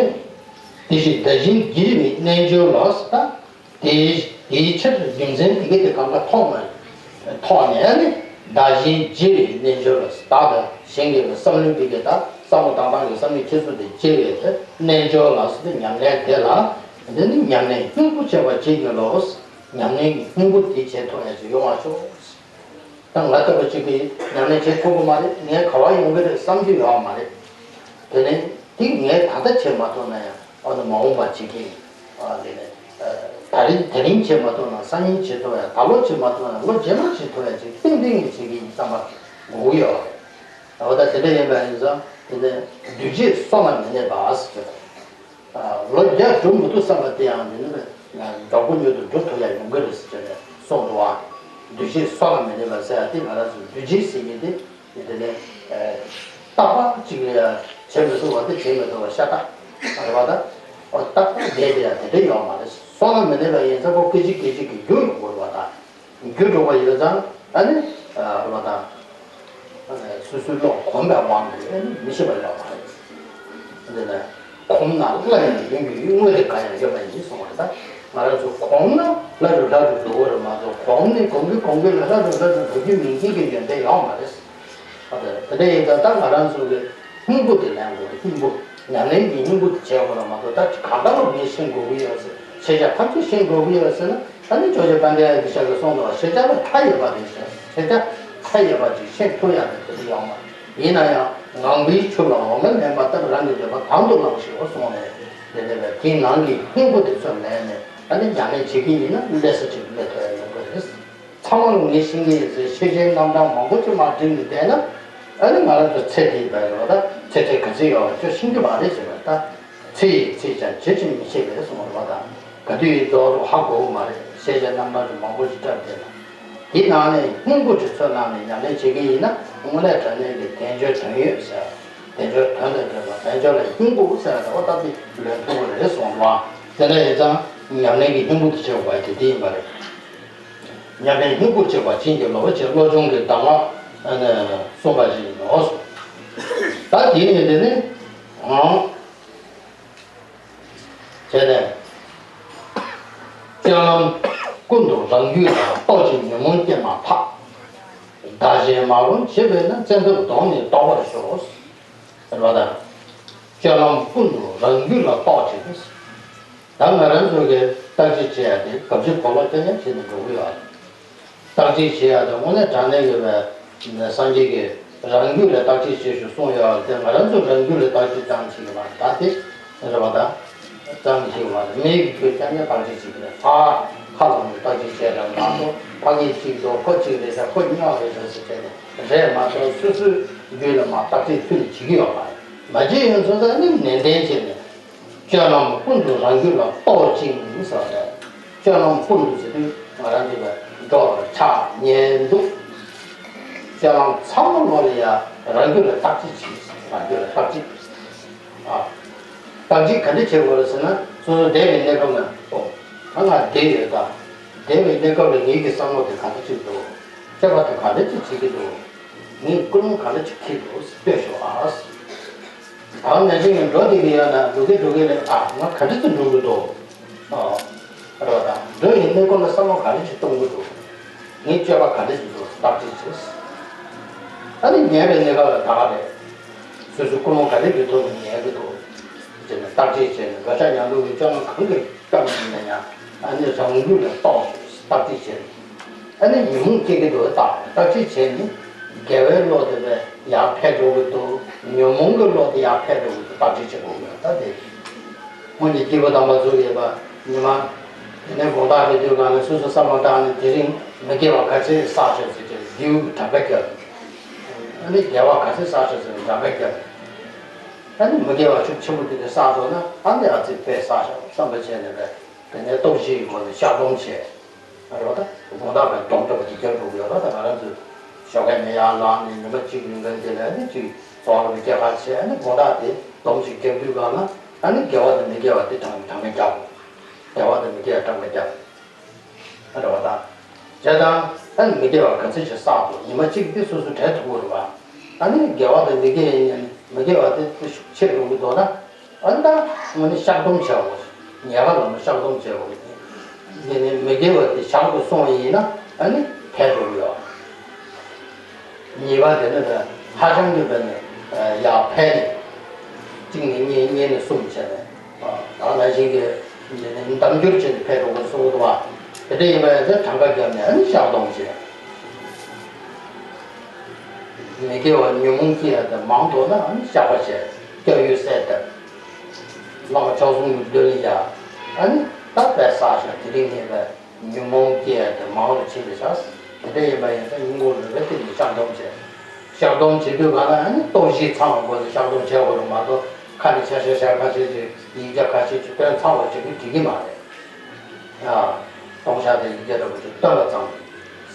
དེ་བཞིན་བདག་གཞན་བགྱི་བའི་རྣལ་འབྱོར་ལ་ཟེར། ད་དེའི་དེའི་ཕྱིར་རྒྱུ་མཚན་དེ་ག་དེ་གང་ག་མཐོང་ནས་མཐོང་ནས་ཨ་ནི་བདག་གཞན་བགྱི་བའི་རྣལ་འབྱོར་ལ་ཟེར། བདག་དང་གཞན་གྱི་བསམ་བློ་དེ་ག་ད་བསམ་བློ་བཏང་སྟངས་ཀྱི་བསམ་བློའི་འཁྱེར་སོ་དེ་བགྱི་བའི་དེ་རྣལ་འབྱོར་ལ་ཟེར་ཏེ་ཉམས་ལེན་དེ་ལ་འདི་ནི་ཉམས་ལེན་སྙིང་པོ་བྱེད་པར་བྱེད་ཀྱི་ལོ། ཉམས་ལེན་གྱི་སྙིང་པོ་དེ་བྱེད་ཐུབ་ཡ་ཞིག་ཡོང་བ་ཤོག་ད་ང་ལྟ་བུ་གཅིག་གིས་ཉམས་ལེན་བྱེད་ཐུབ་ཀྱི་མ་རེད། ངས་ག་བ་ཡོང་གི་རེད་བསམ་རྒྱུ་ཡོད་མ་རེད། དེ་ནས་དེ་ངས་ད་ལྟ་བྱེད་མ་ཐུབ་ན་ཡང་ཨ་ནི་མ་འོངས་པ་བྱེད་ཀྱི་ཡིན། ཨ་དེ་ནས་ད་རིང་དེ་རིང་བྱེད་མ་ཐུབ་ན་སང་ཉིན་བྱེད་ཐུབ་ཡ། ད་ལོ་བྱེད་མ་ཐུབ་ན་ལོ་རྗེས་མ་བྱེད་ཐུབ་ཡ་ཅིག་ཏན་ཏན་ངས་བྱེད་ཀྱི་ཡིན་བསམ་པ་དགོས་ཀྱི་ཡོད་རེད། འོ་ད་དེ་འདྲ་ཡིན་པ་ཡིན་ཙང་དེ་ནས་འདུས་བྱས་བསོད་ནམས་མི་གནས་པ་ཟེར་གྱི་རེད། ལོ་བརྒྱ་སྒྲུབ་མི་ཐུབ་བསམ་པ་དེ་ཡང་མི་ནུས་པས་མགྱོགས་པོ་མྱུར་དུ་སྒྲུབ་ཐུབ་ཡ་ཡོང་གི་རེད་ཟེར་ནས་གསུངས་འདུག་བ། འདུས་བྱས་བསོད་ནམས་མི་གནས་པ་ཟེར་ཡ་དེ་ང་རང་ཚོ་འདུས་བྱས་ཟེར་མཁན་དེ་དེ་ནས་རྟག་པ་གཅིག་ལ་ཡ་བྱེད་མི་ཐུབ་པ་དེ་བྱེད་མི་ཐུབ་པ་ཤ་སྟག་རེད་བ། ད་རྟག་པ་བསྡད་དེ་ཡ་དེ་འདྲ་ཡོད་མ་རེད། བསོད་ནམས་མི་གནས་པ་ཡིན་ཙང་ཁོ་སྐད་ཅིག་སྐད་ཅིག་གིས་རྒྱུ་ཡོང་དགོས་རེད་བ། ད། རྒྱུ་འགྲོ་བ་ཡོད་ཙང་ཨ་ནི་བློ་དང་སོ་སོའི་བློ་གོམས་པའི་དབང་གིས་ཨ་ནི་མི་ཤེས་པ་ཡོད་མ་རེད། འདི་ལ་གོམས་ན་སླར་ཡང་ཡོང་རྒྱུ་ཡོད། དངོས་དེ་གང་ཡང་ཡོད་མ་ཡིན་གསུངས་པ་རེད། ད་ང་རང་ཚོ་གོམས་ན་སླར་ཡང་སླར་དུ་འགྲོ་གི་རེད་མ་གཏོགས་གོམས་ནས་གོམས་ཀྱིན་གོམས་ཀྱིན་ལ་སླར་ཡང་སླར་དུ་འགྲོ་རྒྱུ་མིན་མཁན་གྱི་ཡོན་ཏན་ཡོད་མ་རེད། ཨ་དེ་དེ་འདྲ་ཡིན་ཙང་ད་ང་རང་ཚོ་གི་སྙིང་པོ་དེ་ལེན་དགོས་རེད། སྙིང་པོ། ཉམས་ལེན་གྱི་སྙིང་པོ་དེ་བྱེད་དགོས་རེད་མ་གཏོགས་ད་གང་ལྟར་ལ་ངས་ཤེས་དགོས་ཀྱི་ཡོད་ཟེར། ཤེས་བྱ་ཐམས་ཅད་ཤེས་དགོས་ཀྱི་ཡོད་ཟེར་ན་ད་ནི་ཇོ་བོ་རྗེ་དཔལ་ལྡན་ཨ་ཏི་ཤ་གིས་གསུངས་འདུག་བ། ཤེས་བྱ་ལ་མཐའ་ཡས་པ་རེད་ཟེར། ཤེས་བྱ་མཐའ་ཡས་པ་ཅིག་ཤེས་ཐུབ་ཡག་དེ་དེ་ཡོད་མ་རེད། ཡིན་ན་ཡང་ངང་པའི་ཆུ་ལ་འོ་མ་ལེན་པ་ལྟར་རང་གི་འདོད་པ་དང་དུ་བླངས་ཤིག་གསུངས་ནས་དེ་ནས་བས་དེའི་ནང་གི་སྙིང་པོ་དེ་ཚོ་ལེན་ནས་ད་ནི་ཉམས་ལེན་བྱེད་ཀྱི་ཡིན་ན་སླེབས་ས་ཅིག་སླེབས་ཐུབ་ཡག་ཡོང་གི་རེད། ཚང་མ་ལ་ངས་ཤེས་ཀྱི་ཡིན་ཟེར་ཤེས་བྱའི་རྣམ་གྲངས་མང་པོ་ཅིག་མར་བསྒྲིགས་ནས་བསྡད་ན་ཨ་ནི་ང་རང་ཚོ་ཚེ་འདིའི་བར་ལ་ད་ཚེ་ཕྲད་ག་ཚོད་ཡོད་པ་ཁྱོད་ཤེས་ཀྱི་མ་རེད་ཟེར་བ། ད་ཚེ་ཡི་ཚེ་ཀྱང་ཇི་ཕྱིར་མི་ཤེས་པས་གསུངས་པ་དང་ག་དུས་ཡིན་རྫོགས་རུང་ཧ་གོ་གི་མ་རེད། ཤེས་བྱའི་རྣམ་གྲངས་ཅིག་མང་པོ་ཅིག་བཀྲམ་བསྡད་ན་དེའི་ནང་ནས་སྙིང་པོ་ཅིག་ཚོད་བླངས་ནས་ཉམས་ལེན་བྱེད་ཀྱི་ཡིན་ན་དངོས་གནས་དྲང་གནས་ཀྱི་དལ་འབྱོར་དོན་ཡོད་ཟེར། དལ་འབྱོར་དོན་དང་ལྡན་པ་དལ་འབྱོར་ལ་སྙིང་པོ་ཟེར་བ་དེ་འོ་ད་དེ་ལོན་ཐུབ་ཀྱི་རེད་གསུངས་པ། དེ་འདྲ་ཡིན་ཙང་ཉམས་ལེན་གྱི་སྙིང་པོ་དེ་བྱེད་དགོས་པ་དེ་དེ་ཡིན་པ་རེད། ཉམས་ལེན་སྙིང་པོར་བྱེད་པ་བྱིན་གྱིས་རློབ་པ་ཅེས་བློ་སྦྱོང་གི་གདམས་ངག་གསུངས་པ་ཞིག་ཡིན་ནོ། ད་དེ་ནས་དེ་ནས་ཨང་། བྱས་ནས། སྤྱོད་ལམ་ཀུན་ཏུ་རང་རྒྱུད་ལ། རྟོག་ཅིང་ཉོན་མོངས་སྐྱེས་མ་ཐག་བདག་གཞན་མ་ལོངས་བྱེད་པས་ན། བཙན་ཐབས་གདོང་ནི་ལྡོག་པར་ཤོག་ཟེར་བ་དང་། སྤྱོད་ལམ་ཀུན་ཏུ་རང་རྒྱུད་ལ་རྟོག་ཅིང་། ད་ང་རང་ཚོ་གིས་བརྟག་དཔྱད་བྱེད་ཡ་དེ་གབ་ཅིག་གོ་ལོག་རྐྱང་རྐྱང་བྱས་ནས་འགྲོ་གི་ཡོད་རེད། བརྟག་དཔྱད་བྱེད་ཡ་དེ་དངོས་གནས་དྲང་གནས་ཀྱི་བའི་སངས་རྒྱས་ཀྱིས་རང་རྒྱུད་ལ་བརྟག་དཔྱད་བྱེད་ཞུ་གསུངས་ཡོད་རེད་དེ། ང་རང་ཚོ་རང་རྒྱུད་ལ་བརྟག་དཔྱད་ཙམ་བྱེད་ཀྱི་མ་རེད། ད་དེ་རེད་བ། ད་ཙམ་བྱེད་ཀྱི་མ་རེད། མིའི་རྒྱུད་རྐྱང་རྐྱང་བརྟག་དཔྱད་བྱེད་ཀྱི་རེད། ཕ་ཁ་ལ་ནི་བརྟག་དཔྱད་བྱེད་ར་མ་གཏོགས་ཕ་གི་གཅིག་འདུག་ཁོ་གཅིག་རེད་ཤག་ཁོ་རྙོག་རེད་ཤག་ཟེར་བྱས་ནས་རེད་མ་གཏོགས་སོ་སོའི་རྒྱུད་ལ་མ་བརྟག་དཔྱད་ཐུགས་ནས་བྱེད་ཀྱི་ཡོད་མ་རེད། མ་བྱེད་ཡོང་ཚོད་ད་ནི་ནན་ཏན་བྱས་ནས། སྤྱོད་ལམ་ཀུན་ཏུ་རང་རྒྱུད་ལ་རྟོག་ཅིང་ཟེར་བ་རེད། སྤྱོད་ལམ་ཀུན་ཏུ་ཟེར་དུས་ང་རང་ཚོ་ལ་འགྲོ་ཆགས་ཉལ་འདུག་ལྕགས་ལམ་ཚང་མ་ལོག་ལ་ཡ་རང་རྒྱུད་ལ་བརྟག་དཔྱད་བྱེད། རང་རྒྱུད་ལ་བརྟག་དཔྱད། ཨ། བརྟག་དཔྱད་ག་འདྲ་བྱེད་དགོས་རེད་ཟེར་ན། སོ་སོ་བསྡད་པའི་གནས་སྐབས་ན། ཨོ། ད་ང་བསྡད་ཡོད་ད། བསྡད་པའི་གནས་སྐབས་ལ་ངེད་ཀྱི་བསམ་བློ་དེ་ག་འདྲ་ཅིག་འདུག་སྤྱོད་པ་དེ་ག་འདྲ་ཅིག་བྱེད་ཀྱི་འདུག་ངའི་ཀུན་སློང་ག་འདྲ་ཅིག་འཁྱེར་འདུག་ལྟོས་ཤོག་ཨ། ད་ནང་བཞིན་གྱི་འགྲོ་བསྡད་ཀྱི་ཡོད་ན། འགྲོ་གི་འགྲོ་གི་ལས། ཨ། ང་ག་འདྲ་ཅིག་འགྲོ་གི་འདུག་ཨ། རེད་པ། ད་འགྲོ་ཡི་གནས་སྐབས་ལ་བསམ་བློ་ག་འདྲ་ཅིག་གཏོང་གི་འདུག་ངའི་སྤྱོད་པ་ག་འདྲ་ཅིག་འདུག་བརྟག་དཔྱད་བྱེད། ཨ་ནི་ཉལ་བའི་གནས་སྐབས་ལ་ད་ག་རེད། སོ་སོའི་ཀུན་སློང་ག་འདྲ་གི་ཐོག་ནས་ཉལ་གི་འདུག་ཅེས་ནས་བརྟག་དཔྱད་བྱས་ནས། འདོད་ཆགས་ཉམས་ལེན་གྱི་སྤྱོད་ལམ་གང་གི་སྐབས་ཡིན་ན་ཡང་། ཨ་ནི་རང་རྒྱུད་ལ་རྟོགས་བརྟག་དཔྱད་བྱས་ནས། ཨ་ནི་ཉོན་མོངས་སྐྱེ་གི་འདུག་བརྟག་བརྟག་དཔྱད་བྱས་ནས། དགེ་བའི་བློ་དེ་བས་ཡར་འཕེལ་འགྲོ་གི་འདུག་ཉོན་མོངས་ཀྱི་བློ་དེ་ཡར་འཕེལ་འགྲོ་གི་འདུག་བརྟག་དཔྱད་བྱེད་དགོས་ཀྱི་ཡོད། ད་དེ་སྔོན་གྱི་སྐྱེས་བུ་དམ་པ་ཚོ་ཡོད་པ། ཉི་མ་དེ་ནས་དགོང་དག་གི་དུས་སྒང་ལ་སོ་སོ་བསམ་བློ་བཏང་ནས། དེ་རིང་མི་དགེ་བ་ག་ཚད་བསགས་ཤག་ཟེར་ཏེ་རྒྱུ་གྲངས་ཀ་བརྒྱབ། ཨ་ནི་དགེ་བ་ག་ཚད་བསགས་ཤག་ཟེར་ཏེ་གྲངས་ཀ་བརྒྱབ། ཨ་ནི་མི་དགེ་བ་ཤུགས་ཆེན་པོ་དེ་འདྲ་བསགས་འདུག་ན། ཨ་ནི་ཨ་ཙི་དཔེ་བསགས་ཤག་བསམ་པ་བྱས་ནས་པས། དེ་ནས་སྟོབས་བཞིའི་སྒོ་ནས་བཤགས་སྡོམ་བྱས། རེད་པ། ད་དགོང་དག་པའི་སྡོམ་འདྲ་པོ་དེ་རྒྱབ་འགྲོ་གི་ཡོད་རེད། ད་ང་རང་ཚོས་ཞོགས་ཀས་ནས་ཡར་ལངས་ནས་ཉི་མ་གཅིག་ཡུན་གན་དེ་ལ་ནི་གཅིག་རྫོགས་ལ་སྐྱེལ་ཁ་བྱས། ཨ་ནི་དགོང་དག་དེ་སྡོམ་ཞིག་རྒྱབ་དུས་སྒང་ལ། ཨ་ནི་དགེ་བ་དང་མི་དགེ་བ་དེ་གྲངས་གྲངས་མེད་རྒྱབ། དགེ་བ་དང་མི་དགེ་བ་གྲངས་མེད་རྒྱབ། རེད་པ། ད་བྱས་ཙང་། ཨ་ནི་མི་དགེ་བ་ག་ཚོད་ཅིག་བསགས་འདུག་ཉི་མ་གཅིག་དེ་སོ་སོ་བྲལ་ཐུབ་ཀྱི་རེད་པ། ཨ་ནི་དགེ་བ་དང་མི་དགེ་ཡིན་ན། མི་དགེ་བ་དེ་ཤུགས་ཆེ་འགྲོ་གི་འདུག་ན། ཨ་ནི་ད་དངོས་གནས་བཤགས་སྡོམ་བྱེད་དགོས། ཉལ་ཁ་ལ་མ་བཤགས་སྡོམ་བྱེད་དགོས། དེ་ནས་མི་དགེ་བ་དེ་བྱང་དུ་སོང་བ་ཡིན་ན། ཨ་ནི་འཕེལ་འགྲོ་གི་ཡོད། ཉེས་པ་དེ་ནི་ཧ་ཅང་གི་བས་ནི་ཡར་འཕེལ་ནས། གཅིག་ནས་གཉིས། གཉིས་ནས་གསུམ་བྱས་ནས། ད་ནང་བཞིན་གྱི་འདམ་འགྱུར་བྱས་ནས་འཕེལ་འགྲོ་གི་གསུང་གི་འདུག་པ། དེ་འདྲ་ཡིན་པ་ཡིན་ཙང་གྲངས་ཀ་བརྒྱབ་ནས། ཨ་ནི་བཤགས་སྡོམ་བྱེད། མི་དགེ་བ་ཉོན་མོངས་སྐྱེ་ཡ་དེ་མང་དུ་ན། ཨ་ནི་བཤགས་པ་བྱས། སྐྱབས་ཡུལ་གསལ་བཏབ། བླ་མ་མཆོག་གསུམ་གྱི་མདུན་ལ་ཡ། ཨ་ནི་ད་དཔེ་བསགས་ཤག་དེ་རིང་ངས་པས། ཉོན་མོངས་སྐྱེ་ཡ་དེ་མང་རུ་ཕྱིན་པ་ཤག་དེ་འདྲ་ཡིན་པ་ཡིན་ཙང་སྙིང་པོ་རུས་པའི་གཏིང་ནས་བཤགས་སྡོམ་བྱས། བཤགས་སྡོམ་བྱེད་དུས་སྒང་ལ། ཨ་ནི་སྟོབས་བཞི་ཚང་བའི་སྒོ་ནས་བཤགས་སྡོམ་བྱེད་དགོས་རེད་མ་གཏོགས། ཁ་ནས་ཆ་ཤས་ཤ་ཁ་ཤས་ཅིག་ཡིག་བརྒྱ་ཁ་ཤས་ཅིག་བཏོན་ཚར་བ་ཞིག་གིས་འགྲིག་གི་མ་རེད། ཡ། སྟོང་ཤ་དང་ཡིག་བརྒྱ་འདྲ་པོ་ཅིག་བཏོན་པ་ཙམ་གྱིས།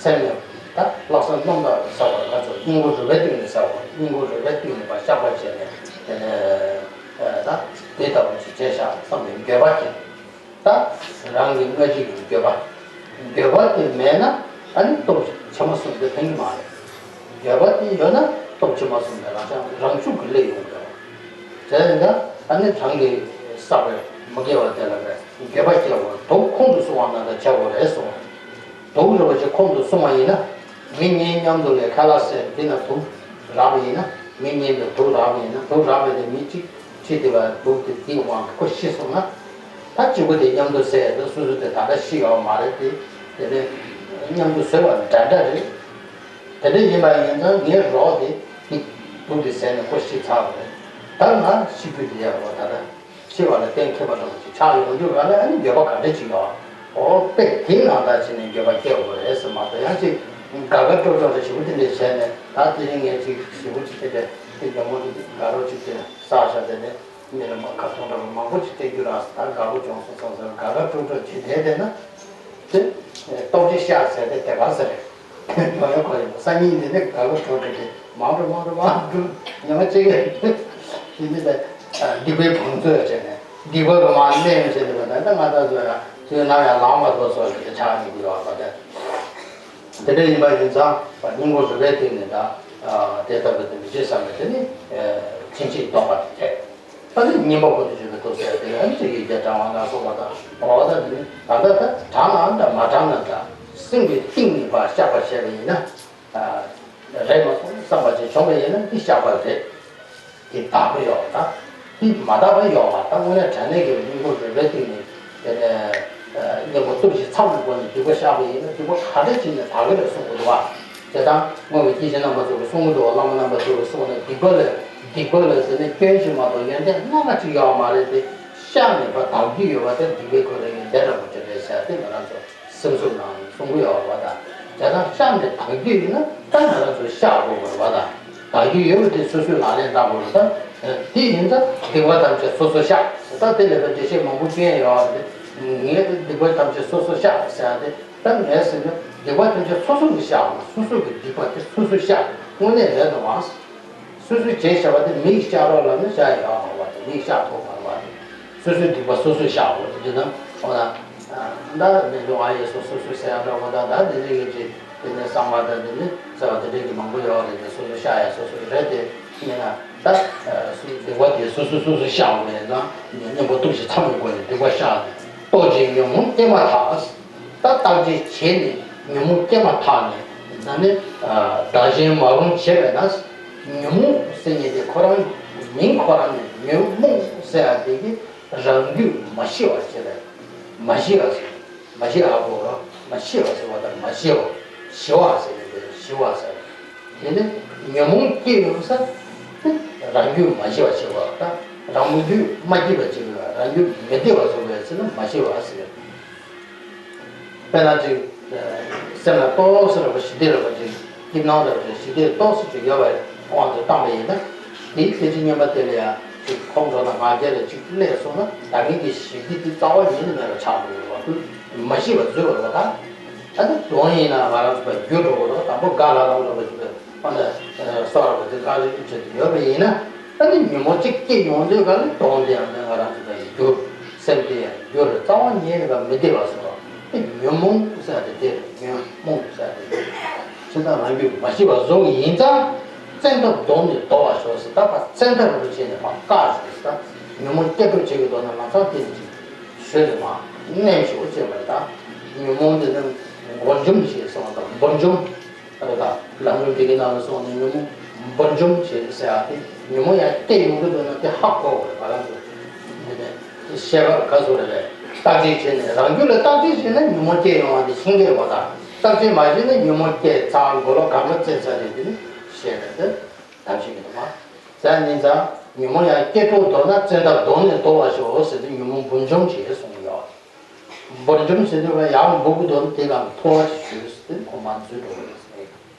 སེམས་ནས་ད་ལྷག་བསམ་རྣམ་དག་ཟེར་བ། ང་ཚོ་སྙིང་པོ་རུས་པའི་གཏིང་ནས་ཟེར་བ། སྙིང་པོ་རུས་པའི་གཏིང་ནས་ཕར་བཤགས་པ་བྱས་ནས། དེ་ནས་ད་དེ་ལྟ་བུ་ཅིག་བྱས་ཤག་བསམ་ནས་འགྱོད་པ་སྐྱེ། ད་རང་གི་སྔ་ཕྱི་གི་འགྱོད་པ། འགྱོད་པ་དེ་མེད་ན། ཨ་ནི་སྟོབས་ཕྱི་མ་གསུམ་དེ་ཕན་གྱི་མ་རེད། འགྱོད་པ་དེ་ཡོད་ན་སྟོབས་ཕྱི་མ་གསུམ་དེ་རང་ཤ་རང་ཤུགས་ཀྱིས་སླེབས་ཡོང་གི་རེད། དེ་ཡིན་ཙང་ཨ་ནི་རང་གིས་བསགས་པའི་མི་དགེ་བ་དེ་ལ་ཕར་འགྱོད་པ་སྐྱེ་དགོས། དུག་ཁོང་དུ་སྲུང་བ་ནང་དུ་བྱ་དགོས་རེད་གསུངས། དུག་རེད་པ་ཅིག་ཁོང་དུ་སྲུང་བ་ཡིན་ན། མི་གཉིས་མཉམ་དུ་ལ་ཁ་ལག་བཟས། དེ་ན་དུག་རགས་པ་ཡིན་ན། མི་གཉིས་ལ་དུག་རགས་པ་ཡིན་ན། དུག་རགས་པ་དེ་མི་གཅིག་ཁྲིད་དེ་བ། དུག་དེ་དེའི་དབང་གིས་ཁོ་ཤི་སོང་ན། ད་གཅིག་པོ་དེ་མཉམ་དུ་བཟས་ཏེ། སོ་སོ་དེ་ད་ལྟ་ཤི་ཡོད་མ་རེད་དེ། དེ་ནས་མཉམ་དུ་བཟས་པ་འདྲ་འདྲ་རེད། དེ་འདྲ་ཡིན་པ་ཡིན་ཙང་ངའི་རོགས་དེ་དེ་དུག་དེ་བཟས་ནས་ཁོ་ཤི་ཚར་བ་རེད། ད་ང་ཤི་རྒྱུ་དེ་ཡག་པོ་ད་ལྟ། ཤི་བ་ལ་གཏན་འཁེལ་བ་འདྲ་པོ་ཅིག་ཆགས་ཡོང་དུས་སྒང་ལ། ཨ་ནི་འགྱོད་པ་ག་འདྲ་ཅིག་ཡོད། ཨོ་དཔེ་དེའི་ནང་ལྟར་བྱས་ནས་འགྱོད་པ་སྐྱེ་དགོས་རེད་ཟེར་མ་གཏོགས། ཡང་ཅིག་དགའ་དགའ་སྤྲོ་སྤྲོ་རེ་ཞེ་པོ་དེ་འདྲ་བྱས་ནས། ད་དེ་རིང་ངས་ཅིག་ཞེ་པོ་ཅིག་དེ་འདྲ་དེ་འགྱོད་པ་དེ་དགའ་རབ་ཅིག་དེ་བསགས་བཞག་དེ་ནས། མི་ལ་མ་ཁ་ཚོན་འདྲ་པོ་མང་པོ་ཅིག་སྟེར་རྒྱུ་རེད། ད་དགའ་པོ་བྱུང་སོང་བསམ་ཟེར་དགའ་དགའ་སྤྲོ་སྤྲོ་བྱེད་བསྡད་བསྡད་ན། དེ་ལྟོགས་ཤི་ཤ་ཟེར་དེ་དེ་ག་ཟེར་རེད། ཡོང་ཡོང་གོ་ཡོང་། སང་ཉིན་དེ་ནས་དགའ་པོ་སྤྲོ་སྤྲོ་དེ་མང་དུ་མང་དུ་མང་དུ་ཉི་མ་གཅིག་གི་དེ་ནས་སྡིག་པའི་བང་མཛོད་བྱས་ནས། སྡིག་པ་གི་མར་མནན་ཡོང་བྱས་ནས་པ། ད་ལྟ་ང་ད་ཚོ་ཡང་དུས་ནམ་ཡང་ལངས་མ་ཐུབ་བཟོ་ཞིག་ཆགས་འགྲོ་གི་ཡོད་པ། ད་དེ་འདྲ་ཡིན་པ་ཡིན་ཙང་སྙིང་པོ་རུས་པའི་གཏིང་ནས། ད་དེ་ལྟ་བུ་དེ་མི་བྱེད་བསམ་པའི་དེ་ནི་ཕྱིན་ཆད་ལྡོག་པ་དེ་ཐེག་ད་ནི་གཉེན་པོ་ཁོ་ནས་བྱེད་པའི་ཐོབ་ཟེར་དེ་ལ་ནི་ཚིག་གི་རྒྱ་གྲྭ་བ་ལ་སོགས་པ་དང་། འོ་ད་དེ་ནི་ད་ལྟ་ད་དྲང་ན་འདྲ་མ་དྲང་ན་འདྲ། སེམས་ཀྱི་གཏིང་ནས་ཕར་བཤགས་པ་བྱས་པ་ཡིན་ན། རེད་མ་སོང་བསམ་པ་ཅིག་བྱུང་བ་ཡིན་ན་འདི་བཤགས་པ་རེད། དེ་དག་པོ་ཡོད་ད། དེ་མ་དག་པ་ཡོད་པ། ད་དངོས་གནས་དྲང་གནས་ཀྱི་སྙིང་པོ་རུས་པའི་གཏིང་ནས། དེ་ནས་གཉེན་པོ་སྟོབས་བཞི་ཚང་བའི་སྒོ་ནས་སྡིག་པ་བཤགས་པ་ཡིན་ན། སྡིག་པ་ག་འདྲ་བྱས་ནས་དག་གི་རེད་གསུང་གི་འདུག་བ། དེ་དང་སྔོན་གྱི་སྐྱེས་ཆེན་རྣམ་པ་ཚོ་གིས་གསུང་གི་འདུག་བ། བླ་མ་རྣམ་པ་ཚོ་གིས་གསུངས་ནས། སྡིག་པ་ལ་སྡིག་པ་ལ་ཟེར་ནས་སྐྱོན་ཞིག་མ་གཏོགས་ཡོན་ཏན་སྣ་ཁ་ཅིག་ཡོད་མ་རེད་དེ། བཤགས་ནས་ཕར་དག་རྒྱུ་ཡོད་པ་དེ་སྡིག་པའི་ཁོ་རང་ཡོན་ཏན་འདྲ་པོ་ཅིག་རེད་ཟེར་དེ་ང་རང་ཚོ་སེམས་གསོ་ནང་གསུང་གི་ཡོད་པ་དང་། དེ་དང་བཤགས་ནས་དག་རྒྱུ་ཡིན་ན་ད་ང་རང་ཚོ་བཤགས་དགོས་པ་རེད་པ། དང་དག་རྒྱུ་ཡོད་པ་དེ་སོ་སོས་ལག་ལེན་བསྟར་དགོས་རེད། ད་དེ་ཡིན་ཙང་སྡིག་པ་ཐམས་ཅད་སོ་སོར་བཤགས། ད་དེ་ལས་ཀ་འགྲེལ་བཤད་མང་པོ་སྐྱོན་ཡོད་རེད། ངས་སྡིག་པ་ཐམས་ཅད་སོ་སོར་བཤགས་ཟེར་ཡ་དེ། ད་ངས་ཟེར་ན། སྡིག་པ་ཐམས་ཅད་སོ་སོ་གིས་བཤགས་པ། སོ་སོ་གི་སྡིག་པ་དེ་སོ་སོས་བཤགས་དངོས་གནས་རེད་དོ་མ། སོ་སོས་བྱས་བཞག་པ་དེ་མིས་བཤགས་རོགས་ལབ་ན་བཤགས་ཡོད་མ་རེད་པ། དེ་མིས་བཤགས་ཐུབ་མ་རེད་པ། དེ་སོ་སོའི་སྡིག་པ་སོ་སོས་བཤགས་དགོས། དེ་ན་འོ་ན་ད་མི་འདུག་ཨ་ཡེ་སོ་སོ་སོས་ཟེར་ཡ་འདྲ་བོ། ད་ད་དེ་འདྲ་ཡོད་ཅིག་དེ་ནས་གསང་བ་དང་དེ་ནས་ཟེར་བ་དེ་འདྲ་གི་མང་པོ་ཡོད་རེད། དེ་སོ་སོས་བཤགས་ཡ་སོ་སོ་རེད། དེ་ཡིན་ན་ད་སྡིག་པ་དེ་སོ་སོ་སོ་སོས་བཤགས་དགོས་ན་གཉེན་པོ་སྟོབས་བཞི་ཚང་བའི་སྒོ་ནས་སྡིག་པ་བཤགས་ཏེ། ལྟོགས་ཤིང་ཉོན་མོངས་སྐྱེས་མ་ཐག་ད་བརྟག་དཔྱད་བྱས་ནས་ཉོན་མོངས་སྐྱེས་མ་ཐག་ནས་ད་ནི་བདག་གཞན་མ་རུངས་བྱས་པས་ན། ཉོན་མོངས་ཟེར་མཁན་དེ་ཁོ་རང་མིང་ཁོ་རང་ནས་ཉོན་མོངས་ཟེར་ཡ་དེ་གི་རང་རྒྱུད་མ་ཞི་བ་ཟེར་བས། མ་ཞི་བ་ཟེར། མ་ཞི་བ་གོ་ར། མ་ཞི་བ་ཟེར་བ་དང་མ་ཞི་བ། ཞི་བ་ཟེར་ནས་དེ་ཞི་བ་ཟེར། དེ་ནི་ཉོན་མོངས་སྐྱེས་ཡོང་ས་དེ་རང་རྒྱུད་མ་ཞི་བ་ཞི་བ་དང་རང་རྒྱུད་མ་སྐྱེས་པ་ཅིག་རང་རྒྱུད་མི་བདེ་བ་བཟོ་བའི་ཚེ་ན་མ་ཞི་བ་ཟེར། དཔེར་ན་ཅིག་སེམས་ལ་ཏོག་ཙམ་རེ་བ་ཞི་བདེ་རེ་བ་ཅིག་སྐྱིད་སྣང་རེ་བ་ཅིག་ཞི་བདེ་ཏོག་ཙམ་ཅིག་ཡོད་པའི་དབང་དུ་བཏང་པ་ཡིན་ན། དེའི་སྐད་ཅིག་སྙན་པ་དེ་ལ་ཡང་ཅིག་ཁོང་ཁྲོ་དང་ང་རྒྱལ་ལ་ཅིག་སླེབས་སོང་ན་ད་གིན་གྱི་ཞི་བདེ་དེ་རྩ་བ་ཉིད་ནས་མེད་པ་ཆགས་འགྲོ་གི་རེད་བ། མ་ཞི་བ་བཟོས་པ་རེད་བ། ད་ཨ་ནི་དོན་ཡིན་ན་ང་རང་ཚོ་ལ་འགྱུར་འགྲོ་གི་རེད་བ། དང་པོ་དགའ་ལ་ལངས་འགྲོ་བ་ཅིག་དཔེར་ན་སོགས་རེ་བ་དེ་གང་རེད་ཅེས་ཡོད་པ་ཡིན་ན། ཨ་ནི་ཉོན་མོངས་གཅིག་སྐྱེས་ཡོང་དུས་ག་ལ་དོན་དེ་ཡང་ང་རང་ཚོ་ལ་འགྱུར། སེམས་དེ་ཡང་འགྱུར། རྩ་བ་ཉིད་ནས་མི་བདེ་བ་བཟོ་བ་དེ་ཉོན་མོངས་ཟེར་དེ་དེ་རེད། ཉོན་མོངས་ཟེར་དེ་དེ་རེད། ཕྱི་དང་ནང་རྒྱུད་མ་ཞི་བ་བཟོ་བ་ཡིན་ཙང་། བཙན་ཐབས་བསྡོམས་ནས་དོར་བར་ཤོག་ཟེར། ད་ཕར་བཙན་ཐབས་རེ་བྱས་ནས་ཕར་བཀག་ཤོག་ཟེར། ད་ཉོན་མོངས་སྐྱེ་འགྲོ་བྱེད་ཀྱི་འདུག་ན་ལམ་སང་དེ་ནས་ཅིག་ཞོལ་ལ་མར་མནན་ཤོག་ཅེས་པ་རེད། ད་ཉོན་མོངས་དེ་ནི་མགོ་འཇོམས་ཞེས་གསུངས་པ་དང་འབུར་འཇོམས། ཨ་རེ་ད་ལམ་རིམ་དེ་གི་ནང་ལ་སོང་ནས་ཉོན་མོངས་འབུར་འཇོམས་བྱེད་ཟེར་ཡ་དེ། ཉོན་མོངས་ཡང་སྐྱེ་ཡོང་གི་འདུག་ན་དེ་ཧ་གོ་དགོས་རེད། ང་རང་ཚོ་འདི་ནས་ཤེས་པ་ག་ཚོད་རེད་རེད། བརྟག་དཔྱད་བྱས་ནས་རང་རྒྱུད་ལ་བརྟག་དཔྱད་བྱས་ན་ཉོན་མོངས་སྐྱེ་ཡོང་བ་དེ་ཤེས་ཀྱི་རེད་བ། ད་བརྟག་དཔྱད་མ་བྱས་ན་ཉོན་མོངས་སྐྱེ་ཚར་མགོ་ལོག་གང་ག་བཙན་ཚར་རེད། དེ་ནི་ཤེས་རེད་དེ་ཐབས་ཤེས་ཀྱི་འདུག་མ་ཟེར་ཡིན་ཙང་། ཉོན་མོངས་ཡང་སྐྱེ་འགྲོ་འདུག་ན་བཙན་ཐབས་བསྡོམས་ནས་དོར་བར་ཤོག་ཟེར་ཏེ་ཉོན་མོངས་འབུར་འཇོམས་བྱེད་གསུངས་ཡོད། འབུར་འཇོམས་ཟེར་དུས་ཡང་འབུར་གྱི་འདུག་ན་དེ་གང་མཐོ་བ་ཅིག་ཞུས་ཟེར་ཏེ་ཁོ་མར་འཛུལ་འགྲོ་གི་རེད་ཟེར།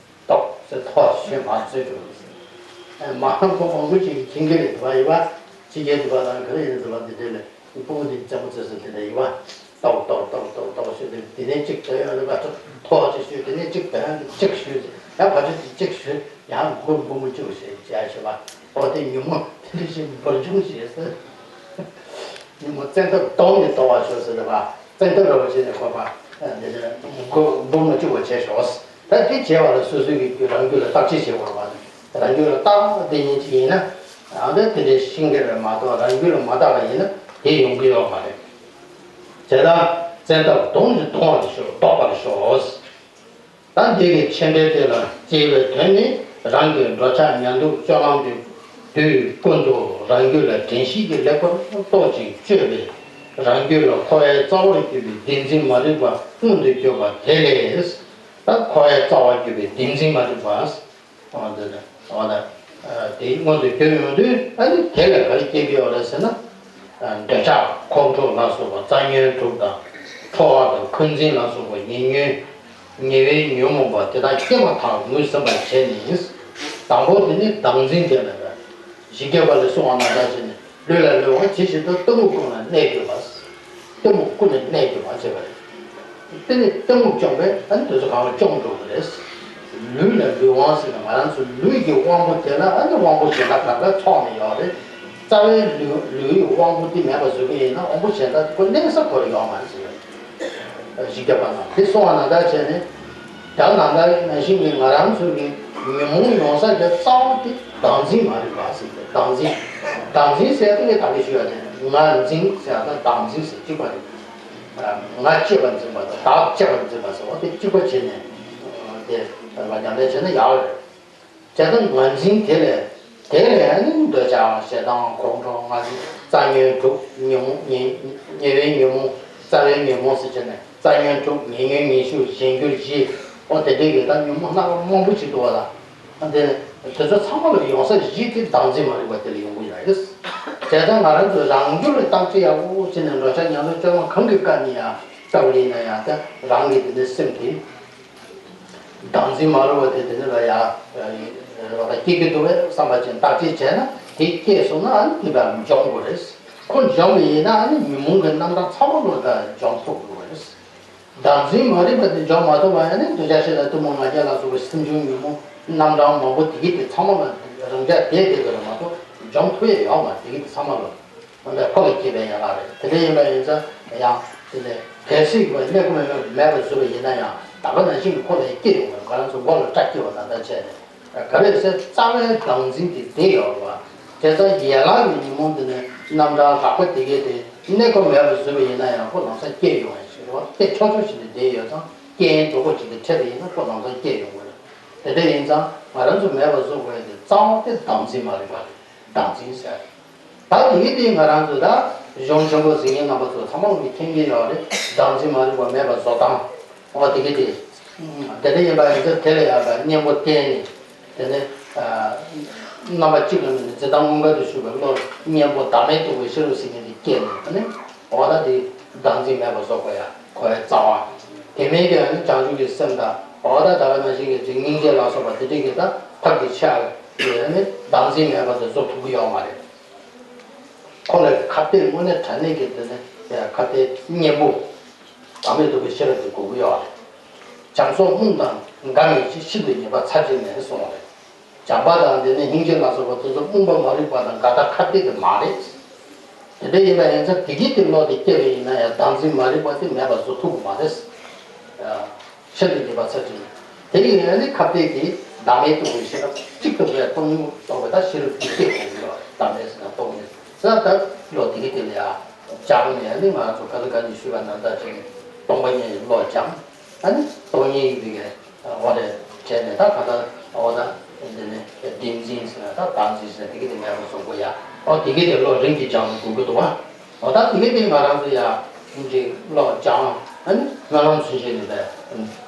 ཏོག་ཙེ་མཐོ་བ་ཞུས་མར་འཛུལ་འགྲོ་གི་རེད་ཟེར། མ་ཧང་ཁོ་མང་པོ་ཅིག་མཁྱེན་གྱི་རེད་འདུག་པ་ཡིན་པ། ཕྱི་རྒྱལ་འདུག་པ་དང་ག་རེ་ཡིན་འདུག་པ་འདི་འདྲ་ལས་སྤུ་གུ་འདི་རྩེད་མོ་རྩེ་ས་དེ་འདྲ་ཡིན་པ། ཏོག་ཏོག་ཏོག་ཏོག་ཏོག་ཞུས་ཏེ་དེ་ནས་གཅིག་དོན་ཡོད་ལ་མཐོ་བ་ཅིག་ཞུས། དེ་ནས་གཅིག་དོན་ཡོད་ལ་གཅིག་ཞུས། ཡང་ཕར་ཕྱོགས་དེ་གཅིག་ཞུས། ཡང་མགོ་འབུར་མོ་གཅིག་བྱས་བྱས་བྱས་པ། འོ་དེ་ཉོན་མོངས་དེ་འདྲ་ཞིག་འབུར་འཇོམས་བྱས་ཟེར། ཉོན་མོངས་བཙན་ཐབས་བསྡོམས་ནས་དོར་བར་ཤོག་ཟེར་བ། བཙན་ཐབས་རེ་བ་བྱས་ནས་ཁོ་པ་འདི་ནས་མགོ་འབུར་མོ་གཅིག་པ་བྱས་ཤོག་ད་དེ་བྱས་པ་ལ་སོ་སོའི་གི་རང་རྒྱུད་ལ་བརྟག་དཔྱད་བྱེད་དགོས་པ། རང་རྒྱུད་ལ་བརྟག་དེ་ཉིད་ཅིག་ཡིན་ན། ཨ་འདི་དེ་འདྲའི་ཤེས་ཀྱི་རེད་མ་གཏོགས་རང་རྒྱུད་ལ་མ་བརྟག་པ་ཡིན་ན་དེ་ཡོང་གི་ཡོད་མ་རེད། དེ་ལ་བཙན་ཐབས་བསྡོམས་ནས་དོར་བར་ཤོག་དོར་བར་ཤོག་ད་འདི་གི་ཆེ་འབྲེལ་དེ་ལ་སྐྱེ་བའི་དོན་ནི་རང་གི་འགྲོ་འཆག་ཉལ་འདུག་སྤྱོད་ལམ་གྱི་དུས་ཀུན་ཏུ་རང་རྒྱུད་ལ་དྲན་ཤེས་ཀྱིས་ལེགས་པར་རྟོག་ཅིང་དཔྱོད་པས། རང་རྒྱུད་ལ་འཁོར་བའི་རྩ་བར་གྱུར་པའི་བདེན་འཛིན་མ་རིག་པ་མངོན་དུ་གྱུར་པ་དེ་ལས། ད་འཁོར་བའི་རྩ་བར་གྱུར་པའི་བདེན་འཛིན་མ་རིག་པ། འོ་འདི་ནི་འོ་ན་དེ་མངོན་དུ་གྱུར་ཡོང་དུས་ཨ་ནི་དེ་ལ་ག་རེ་སྐྱེ་གི་ཡོད་རེད་ཟེར་ན། འདོད་ཆགས་ཁོང་ཁྲོ་ལ་སོགས་པ་རྩ་ཉོན་དྲུག་དང་། ཁྲོ་བ་དང་འཁོན་འཛིན་ལ་སོགས་པ་ཉེ་ཉོན། ཉེ་བའི་ཉོན་མོངས་པ་དེ་དག་སྐྱེས་མ་ཐག་ངོས་ཟིན་པར་བྱས་ནས། དང་པོ་དེ་ནི་བདག་འཛིན་དེ་ལ་རེད། བཞི་བརྒྱ་པ་ལས་གསུངས་པ་ནང་ལྟར་བྱས་ནས་ལུས་ལ་ལུས་དབང་ཇི་བཞིན་དུ་གཏི་མུག་ཀུན་ལ་གནས་གྱུར་པ། གཏི་མུག་ཀུན་ལ་གནས་གྱུར་པ་བྱས་པ་རེད། དེ་ནི་གཏི་མུག་བཅོམ་པས་ཨ་ནི་དེ་ཚོ་གང་ལ་བཅོམ་འགྲོ་གི་རེད། ལུས་ལ་ལུས་དབང་ཟེར་ན་ང་རང་ཚོ་ལུས་ཀྱི་དབང་པོ་དེ་ལ་ཨ་ནི་དབང་པོ་གཞན་དག་གང་ག་ཚོགས་ནས་ཡོད་རེད། རྩ་བའི་ལུས་ལུས་ཡི་དབང་པོ་དེ་མེད་པ་བཟོ་གི་ཡིན་ན་དབང་པོ་གཞན་དག་ཁོ་གནས་ས་ཁོ་ར་ཡོད་མ་རེད་ཟེར་བ་རེད། བཞི་བརྒྱ་པ་ནང་དེ་གསུངས་པ་ནང་ལྟར་བྱས་ནས་ད་ནང་ལྟར་ནང་བཞིན་གྱི་ང་རང་ཚོ་གི་ཉོན་མོངས་ཡོང་ས་ཀྱི་རྩ་བ་དེ་བདག་འཛིན་མ་རིག་པ་ཟེར་གི་བདག་འཛིན། བདག་འཛིན་ཟེར་དེ་ངས་ད་གིན་ཞུས་པ་དེ་ང་འཛིན་ཟེར་ཡ་དང་བདག་འཛིན་ཟེར་གཅིག་པ་རེད། ང་གཅེས་པར་འཛིན་པ་དང་བདག་གཅེས་པར་འཛིན་པ་ཟེར་བ་དེ་གཅིག་པ་བྱས་ནས་དེ་ལ་ཉམས་ལེན་བྱས་ན་ཡག་རེད། བྱས་ཙང་ངར་འཛིན་དེ་ལས་དེ་ལས་ནི་འདོད་ཆགས་ཞེ་སྡང་ཁོང་ཁྲོ་ང་རྩ་ཉོན་དྲུག་ཉོན་མོངས་ཉེ་ཉེ་བའི་ཉོན་མོངས་རྩ་བའི་ཉོན་མོངས་ཟེར་བྱས་ནས་རྩ་ཉོན་དྲུག་ཉེ་ཉོན་ཉི་ཤུ་གཞན་འགྱུར་བཞི། ཨོ་དེ་འདྲའི་ཡོད་ད་ཉོན་མོངས་སྣ་ཁ་མང་པོ་ཞིག་འདུག་བ་ལ། དེ་དེ་ཚོ་ཚང་མ་ལ་ཡོང་ས་བཞི་དེ་བདག་འཛིན་མ་རིག་པ་དེ་ལ་ཡོང་གི་ཡོད་རེད། བྱས་ཙང་ང་རང་ཚོས་རང་རྒྱུད་ལ་བརྟག་དཔྱད་ཡག་པོ་བྱས་ནས་འགྲོ་འཆག་ཉལ་འདུག་སྤྱོད་ལམ་གང་གི་སྐབས་ནས་ཡང་ལྟ་བུ་ཡིན་ན་ཡང་ད་རང་གི་དེ་ནས་སེམས་དེ། བདག་འཛིན་མ་རུངས་པ་དེ་དེ་ནི་ལ་ཡ་རེ་བ་དང་སྐྱེ་གི་འདུག་པས་བསམ་པ་ཅན་བརྟག་དཔྱད་བྱས་ན་དེ་སྐྱེས་སོང་ན་ཨ་ནི་དེ་བས་འཇོམས་དགོས་རེད། ཁོ་འཇོམས་པ་ཡིན་ན་ཨ་ནི་ཉོན་མོངས་ཀྱི་རྣམ་གྲངས་ཚང་མ་ལོ་ལ་འཇོམས་ཐུབ་དགོས་རེད། བདག་འཛིན་མ་རིག་པ་དེ་འཇོམས་མ་ཐུབ་པ་ཡང་ནི་འདོད་ཆགས་ཞེ་སྡང་གཏི་མུག་ང་རྒྱལ་ལ་སོགས་པའི་སེམས་བྱུང་ཉོན་མོངས་རྣམ་གྲངས་མང་པོ་དེ་གི་དེ་ཚང་མ་ལ་རང་འཇགས་བསྡད་བསྡད་པ་རེད་མ་གཏོགས་འཇོམས་ཐུབ་ཡས་ཡོད་མ་རེད། དེ་གི་དེ་ཚང་མ་ལ་འོན་ཏེ་ཁོ་ལ་སྐྱེས་པའི་ཡན་ལག་རེད། དེ་འདྲ་ཡིན་པ་ཡིན་ཙང་ཡང་དེ་ལས་གལ་སྲིད་ཀྱི་བ་གནས་སྐབས་མེད་པ་བཟོས་པ་ཡིན་ན་ཡང་ད་ག་ནང་བཞིན་གྱི་ཁོ་ལ་སྐྱེ་ཡོང་བ་རེད། ང་རང་ཚོ་མགོ་ལ་སྐྲ་སྐྱེ་བ་ནང་ལྟར་བྱས་ནས་ག་རེ་ཟེར་རྩ་བའི་བདག་འཛིན་དེ་བསྡད་ཡོད་རེད་བ། དེ་ཙང་ཡན་ལག་གི་ཉོན་མོངས་དེ་ནི་རྣམ་གྲངས་ལྷག་པ་དེ་གའི་དེ་གནས་སྐབས་མེད་པ་བཟོས་པ་ཡིན་ན་ཡང་ཁོ་ལམ་སང་སྐྱེ་ཡོང་བ་ཞིག་རེད་བ། སྐྱེ་ཆོག་ཆོག་ཞིག་ཏུ་བསྡད་ཡོད་ཙང་སྐྱེ་ཡན་གྲོགས་པོ་ཅིག་གིས་ཁྲིད་པ་ཡིན་ན་ཁོ་ལམ་སང་སྐྱེ་ཡོང་གི་རེད། དེ་འདྲ་ཡིན་ཙང་ང་རང་ཚོ་མེད་པ་བཟོ་དགོས་ཡ་དེ་རྩ་བ་དེ་བདག་འཛིན་མ་རིག་པ་རེད། བདག་འཛིན་ཟེར། ད་དེ་གི་དེ་ང་རང་ཚོ་ད་གཞུང་ཆེན་པོ་གཟིགས་མཁན་རྣམ་པ་ཚོ་ཚང་མ་གིས་མཁྱེན་གྱི་ཡོད་རེད། བདག་འཛིན་མ་རིག་པ་མེད་པ་བཟོ་སྟངས། འོ་དེ་གི་དེ། དེ་འདྲ་ཡིན་པ་ཡིན་ཚེ་དེ་ལ་ཡང་ད་གཉེན་པོ་བསྟེན་ནས་དེ་ནས་རྣམ་པ་གཅིག་ལ་མིན་ནས་འཛིན་སྟངས་མངོན་པར་དུ་ཞུགས་པའི་བློ་གཉེན་པོ་བདག་མེད་རྟོགས་པའི་ཤེས་རབ་ཟེར་མཁན་དེ་སྐྱེས་ནས་དེ་ནས་འོ་ད་དེ་བདག་འཛིན་མེད་པ་བཟོ་དགོས་ཡ་ཁོ་ཡ་རྩ་བ། དེ་མིན་གྱི་ཡང་ནི་བྱང་ཆུབ་ཀྱི་སེམས་དང་འོ་ད་ད་ག་ནང་བཞིན་གྱི་སྙིང་རྗེ་ལ་སོགས་པ་དེ་འདྲ་གི་ད་ཐབས་ཀྱི་ཆ་ཡོད་ནི་བདག་འཛིན་མེད་པ་དེ་བཟོ་ཐུབ་ཀྱི་ཡོད་མ་རེད། ཁོ་ལ་ཁ་གཏད་དངོས་གནས་དྲང་གནས་ཀྱི་དེ་ནི་ཁ་གཏད་གཉེན་པོ་བདག་མེད་རྟོགས་པའི་ཤེས་རབ་དེ་དགོས་ཀྱི་ཡོད་རེད། བྱམས་སོགས་རྨོངས་དང་འགལ་མེད་ཅིང་ཤིན་ཏུ་ཉེས་པ་ཚར་གཅིག་མེད་གསུངས་པ་རེད། བྱམས་པ་དང་དེ་ནི་སྙིང་རྗེ་ལ་སོགས་པ་དེ་ཚོ་རྨོངས་པ་མ་རིག་པ་དང་འགལ་ཟླ་ཁ་གཏད་དེ་མ་རེད། དེ་འདྲ་ཡིན་པ་ཡིན་ཙང་དེ་གི་དེ་བློ་དེ་སྐྱེ་བ་ཡིན་ན་ཡང་བདག་འཛིན་མ་རིག་པ་དེ་མེད་པ་བཟོ་ཐུབ་ཀྱི་མ་རེད། ཤིན་ཏུ་ཉེས་པ་ཚར་གཅིག་མེད། དེ་ཡིན་ན་ནི་ཁ་གཏད་ཀྱི་བདག་མེད་རྟོགས་པའི་ཤེས་རབ་གཅིག་ཏུ་བས་སྟོང་ཉིད་རྟོགས་པའི་ད་ཤེས་རབ་ཀྱི་སྐྱེ་དགོས་ཀྱི་ཡོད་རེད། བདག་མེད་ཟེར་ན་སྟོང་ཉིད་ཟེར་ད་བློ་དེ་གི་དེ་ལ་ཡང་སྦྱངས་ནས་ནི་ང་ཚོ་ག་ཚོད་ག་ཚོད་ཞུས་པ་ནང་ལྟར་བྱས་ནས་སྟོང་པ་ཉིད་ཀྱི་བློ་སྦྱངས། ཨ་ནི་སྟོང་ཉིད་ཀྱི་དེ་གའི་འོ་རེད་བྱས་ནས་ད་ག་ད་འོ་ད་འདི་ནི་བདེན་འཛིན་ཟེར་ན་ད་བདག་འཛིན་ཟེར་ན་དེ་གི་དེ་མེད་པ་བཟོ་དགོས་ཡ། འོ་དེ་གི་དེ་བློ་རིམ་གྱིས་སྦྱངས་ནས་དགོས་ཀྱི་འདུག་བ། འོ་ད་དེ་གི་དེ་ང་རང་ཚོ་ཡ་ཅིག་བློ་སྦྱངས་ཨ་ནི་སྨོན་ལམ་ཚུན་ཆད་ནས་པས་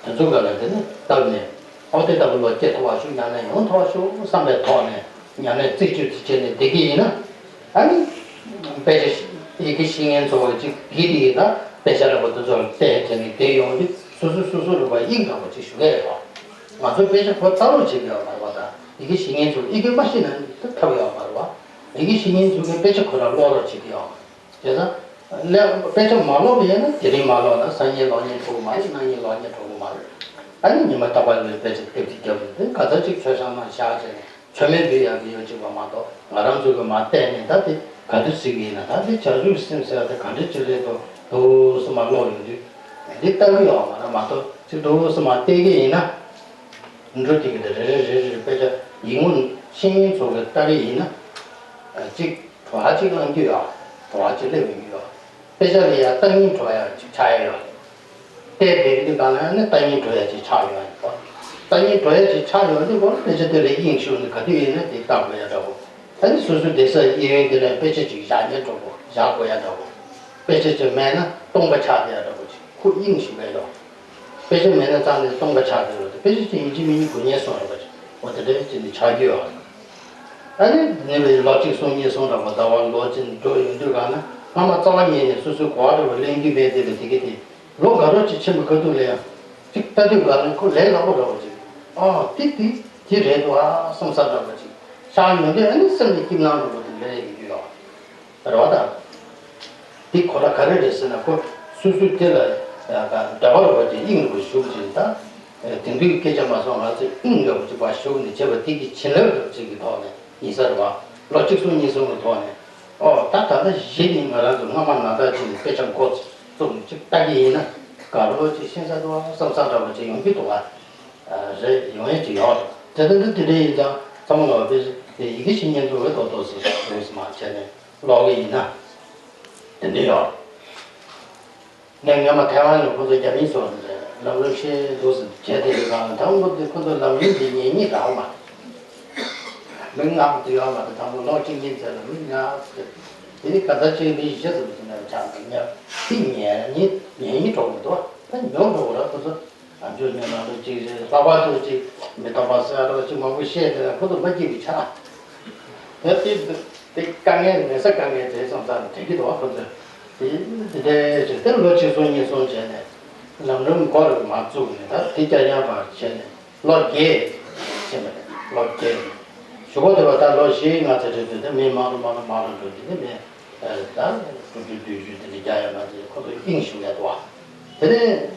དེ་ཚོ་ག་ལ་དེ་ནི་བཏབ་ནས་འོ་དེ་ལྟ་བུ་བློ་སྐྱེ་ཐུབ་པ་ཞིག་ཉམས་ལེན་ཡོང་ཐུབ་པ་ཞིག་བསམ་པའི་ཐོག་ནས་ཉམས་ལེན་རྩེ་གཅིག་ཏུ་བྱས་ནས་བསྡད་ཀྱི་ཡིན་ན། ཨ་ནི། དཔེ་ཆ་ཡི་གེ་ཤེས་མཁན་ཚོ་གཅིག་དེའི་དེ་ཡིན་ན་དཔེ་ཆ་འདྲ་པོ་དེ་ཚོར་བལྟས་བྱས་ནས་བསྡད་ཡོང་དུས་སོ་སོ་སོ་སོ་རུ་བ་དབྱིངས་འདྲ་པོ་ཅིག་ཞུ་གི་ཡོད། ང་ཚོ་དཔེ་ཆ་ཁོ་ལྟ་ཀློག་བྱེད་ཀྱི་ཡོད་མ་རེད་པ། ད་ཡི་གེ་ཤེས་མཁན་ཚོ་ཡི་གེ་མ་ཤེས་ན་ཐབས་ཡོད་མ་རེད་པ། ཡི་གེ་ཤེས་མཁན་ཚོ་གིས་དཔེ་ཆ་ཁོ་རང་ཀློག་རོགས་བྱེད་ཀྱི་ཡོད་མ་རེད། བྱས་ཙང་། ལས་དཔེ་ཆ་མ་ཀློག་པ་ཡིན་ན་དེ་རིང་མ་ཀློག་ན་སང་ཉིན་གློག་བརྙན་འགྲོ་གི་མ་རེད། གནངས་ཉིན་གློག་བརྙན་འགྲོ་གི་མ་རེད། ཨ་ནི་ཉི་མ་རྟག་པར་ལོས་དཔེ་ཆ་དེབ་ཅིག་རྒྱབ་ནས་དེ་ག་ཚོད་ཅིག་མཆོད་བཤམས་ནང་བཞག་བྱས་ནས། མཆོད་མེ་འབུལ་ཡག་གི་ཡོད་ཅིག་པ་མ་གཏོགས་ང་རང་ཚོ་གི་མ་བལྟས་ནས་ད་དེ་ག་དུས་གཟིགས་ཀྱི་ཡིན་ན། ད་དེ་བྱང་ཆུབ་སེམས་ཟེར་བ་དེ་ག་འདྲ་ཅིག་རེད་འདུག་འདུག་སེ་མར་ཀློག་ཡོང་དུས་འདི་ལྟ་གི་ཡོད་མ་རེད། མ་གཏོགས་ཅིག་འདུག་སེ་མར་བལྟས་ཀྱི་ཡིན་ན་འགྲོ་དེ་གི་དེ་རེ་རེ་རེ་རེ་དཔེ་ཆ་ཡིག་ངོ་ཤེས་མཁན་ཚོ་གི་ལྟ་གི་ཡིན་ན་ཅིག་བྲོ་བ་ཅིག་བླང་རྒྱུ་ཡོད། བྲོ་བ་ཅིག་སླེབས་ཡོང་གི་ཡོད། དཔེ་ཆ་ལ་ཡང་ལྟ་སྙིང་བྲོ་ཡག་ཅིག་ཆགས་ཡ་ཡོད། བལྟས་བསྡད་དུས་གང་ལ་ནི་ལྟ་སྙིང་བྲོ་ཡག་ཅིག་ཆགས་ཡོང་ཡ་ཡོད། ལྟ་སྙིང་བྲོ་ཡག་ཅིག་ཆགས་ཡོང་དུས་ཁོ་དཔེ་ཆ་དེ་ལ་དབྱིངས་ཞུགས་ནས་ག་དུས་ཡིན་ན་དེ་ལྟ་དགོས་ཡ་འདྲ་པོ། ད་ནི་སོ་སོའི་བསྡད་ས་གཡས་གཡོན་དེ་ལ་དཔེ་ཆ་ཅིག་བཞག་ཉན་འདྲ་པོ་བཞག་དགོས་ཡ་འདྲ་པོ། དཔེ་ཆ་ཅིག་མེད་ན་སྟོང་པ་ཆགས་བསྡད་ཡ་འདྲ་པོ་ཅིག་ཁོ་དབྱིངས་ཞུགས་ཡ་ཡོད། དཔེ་ཆ་མེད་ན་རྩ་ནས་སྟོང་པ་ཆགས་བསྡད་ཡོད་དེ། དཔེ་ཆ་ཅིག་ཡིན་གཅིག་མིན་གཉིས་དགོས་ཉན་སོང་རེད་པ་ཅིག་འོ་དེ་འདྲ་ཅིག་ནི་ཆགས་རྒྱུ་ཡོད་རེད། ཨ་ནི་ནི་བའི་ལོ་གཅིག་སོང་གཉིས་སོང་འདྲ་པོ་ཟླ་བ་ལོ་གཅིག་འགྲོ་ཡོང་དུས་གང་ན་སྔ་མ་རྩ་བ་ཉིད་ནས་སོ་སོའི་གོ་བ་འདྲ་པོ་ལེན་རྒྱུ་མེད་དེ་ལ་དེ་གི་དེ་ལོ་ག་རོ་ཅིག་ཕྱིན་པའི་ཁ་ཐུག་ལ་ཡང་ཅིག་ལྟ་དུས་གང་ན་ཁོ་ལས་སླ་པོ་འདྲ་པོ་ཅིག་ཨ་དེ་དེ་དེ་རེད་འདུག་ཨ་བསམ་ས་འདྲ་པོ་ཅིག་ཤར་ཡོང་དུས་ཨ་ནི་སེམས་ལ་སྐྱིད་སྣང་འདྲ་པོ་དེ་འདྲ་ཡོང་གི་ཡོད་རེད་པ། ད་དེ་གོ་ལ་ག་རེ་རེད་ཟེར་ན་ཁོ་སོ་སོའི་དེ་ལ་འདོད་པ་རེད་པ་ཅིག་དབྱིངས་རེད་པ་ཞུགས་ཅིག་ད། དེང་དུས་སྐད་ཆ་མ་སོང་ང་ཚོས་དབྱིངས་འདྲ་པོ་ཅིག་པ་ཞུགས་ནས་བྱས་པ་དེ་གི་བྱིན་རླབས་འདྲ་པོ་ཅིག་གི་ཐོག་ནས་ཡིན་ས་རེད་པ། ལོ་གཅིག་སོང་གཉིས་སོང་གི་ཐོག་ནས་ཨོ་ད་ད་ལྟ་གཞི་ནས་ང་རང་ཚོ་སྔ་མ་ནང་ལྟར་བྱས་ནས་དཔེ་ཆ་འགོ་བཙུགས་ནས་ཅིག་ལྟ་གི་ཡིན་ན་དགའ་རོགས་ཅིག་ཤེས་ས་འདུག་བསམ་ས་འདྲ་པོ་ཅིག་ཡོང་གི་འདུག་བ། རེད་ཡོང་ཡས་ཅིག་ཡོད་རེད། དེ་ལྟ་འདི་དེ་འདྲ་ཡིན་ཙང་ཚང་མ་ལ་དཔེ་ཡི་གེ་ཤེས་མཁན་ཚོ་བས་ཏོག་ཏོག་ཙམ་ཟུར་ཙམ་མ་བྱས་ནས་ཀློག་གི་ཡིན་ན་དེ་འདྲ་ཡོད་རེད། ངས་སྔོན་མ་ཐའེ་ཝན་ལ་ཁོ་ཚོ་རྒྱ་མི་ཚོ་ལམ་རིམ་ཤེས་འདུག་ཟེར་བྱས་དེ་རེད་གང་ལ་ད་ཁོ་ཚོ་ཁོ་ཚོ་ལམ་རིམ་དེ་ཉན་སྙིང་རག་མ་རེད། མི་ལྔ་དེ་ཡོད་མ་རེད། དང་པོ་ལོ་གཅིག་གཉིས་ཚེ་ལ་མི་ལྔ་དེ་ནི་ག་ཚོད་ཅིག་མི་བཞི་ཙམ་ཟིན་ན་ཆགས་ན་ཉལ་ཐིག་ཉལ་ཉིན་ཉལ་ཉིན་གྲོགས་མི་འདུག་ད་ཉོ་འགྲོ་བ་ར་ཁོ་ཚོ། ཨ་མཆོད་མེ་ནང་དུ་གཅིག་རེད། ལྷག་པར་དུ་གཅིག་མི་རྟག་པ་ཟེར་ཡ་འདྲ་བ་གཅིག་མང་པོ་བཤད་དེ་ན་ཁོ་ཚོ་མ་སྐྱིད་པའི་ཆ། ད་དེ་དེ་དཀའ་ངལ་མེད་ས་དཀའ་ངལ་དེ་སོང་ཙང་དྲན་གྱི་འདུག་བ། ཁོ་ཚོས་དེ་དེ་འདྲའི་ཆེད་དེ་ལོ་གཅིག་སོང་གཉིས་སོང་བྱས་ནས་ལམ་རིམ་མགོ་རུ་མ་བཙུགས་ནས་ད་དེ་སྐྱ་རྐྱང་པར་བྱས་ནས་ལོ་བརྒྱད་ཕྱིན་པ་རེད། ལོ་བརྒྱད། གཞུག་གུ་དེ་བ་ད་ལོ་བཞི་ལྔ་ཙམ་རེད་དུས་ད་མི་མང་རུ་མང་རུ་མང་རུ་འགྲོ་དུས་ནི་མི་ད་དྲུག་ཅུ་བདུན་ཅུ་དེ་འདྲ་རྒྱག་ཡ་མ་ཚད་ཁོ་ཚོ་དབྱིངས་ཞུགས་ཡ་འདུག་བ། དེ་ནས་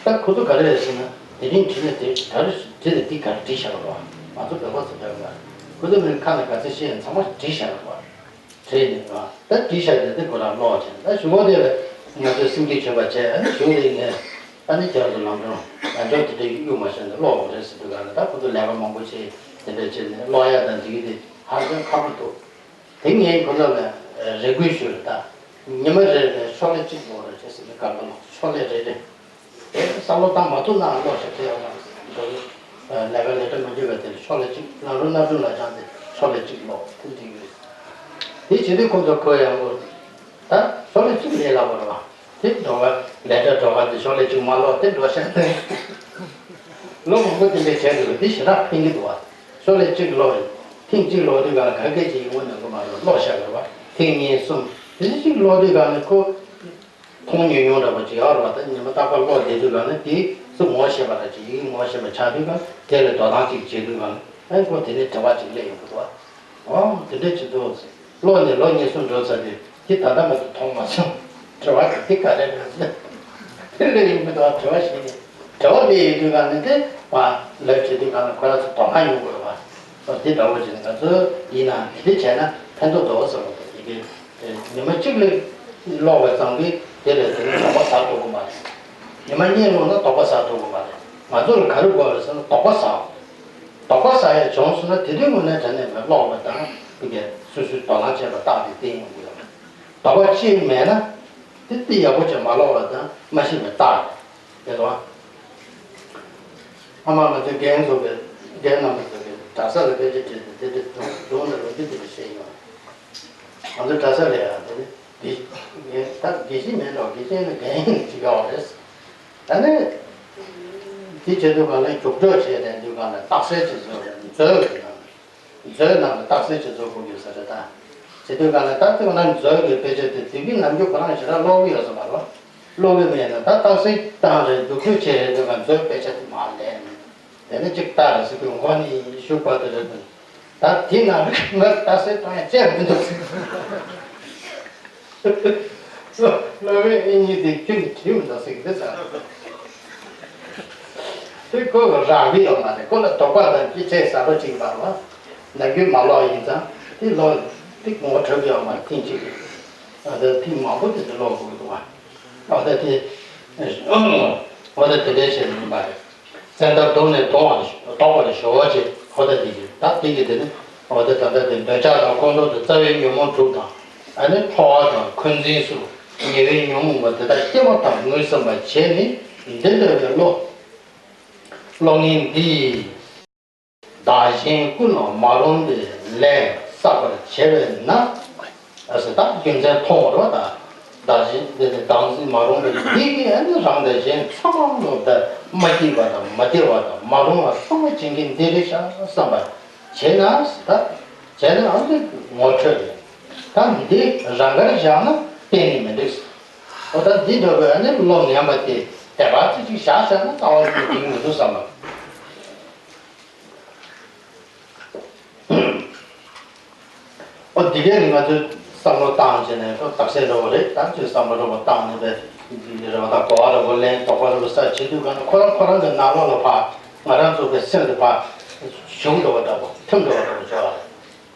ད་ཁོ་ཚོ་ག་རེ་རེད་ཟེར་ན། དེ་རིང་བྲིས་ན་དེ་ག་རེ་བྲིས་ན་དེ་ག་རེ་བྲིས་བཞག་རོགས། ང་ཚོ་བོད་པ་ཚོ་འདྲ་བ། ཁོ་ཚོ་མིན་ཁ་ནས་ག་ཚོད་བཤད་ཡང་ཚང་མ་བྲིས་བཞག་རོགས། བྲིས་ནས་ང་ད་བྲིས་བཞག་དེ་དེ་ཁོ་རང་ཀློག་བྱས། ད་གཞུག་གུ་དེ་ལ་ང་ཚོས་སེམས་ཁྲལ་བྱེད་པ་བྱས། ཨ་ནི་གཞུག་ལས་ངས་ཨ་ནི་ཁྱེད་རང་ཚོ་ལམ་སང་ལམ་སང་དེ་འདྲ་གཡུག་མ་བཞག་ན་ཀློག་དགོས་རེད་ཟེར་དུས་ག་ལ། ད་ཁོ་ཚོ་ལས་ཀ་མང་པོ་བྱས། དེ་འདྲ་བྱས་ནས་ཀློག་ཡ་དང་འབྲི་གི་དེ་ཧ་ཅང་ཁག་པོ་འདུག་དེ་ངས་ཁོ་ཚོ་ལ་རེ་སྐུལ་ཞུས་རེད། ད་ཉི་མ་རེ་རེ་ཤོག་ལྷེ་གཅིག་ལོག་རེ་བྱས་ཟིན་པའི་སྐར་མ་ལོག་ཤོག་ལྷེ་རེ་རེ། དེ་བསམ་བློ་བཏང་མ་ཐུབ་ན་ཀློག་ཤེས་ཐུབ་ཡོང་ན་འགྲོ་གི། ལས་ཀ་ལས་གྲྭ་མ་འཇུག་པ་དེ་ལ་ཤོག་ལྷེ་གཅིག་ལམ་རིམ་སྣ་དྲུག་ལ་སྦྱངས་ཏེ་ཤོག་ལྷེ་གཅིག་ལོག་དེ་འགྲིག་གི་རེད། དེ་བྱེད་དུས་ཁོ་ཚོ་ཁོ་ཡང་གོ། ད་ཤོག་ལྷེ་གཅིག་ལས་སླ་པོ་རེད་བ། དེ་འགྲོ་ག་ལས་གྲྭ་འགྲོ་ག་དེ་ཤོག་ལྷེ་གཅིག་མ་ཀློག་དེ་འགྲོ་ཤག་དེ། ལོ་མང་པོ་དེ་འདྲ་བྱས་འདུག་དེ་ཞེ་དྲག་ཕན་གྱི་འདུག་བ། ཤོག་ལྷེ་གཅིག་ཀློག་རེད། ཐེངས་གཅིག་ཀློག་དུས་ག་ལ་ག་སྐད་ཅིག་ཡིན་ངོ་ནང་གོ་མ་རེད། ཀློག་བཞག་རེད་བ། ཐེངས་གཉིས་གསུམ་དེ་གཅིག་ཀློག་དུས་ག་ལ་ཁོ་མཐོང་མྱོང་མྱོང་འདྲ་པོ་ཅིག་ཡོད་རེད་བ། ད་ཉི་མ་རྟག་པར་ཀློག་བསྡད་དུས་ག་ལ་དེ་ཚོ་ངོ་ཤེས་པ་འདྲ་ཅིག་ཡིན་ངོ་ཤེས་པ་ཆགས་དུས་ག་ལ་དེ་ལ་དོ་སྣང་ཅིག་བྱེད་དུས་ག་ལ་ཨ་ཁོ་དེ་ནས་བྲེལ་བ་ཅིག་སླེབས་ཡོང་གི་འདུག་བ། ཨོ་དེ་འདྲ་བྱེད་དུས་ཀློག་ནས་ལོ་གཉིས་གསུམ་འགྲོ་ཚར་དུས་དེ་ད་ལྟ་མ་གཏོགས་མཐོང་མ་སོང་། བྲེལ་བ་དེ་ག་རེ་རེད་ཟེར། དེ་ལས་ཡིན་མི་འདུག་བྲེལ་བ་ཞིག་ནས་བྲེལ་བ་དེ་ཡོད་དུས་ག་ནས་དེ་བ་ལབ་བྱེད་དུས་ག་ནས་ཁོ་རང་ཚོ་དོ་སྣང་ཡོང་དགོས་བ། ཨོ་དེ་འདྲ་བོ་བྱས་ནས་ང་ཚོ་ཡིན་ན་དེ་འདྲ་བྱས་ན་ཕན་ཐོགས་འདུག་བསམ་གི་འདུག་དེ་གའི་ཉི་མ་གཅིག་ལ་ཀློག་པ་ཙམ་གྱིས་དེ་ལས་དེ་ནས་དོགས་པ་ཟ་ཐུབ་ཀྱི་མ་རེད། ཉི་མ་གཉིས་ཀློག་ན་དོགས་པ་ཟ་ཐུབ་ཀྱི་མ་རེད། ང་ཚོ་ལ་ག་རེ་དགོས་རེད་ཟེར་ན་དོགས་པ་ཟ། དོགས་པ་ཟ་ཡས་བྱུང་སོང་ན་དེ་དུས་དངོས་གནས་དྲང་གནས་ཀློག་པ་དང་དེ་གའི་སོ་སོའི་དོ་སྣང་བྱས་པ་རྟགས་དེ་བསྟན་ཡོང་གི་ཡོད་རེད། དོགས་པ་ཅིག་མེད་ན་དེ་དེ་ཡག་པོ་བྱས་མ་ཀློག་པ་དང་མ་ཤེས་པའི་རྟགས་རེད། དེ་ལ་ཨ་མ་ང་ཚོའི་རྒན་ཚོ་གི་རྒན་རྣམ་པ་ཚོ་གི་གྲྭ་ས་ལ་དཔེ་ཆ་ཁྲིད་དེ་དེ་འདྲ་བྱུང་བྱུང་ན་ལོ་རྒྱུས་དེ་འདྲ་བཤད་ཡོང་། ང་ཚོ་གྲྭ་ས་ལ་ཡང་དེ་ནི་དགེ་ད་དགེ་བཤེས་མེད་འགྲོ། དགེ་བཤེས་ནི་རྒན་ཡིན་ཅིག་ཡོད་རེད། ད་ནི་དེ་བྱེད་དུས་གང་ལ་རྒྱུགས་སྤྲོད་བྱས་དེ་དུས་གང་ལ་རྟགས་གསལ་ཅིག་བཟོས་རེད། མཛོད་ཀྱི་ནང་མཛོད་ནང་ལ་རྟགས་གསལ་ཅིག་བཟོ་དགོས་ཀྱི་ཟེར་རེད། ད་བྱེད་དུས་གང་ལ་ད་དེ་ང་མཛོད་ཀྱི་དཔེ་ཆ་དེ་དེ་གི་ནམ་རྒྱུན་ཁོ་རང་ཞེ་དྲག་ཀློག་གི་ཡོད་ས་མ་རེད། ཀློག་གི་མེད་ན་ད་རྟགས་གསལ་བཏང་རེད། རྒྱུགས་སྤྲོད་བྱས་རེད། དུས་གང་མཛོད་དཔེ་ཆ་དེ་མར་ལེན། དེ་ནས་གཅིག་ལྟ་རེ་ཟེར་དུས་མགོ་ནས་གཞུག་བར་དུ་རེད། ད་དེ་ན་ང་ལྟ་སེ་གཏོང་ཡ་བཅད་མི་འདུག་ཟེར། སློབ་དཔོན་ཨེ་གཉིས་དེ་ཁྱོད་ཀྱིས་བྲིས་མི་འདུག་ཟེར་གི་འདུག་ཟེར། དེ་ཁོ་རག་གི་ཡོད་མ་རེད། ཁོ་ལ་དོགས་པ་དང་ཅི་བྱས་ཟ་རོ་ཅིག་མ་རེད་བ། ནམ་རྒྱུན་མ་ཀློག་ཡིན་ཙང་དེ་ཀློག་དེ་ངོ་འཕྲོད་ཀྱི་ཡོད་མ་རེད། ཐེངས་གཅིག་གིས་ཨ་ད་ཐེངས་མང་པོ་དེ་འདྲ་ཀློག་དགོས་ཀྱི་འདུག་བ། ཨ་ད་དེ་ཨ་ད་དེ་འདྲའི་བྱས་ནས་ཡིན་པ་རེད། བཙན་ཐབས་བརྡུངས་ནས་ལྡོག་པར་ལྡོག་པར་ཞོག་ཅེས་ཧོ་ད་དེ་གི་ད་དེ་གི་དེ་ནི་ཧོ་ད་ད་ལྟ་དེ་འདོད་ཆགས་དང་ཁོང་ཁྲོ་དང་རྩ་བའི་ཉོན་མོངས་དྲུག་དང་ཨ་ནི་ཁྲོ་བ་དང་འཁོན་འཛིན་སོགས་ཉེ་བའི་ཉོན་མོངས་པ་དེ་དག་སྐྱེ་བ་དང་ངོས་ཟིན་པར་བྱས་ནས་འདི་འདྲ་བའི་བློ་བློ་ངན་འདི་བདག་གཞན་ཀུན་ལ་མ་རུངས་པའི་ལས་བསགས་པར་བྱས་པས་ན། ཨ་ཟེར་ད་རྒྱུ་མཚན་མཐོང་བ་རེད་བ། ད་བདག་གཞན་འདི་ནི་བདག་འཛིན་མ་རུངས་པའི་འདི་གིས་ཨ་ནི་རང་དང་གཞན་ཚང་མ་ལ་ད་མ་སྐྱིད་པ་དང་མ་བདེ་བ་དང་མ་རུང་བ་ཚང་མ་བྱེད་མཁན་འདི་རེད་ཤག་བསམ་པ་བྱས་ན་ད་བྱས་ན་ཨ་ནི་ངོ་འཕྲོད་རེད། ད་འདི་རང་དགར་བཞག་ན་གཏན་ནས་མི་འགྲིག་ཟེར། འོ་ད་འདི་འདྲ་བའི་ཨ་ནི་བློ་ངན་པ་དེ་དེ་བར་ཙི་ཅིག་བཞག་བཞག་ན་རྩ་བ་ཉིད་ནས་འགྲིག་མི་འདུག་བསམ་པ། ཨོ་དེ་གས་ང་ཚོས་བསམ་བློ་བཏང་བྱས་ནས་ཁོ་རྟགས་གསལ་འདྲ་བོ་རེད། ད་ཚོས་བསམ་བློ་འདྲ་བོ་བཏང་ནས་པས་འདི་རེ་བ་དང་གོ་བ་འདྲ་བོ་ལེན། དོགས་པ་འདྲ་བོ་ས་བྱེད་དུས་གང་ཁོ་རང་ཁོ་རང་གི་ནང་ལོགས་ལ་ཕར་ང་རང་ཚོ་གི་སེམས་དེ་ཕར་གཞུང་འདྲ་བོ་འདྲ་བོ་ཐིམ་འདྲ་བོ་འདྲ་བོ་བྱོས་པ་རེད།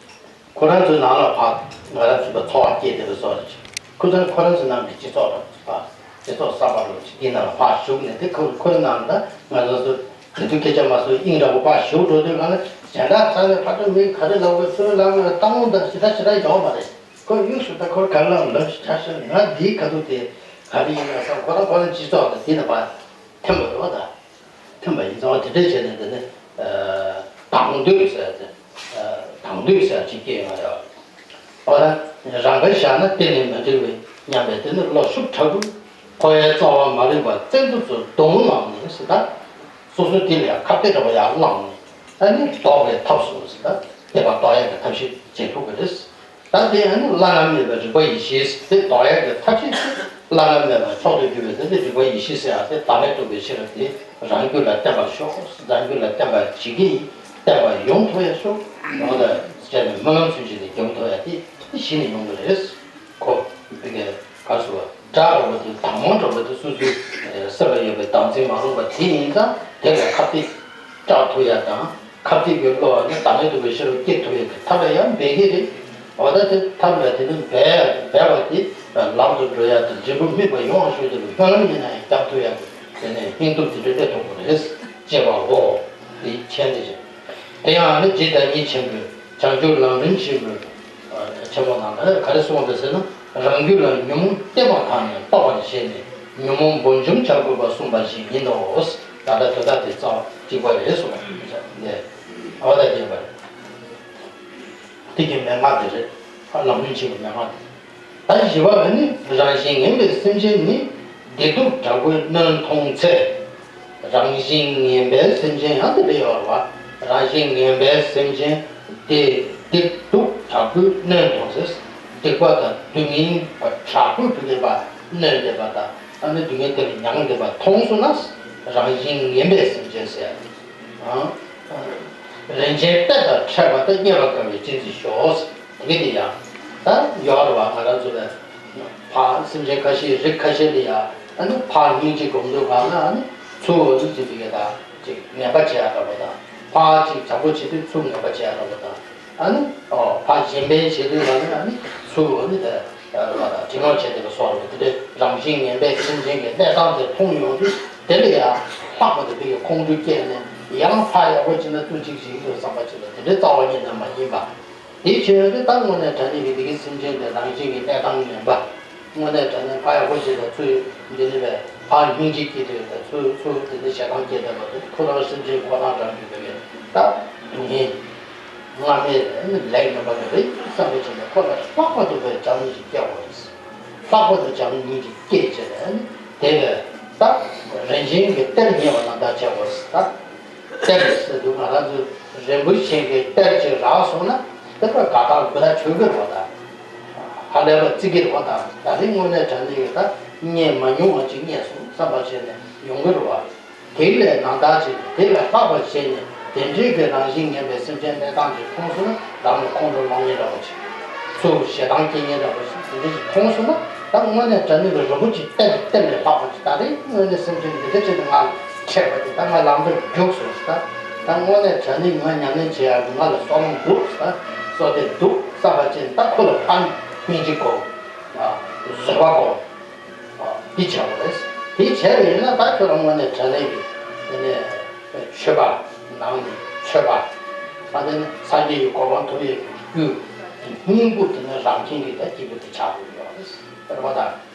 ཁོ་རང་ཚོའི་ནང་ལ་ཕར་ང་རང་ཚོ་གི་ཚོར་བ་སྐྱེས་བསྡད་པའི་བཟོ་འདྲ་ཅིག་ཁོ་ཚོ་ཁོ་རང་ཚོའི་ནང་གི་སྤྱི་ཚོགས་འདྲ་བོ་ཅིག་ཕར་སྤྱི་ཚོགས་གསར་པ་འདྲ་བོ་ཅིག་དེའི་ནང་ལ་ཕར་ཞུགས་ནས་དེ་ཁོ་ཁོའི་ནང་ལ་ང་ཚོ་ཚོ་དེ་དུས་སྐད་ཆ་མ་གསོལ་དབྱིངས་འདྲ་བོ་ཕར་ཞུགས་འགྲོ་དུས་གང་ལ་གཞན་དག་ཚང་མས་ཕར་ཚུར་མི་ག་རེ་ལབ་དགོས་ཚུར་ལབ་དགོས་ལྟ་སྟངས་དང་ཞེ་དྲག་ཞེ་དྲག་ཡོད་མ་རེད། ཁོ་ཡུག་ཞུགས་ད་ཁོར་ག་རེ་ལབ་ལབ་ཞེ་དྲག་ཞེ་ང་འདིའི་ཁ་ཐུག་དེ་ག་རེ་ཡིན་ན་བསམ། ཁོ་རང་ཁོ་རང་སྤྱི་ཚོགས་དང་དེ་ནས་ཕར་ཐིམ་པ་རེད་བ། ད་ཐིམ་པ་ཡིན་ཙང་དེ་འདྲས་བྱས་ནས་དེ་ནས་དང་འདོད་ཟེར་ཏེ་དང་འདོད་ཟེར་ཅིག་སྐྱེས་ཡོང་ཡ། ཨོ་ད་རང་དགར་བཞག་ན་གཏན་ནས་མི་འགྲིག་པའི་སྙམ་པའི་དེ་ནི་བློ་ཤུགས་དྲག་པོས་འཁོར་བའི་རྩ་བ་མ་རིག་པ་བཙན་ཐབས་སུ་རྡུང་བླངས་ནས་ཟེར། ད་སོ་སོ་དེ་ལ་ཡང་ཁ་གཏད་འདྲ་བ་ཡར་བླངས་ནས་ཨ་ནི་ལྡོག་པའི་ཐབས་སུ་ཟེར། ད་དེ་བ་ལྡོག་ཡག་གི་ཐབས་ཤེས་བྱེད་ཐུབ་ཀྱི་རེད། ད་དེ་ཨ་ནི་བླ་ན་མེད་པའི་རིག་པ་ཡེ་ཤེས་ཟེར། དེ་ལྡོག་ཡག་གི་ཐབས་ཤེས་དེ་བླ་ན་མེད་པ་མཆོག་ཏུ་གྱུར་པའི་དེ་ནི་རིག་པ་ཡེ་ཤེས་ཟེར་ཡག་དེ་བདག་མེད་རྟོགས་པའི་ཤེས་རབ་དེ་རང་རྒྱུད་ལ་བརྟན་པར་ཤོག་རང་རྒྱུད་ལ་བརྟན་པར་བྱེད་ཀྱི་ཡིན། བརྟན་པ་ཡོང་ཐུབ་ཡ་ཤོག་ཡོང་ད་བྱས་ནས་སྨོན་ལམ་ཚུལ་བཞིན་དུ་རྒྱུག་ཐུབ་ཡ་དེ་དེ་གཞི་ནས་ཡོང་གི་རེད། ཁོ་བི་གའི་ག་སུ་བ་དགྲ་ར་བ་དེ་དང་མ་འགྲོ་བ་དེ་སོ་སོའི་ སེམས་ལ་ཡོད་པའི་བདག་འཛིན་མ་རུངས་པ་དེ་ཡིན་ཙང་དེ་ལས་ཁ་གཏད་བཅག་ཐུབ་ཡ་དང་། ཁ་གཏད་ཀྱི་བློ་ནི་བདག་མེད་རྟོགས་པའི་ཤེས་རབ་སྐྱེ་ཐུབ་ཡ་གི་ཐབས་ལ་ཡང་འབད་ཀྱི་རེད། འོ་ད་དེ་ཐབས་ལ་དེ་ནི་འབད་འབད་པ་དེ་ལམ་དུ་འགྲོ་ཡ་དང་འབྲས་བུ་སྨིན་པ་ཡོང་བ་ཤོག་དེ་ལ་སྨོན་ལམ་ཡིན་ན་ཡང་བརྒྱབ་ཐུབ་ཡ་གི་དེ་ནས་སྙིང་སྟོབས་དེ་འདྲ་སླེབས་ཐུབ་པ་རེད་ཅེས་པའོ། དེ་མཁྱེན་ཏེ་ཅིང་། དེ་ཡང་ནི་ཇི་ལྟར་ཉིད་ཆེན་པོས་བྱང་ཆུབ་ལམ་རིམ་ཆེན་པོའི་ཆེན་པོ་ནང་ལ་ག་རེ་གསུངས་འདུག་ཟེར་ན། རང་རྒྱུད་ལ་ཉོན་མོངས་བརྟན་པར་བཏང་ནས་རྟོག་པར་བྱས་ནས་ཉོན་མོངས་སྦོམ་འཇོམས་བྱ་དགོས་པ་གསུངས་པ་ཞིག་ཡིན་ནོ། ད་ལྟ་དོན་དག་དེ་རྩ་བ་གཅིག་པ་རེད་གསུངས་པ་རེད། འོ་ད་དེ་པ་རེད། དེ་གི་མན་ངག་དེ་རེད། ལམ་རིམ་ཆེན་པོའི་མན་ངག་དེ། ད་བཞི་པ་ནི་རང་བཞིན་ངན་པའི་སེམས་ཅན་ནི་བདེ་སྡུག་དྲག་པོས་གནོན་མཐོང་ཚེ། རང་བཞིན་ངན་པའི་སེམས་ཅན་ཡང་དེ་འདྲ་ཡོད་རེད་བ། རང་བཞིན་ངན་པའི་སེམས་ཅན་དེ་བདེ་སྡུག་དྲག་པོས་གནོན་མཐོང་ཚེ། སྡིག་པ་དང་སྡུག་བསྔལ་དྲག་པོས་བུ་ལེན་པ་གནོན་བསྡད་པ་དང་། ཨ་ནི་སྡུག་བསྔལ་དེ་ལ་མྱང་བསྡད་པ་མཐོང་སོང་ན། རང་བཞིན་ངན་པའི་སེམས་ཅན་ཟེར་ཡ་རེད། རིན་ཆེན་གཏེར་དང་ཕྲད་པ་དང་། རྙེད་པར་དཀའ་བའི་གཅེས་འཛིན་ཤོག། དེ་གི་དེ་ཡང་ད་ཡོད་རེད་བ། ང་རང་ཚོ་ལ་ཕར་སེམས་ཅན་ཁ་ཤས་རིགས་ཁ་ཤས་ལ་ཡང་ཨ་ནི་ཕར་སྙིང་རྗེ་སྒོམ་དུས་གང་ལ་ཨ་ནི་ཚུར་འོ་ནི་ཅིག་དེ་ག་ད་ཅིག་ངན་པ་བྱེད་ཡ་འདྲ་པོ་དང་། ཕར་ཅིག་བྱམས་པོ་བྱེད་དུས་ཚུར་ངན་པ་བྱེད་ཡ་འདྲ་པོ་དང་། ཨ་ནི་ཨོ་ཕར་གཞན་ཕན་བྱེད་དུས་གང་ལ་ཨ་ནི་ཚུར་འོ་ནི་ད་རེད་བ། ད་དྲིན་ལོག་བྱེད་དེ་ལ་སོགས་རེད། དེ་འདྲའི་རང་བཞིན་ངན་པའི་སེམས་ཅན་གྱི་གནས་སྟངས་དེ་མཐོང་ཡོང་དུས་དེ་ལ་ཡང་ལྷག་པ་དང་དེ་གི་ཁོང་ཁྲོ་སྐྱེས་ནས་ཡང་ཕར་ཡག་པོ་བྱེད་ན་ཚུར་ཅིག་བྱེད་ཀྱི་འདུག་བསམ་པ་ཅིག་ལ་དེ་འདྲའི་རྩ་བ་ཉིད་ནས་མ་ཡིན་པ། དེའི་ཕྱིར་དུ་ད་དངོས་གནས་དྲང་གནས་ཀྱི་བདེ་སྐྱིད་སེམས་ཅན་དེ་རང་བཞིན་གྱི་གནས་སྟངས་ངན་པ། དངོས་གནས་དྲང་གནས་ཕར་ཡག་པོ་ཞིག་དང་ཚུར་འདི་ནི་བས་ཕར་སྙིང་རྗེ་སྐྱེས་དེ་དང་ཚུར་ཚུར་དེ་ནི་ཞེ་སྡང་སྐྱེས་དེ་བ་དེ་ཁོ་རང་སེམས་ཅན་ཁོ་རང་རང་གི་བདེ་སྐྱིད་ད་སྡུག་བསྔལ་སྔར་མེད་ལས་ནི་ལེགས་ངན་པ་དེ་རེད་བསམ་པའི་ཕྱིར་ནས་ཁོ་ལ་ལྷག་པར་དུ་བས་བྱམས་སྙིང་རྗེ་སྐྱེ་བ་རེད། ལྷག་པར་དུ་བྱམས་སྙིང་རྗེ་སྐྱེས་བྱས་ནས་ནི་དེ་བས་ད་རིན་ཆེན་གྱི་གཏེར་རྙེད་པ་ན་ད་བྱས་པ་རེད་ད། གཏེར་ཟེར་དུས་ང་རང་ཚོ་རིན་པོ་ཆེ་གི་གཏེར་ཅིག་རག་སོང་ན་དེ་ལ་དགའ་ཐག་མགུ་ཐག་ཆོད་ཀྱི་རེད་བ་ད། ཧ་ལས་པ་བརྩི་གི་རེད་བ་ད། ད་རིང་དངོས་གནས་དྲང་གནས་ཀྱི་ད་རྙེད་མ་མྱོང་བ་ཅིག་རྙེད་སོང་བསམ་པ་བྱས་ནས་ཡོང་གི་རེད་བ། དེ་ལས་ནང་ལྟར་བྱས་ནས་དེ་ལས་ལྷག་པ་བྱས་ནས་དེ་འདྲའི་གི་རང་བཞིན་ངན་པའི་སེམས་ཅན་གནས་སྟངས་ཅིག་མཐོང་སོང་ན་རང་ལ་ཁོང་ཁྲོ་ལངས་ཉེན་འདྲ་བོ་ཅིག་ཚུར་ཞེ་སྡང་སྐྱེ་ཉེན་འདྲ་བོ་ཞིག་དེ་འདྲ་ཞིག་མཐོང་སོང་ན། ད་དངོས་གནས་དྲང་གནས་ཀྱི་རིན་པོ་ཆེ་གཏེར་གཏེར་ལས་ལྷག་པ་ཅིག་ད་རེས་དངོས་གནས་སེམས་ཅན་འདི་འདྲ་ཅིག་ཏུ་ང་ལ་འཕྲད་པ་དེ་ད་ང་ལམ་དུ་རྒྱུགས་སོང་ཟེར། ད་ད་དངོས་གནས་དྲང་གནས་ང་ཉམས་ལེན་བྱེད་ཡག་གི་ང་ལ་བསོད་ནམས་འདུག་ཟེར། བསོད་བདེ་འདུག་བསམ་པ་ཅིག་ད་ཁོ་ལ་ཕར་སྙིང་རྗེ་སྒོམ། བཟོད་པ་སྒོམ། འདི་བྱ་དགོས་རེད། དེ་བྱས་པ་ཡིན་ན་ད་ཁྱོད་རང་དངོས་གནས་དྲང་གནས་ཀྱི་དེ་ནས་མཆོད་པ་ནང་ནས་མཆོད་པ། ད་དེ་ནི་སངས་རྒྱས་ཀྱི་གོ་འཕང་ཐོབ་ཡས་ཀྱི་རྒྱུ་སྙིང་པོ་དེ་ནི་རང་བཞིན་གྱི་ད་སྐྱེས་བུ་དེ་ཆགས་དགོས་ཡོད་རེད། རེད་པ་ད།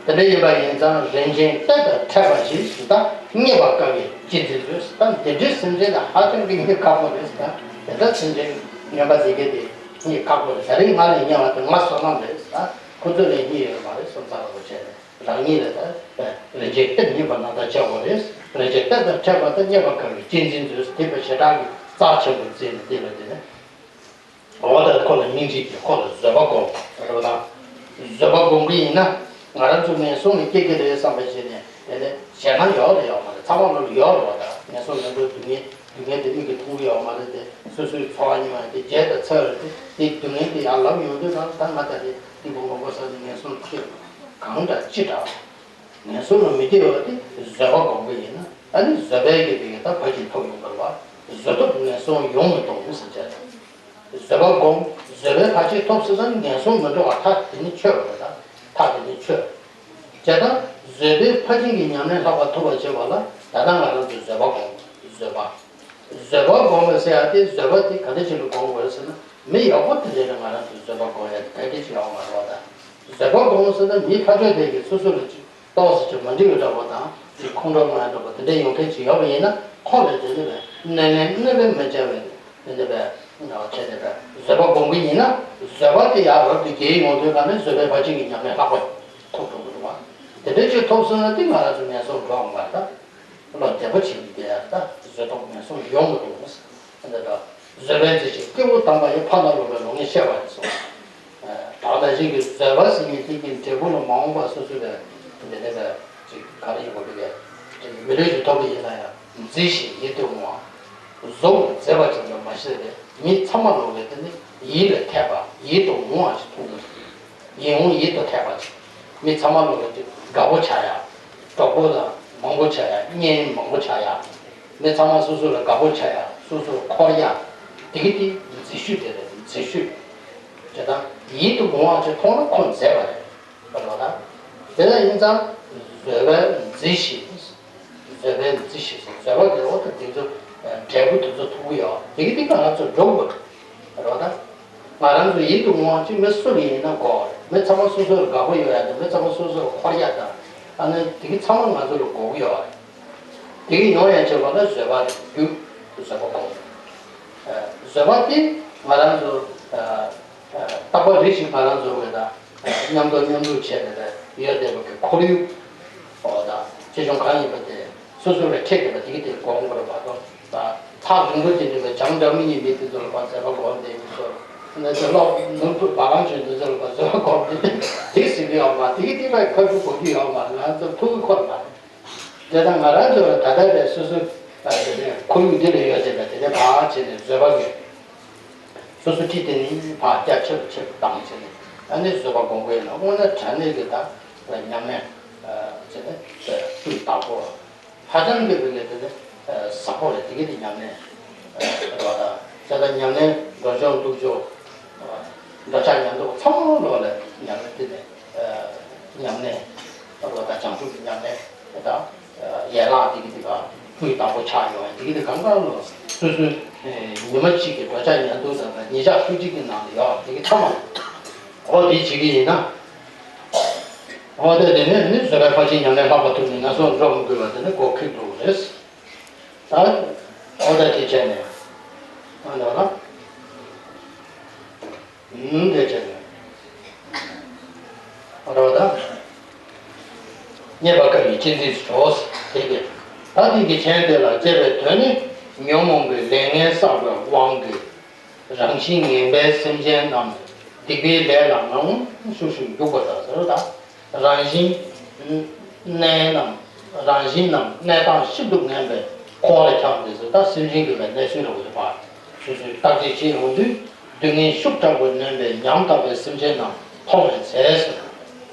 དེ་འདྲ་ཡིན་པ་ཡིན་ཙང་རིན་ཆེན་གཏེར་དང་ཕྲད་པ་ཞིག་ཟེར། ད་རྙེད་པར་དཀའ་བའི་གཅེས་འཛིན་མཛོད་ཟེར། ད་འདི་འདྲའི་སེམས་ཅན་ལ་ཧ་ཅང་གི་རྙེད་ཁག་པོ་རེད་ཟེར། ད་དེ་འདྲ་སེམས་ཅན་ངན་པ་ཟེར་མཁན་དེ་རྙེད་ཁག་པོ་རེད། ད་རེས་ང་ལ་རྙེད་པ་དེ་ང་བསོད་ནམས་རེད་ཟེར། ཁོ་ཚོ་ལ་རྙེད་ཡོད་མ་རེད་བསམ་ཚར་བ་བྱས་ནས་རང་ཉིད་ལ་ད་རིན་ཆེན་གཏེར་རྙེད་པ་ན་ད་བྱ་དགོས་རེད། རིན་ཆེན་གཏེར་དང་ཕྲད་པ་དང་རྙེད་པར་དཀའ་བའི་གཅེས་འཛིན་མཛོད་ཟེར། དེ་བས་ཞེ་དྲག་གི་རྩ་ཆེན་པོ་བརྩིས་ནས་དེ་ལ་དེ་ནས། འོ་ད་ཁོ་ལ་སྙིང་རྗེ་སྐྱེ། ཁོ་ལ་བཟོད་པ་སྒོམ་རེད་པ་དང་། བཟོད་པ་སྒོམ་གྱི་ཡིན་ན་ང་རང་ཚོ་ངན་སོང་ལ་སྐྱེ་གི་རེད་བསམ་པ་བྱས་ནས་དེ་ནས་ཞེད་སྣང་ཡོད་རེད་ཡོད་མ་རེད། ཚང་མ་ལོ་ལ་ཡོད་རེད་པ་དང་། ངན་སོང་ངན་འགྲོའི་སྡུག་བསྔལ་སྡུག་བསྔལ་དེ་མིག་གིས་མཐོང་གི་ཡོད་མ་རེད་དེ། སོ་སོའི་འཚོ་བ་རྙིང་བ་དེ་བརྗེད་དང་ཚར་རེད་དེ། དེ་སྡུག་བསྔལ་དེ་ཡར་ལབ་ཡོང་དུས་ད་ད་ང་ད་དེ་སྡིག་པ་མང་པོ་བསགས་ནས་ངན་སོང་ལ་སྐྱེས་པ་གང་འདྲ་ཅི་འདྲ། ངན་སོང་ལ་མི་སྐྱེ་བ་དེ་བཟོད་པ་སྒོམ་གྱི་ཡིན་ན་ཨ་ནི་བཟོད་པའི་གི་དེ་གི་ད་ཕར་ཕྱིན་ཐོབ་ཡོང་གི་རེད་པ། བཟོད་ཐོབ་ངན་སོང་ཡོང་མི་གཏོང་ཟེར་བྱས། བཟོད་པ་སྒོམ། བཟོད་པའི་ཕར་ཕྱིན་ཐོབ་ཟེར་ན་ངན་སོང་མི་འགྲོ་བ་མཐའ་དེ་ནི་ཆོད་པ་རེད་ད། མཐའ་དེ་ནི་ཆོད། བྱས་ཙང་བཟོད་པའི་ཕར་ཕྱིན་གྱི་ཉམས་ལེན་ལྷག་པར་ཐོབ་པར་བྱེད་པ་ལ་ད་ལྟ་ང་རང་ཚོས་བཟོད་པ་སྒོམ། བཟོད་པ། བཟོད་པ་སྒོམ་པ་ཟེར་ཡ་དེ་བཟོད་པ་དེ་ག་འདྲ་ཞིག་ལ་སྒོམ་དགོས་ཟེར་ན་མི་ཡག་པོ་དེ་འདྲ་ལ་ང་རང་ཚོས་བཟོད་པ་སྒོམ་ཡ་དེ་ག་འདྲ་ཞིག་ཡོང་བ་རེད་པ་ད། བཟོད་པ་སྒོམ་ཟེར་ན་མི་ཕར་ཕྱོགས་དེ་གིས་སོ་སོ་ལ་ཅིག་ཏོག་ཙམ་ཅིག་མ་འགྲིག་པ་འདྲ་པོ་དང་ཅིག་ཁོང་ཁྲོ་མ་འདྲ་པོ་དེ་འདྲ་ཡོང་མཁན་ཅིག་ཡོད་པ་ཡིན་ན་ཁོ་ལ་དེ་ནི་བས་གནོད་ལན་གནོད་པ་མི་བྱ་བའི་དེ་འདྲ་བས་བྱས་ནས་བས་བཟོད་པ་སྒོམ་གྱི་ཡིན་ན་བཟོད་པ་དེ་ཡར་རབ་ཏུ་རྒྱས་ཡོང་དུས་ག་ནས་བཟོད་པའི་ཕར་ཕྱིན་གྱི་ཉམས་ལེན་ལྷག་པ་ཐོབ་འགྲོ་གི་འདུག་བ། དེ་འདྲ་ཅིག་ཐོབ་སོང་ན་དེ་ང་རང་ཚོ་ངན་སོང་འགྲོ་འོང་བ་ད། བློ་བདེ་པོ་བྱེད་ཀྱི་དེ་ཡང་ད་བཟོད་ཐོབ་ངན་སོང་ཡོང་གི་འདུག་ཟེར། འདི་ལྟར་བཟོད་པའི་མཛད་ཅིང་སྐྱེས་བུ་དམ་པ་ཡི། ཕ་ན་རོ་པའི་ལོག་གཉིས་བཤད་པ་ཡིན་གསུངས། བདག་བདག་གཞན་གྱི་བཟོད་པ་ཟེར་མཁན་དེ་གི་འབྲས་བུ་ལ་མ་འོངས་པ་སོ་སོ་ལ་འདི་ནས་པའི་ཅིག་ག་རེ་ཡིན་དགོས་པའི་ཅིག་མི་ལུས་ཅིག་ཐོབ་པ་ཡིན་ན་ཡང་མཛེས་ཤིང་ཡིད་དུ་འོང་བ། བཟོ་བའི་མཛེས་པ་ཅན་དུ་མ་ཤེས་པའི་མི་ཚང་མ་ལོག་པའི་དེ་ནི་ཡིད་ལ་འཐད་པ་ཡིད་དུ་འོང་བ་ཞིག་མཐོང་གི་འདུག་ཡིད་འོང་ཡིད་དུ་འཐད་པ་ཅིག་མི་ཚང་མ་ལོག་པའི་ཅིག་དགའ་པོ་ཆགས་ཡ། གྲོགས་པོ་དང་ མང་པོ་ཆགས་ཡ། གཉེན་མང་པོ་ཆགས་ཡ། མི་ཚང་མ་སོ་སོ་ལ་དགའ་པོ་ཆགས་ཡ། སོ་སོར་འཁོར་ཡ། དེ་གི་དེ་རྫས་ཤོས་དེ་རེད། རྫས་ཤོས་དེ་དང་ཡིད་དུ་འོང་བ་ཅིག་མཐོང་ན་ཁོ་མཛེས་པ་རེད། རེད་བ་དང་། དེ་ལ་ཡིན་ཙང་བཟོད་པའི་རྫས་ཤིག་བཟོད་པའི་རྫས་ཤིག་བཟོད་པ་དེ་འོ་ད་དེ་ཚོ་འབྲས་བུ་དེ་ཚོ་ཐོབ་ཀྱི་ཡོད། དེ་གི་དེ་ག་ང་ཚོ་འགྲོ་དགོས་རེད་བ་དང་། ང་རང་ཚོ་ཡིད་དུ་འོང་བ་ཅིག་མི་སུ་ལ་ཡིན་ན་དགའ་བ་རེད། མི་ཚང་མ་སོ་སོར་དགའ་པོ་ཡོད་ཡ་དང་། མི་ཚང་མ་སོ་སོར་འཁོར་ཡ་དང་། ཨ་ནི་དེ་གི་ཚང་མ་ང་ཚོ་ལ་དགོས་ཀྱི་ཡོད་རེད། དེ་གི་ཡོང་ཡ་བྱེད་པ་ལ་བཟོད་པ་རེད། རྒྱུ་བཟོད་པ་དགོས། བཟོད་པ་དེ་ང་རང་ཚོ་རྟག་པར་རེ་ཞིག་ང་རང་ཚོ་བས་ད་མཉམ་དུ་མཉམ་དུ་བྱས་ནས་ད་ཡོད་བསྡད་པ་གི་ཁོར་ཡུག་འོ་ད་ཆེ་ཆུང་གང་ཡིན་པ་དེ་སོ་སོ་ལ་འཕྲད་བསྡད་པ་དེ་གི་དེ་དགོངས་པ་རེད་བ་དང་། ད་ཐག་རིང་པོ་ཅིག་འདྲ་བའི་བྱམས་སྒྲ་མི་སྙན་མི་དེ་ཚོ་ལ་བ་མཛད་པ་དགོངས་བསྡད་ཡིན་ཚོ། ན་ཚོ་ལོག་ནོར་བུ་བ་གང་བྱོན་དེ་ཚོ་ལ་བ་བཟོད་པ་དགོངས་བསྡད་དེ་ཟིན་གི་ཡོད་མ། དེ་གི་དེ་བས་ཁ་ཐུག་གོ་རྒྱུ་ཡོད་མ། ང་ཚོ་ཐུག་གི་ཁོ་རེད་མ། དེ་དང་ང་རང་ཚོ་ད་ལྟ་བའི་སོ་སོ་ཨ་དེ་ནས་ཁོར་ཡུག་འདི་ལ་ཡོད་ཅེས་པ་དེ་ནས་ཕར་བྱས་ནས་བཟོད་པ་ངེས། སོ་སོ་ཁྲིད་དེ་ནི་ཕར་རྒྱ་ཆེ་རུ་ཆེ་རུ་བཏང་བྱས་ནས། ཨ་ནི་བཟོད་པ་སྒོམ་དགོས་ཡིན་ན། དངོས་གནས་དྲང་གནས་ཀྱི་ད་ཉམས་ལེན་བྱས་ནས་སྤུས་དག་པོ། ཧ་ཅང་གི་དེ་ནས་དེ་ནས་ཟབ་པོ་རེད། དེ་གི་དེ་ཉམས་ལེན་རེད་བ་དང་། བྱས་ཙང་ཉམས་ལེན་འགྲོ་ཕྱོགས་འདུག་ཕྱོགས། འདོད་ཆགས་ཉམས་རྟོགས་ཚང་མ་ལོག་ལ་ཉམས་ལེན་དེ་ནས་ཉམས་ལེན་ལོག་ད་བྱང་ཆུབ་ཀྱི་ཉམས་ལེན་དང་ཡན་ལག་དེ་གི་དེ་ག་སྤུས་དག་པོ་ཆགས་ཡོང་བ། དེ་གི་དེ་གང་ག་ལོ་སོ་སོའི་ཉི་མ་གཅིག་གི་འདོད་ཆགས་ཉམས་རྟོགས་དང་ཉིན་ཞག་སོ་གཅིག་གི་ནང་དུ་ཡོད་དེ་གི་ཚང་མ་འོ་དེ་བྱེད་ཀྱི་ཡིན་ན། འོ་དེ་དེ་ནས་ནི་བཟོད་པའི་ཕར་ཕྱིན་ཉམས་ལེན་ལྷག་པ་ཐུབ་ནས་ངན་སོང་འགྲོ་མི་དགོས་པ་དེ་ནི་གོ་ཁེགས་འགྲོ་གི་རེད། ད་འོ་ད་དེ་བྱས་ནས་ཨ་འདྲ་ལ་ཨུམ་དེ་བྱས་ནས་ཨ་འདྲ་ད་རྙེད་པར་དཀའ་བའི་གཅེས་འཛིན་དུ་འགྲོ། དེ་གི་ད་དེ་གི་མཚན་དེ་ལ་དཔྱད་པའི་དོན་ནི་ཉོན་མོངས་པའི་ལས་ངན་བསགས་པའི་དབང་གིས་རང་བཞིན་ངན་པའི་སེམས་ཅན་རྣམས་སྡིག་པའི་ལས་ལ་ངང་ཤུགས་ཤུགས་འཇུག་པ་དང་ཟེར་བ་དང་། རང་བཞིན་གནས་རྣམས་རང་བཞིན་རྣམས་གནས་སྟངས་ཤིན་ཏུ་ངན་པའི་འཁོར་བ་ལ་འཁྱམས་ཏེ་ཟེར། ད་སེམས་ཅན་གྱི་བའི་གནས་ཚུལ་རེ་བ་ཡོད་པ་སོ་སོས་བརྟག་དཔྱད་བྱེད་ཡོང་དུས། སྡུག་བསྔལ་ཤུགས་དྲག་པོས་ནོན་པའི་ཉམ་ཐག་པའི་སེམས་ཅན་རྣམས་མཐོང་བའི་ཚེ་ཟེར།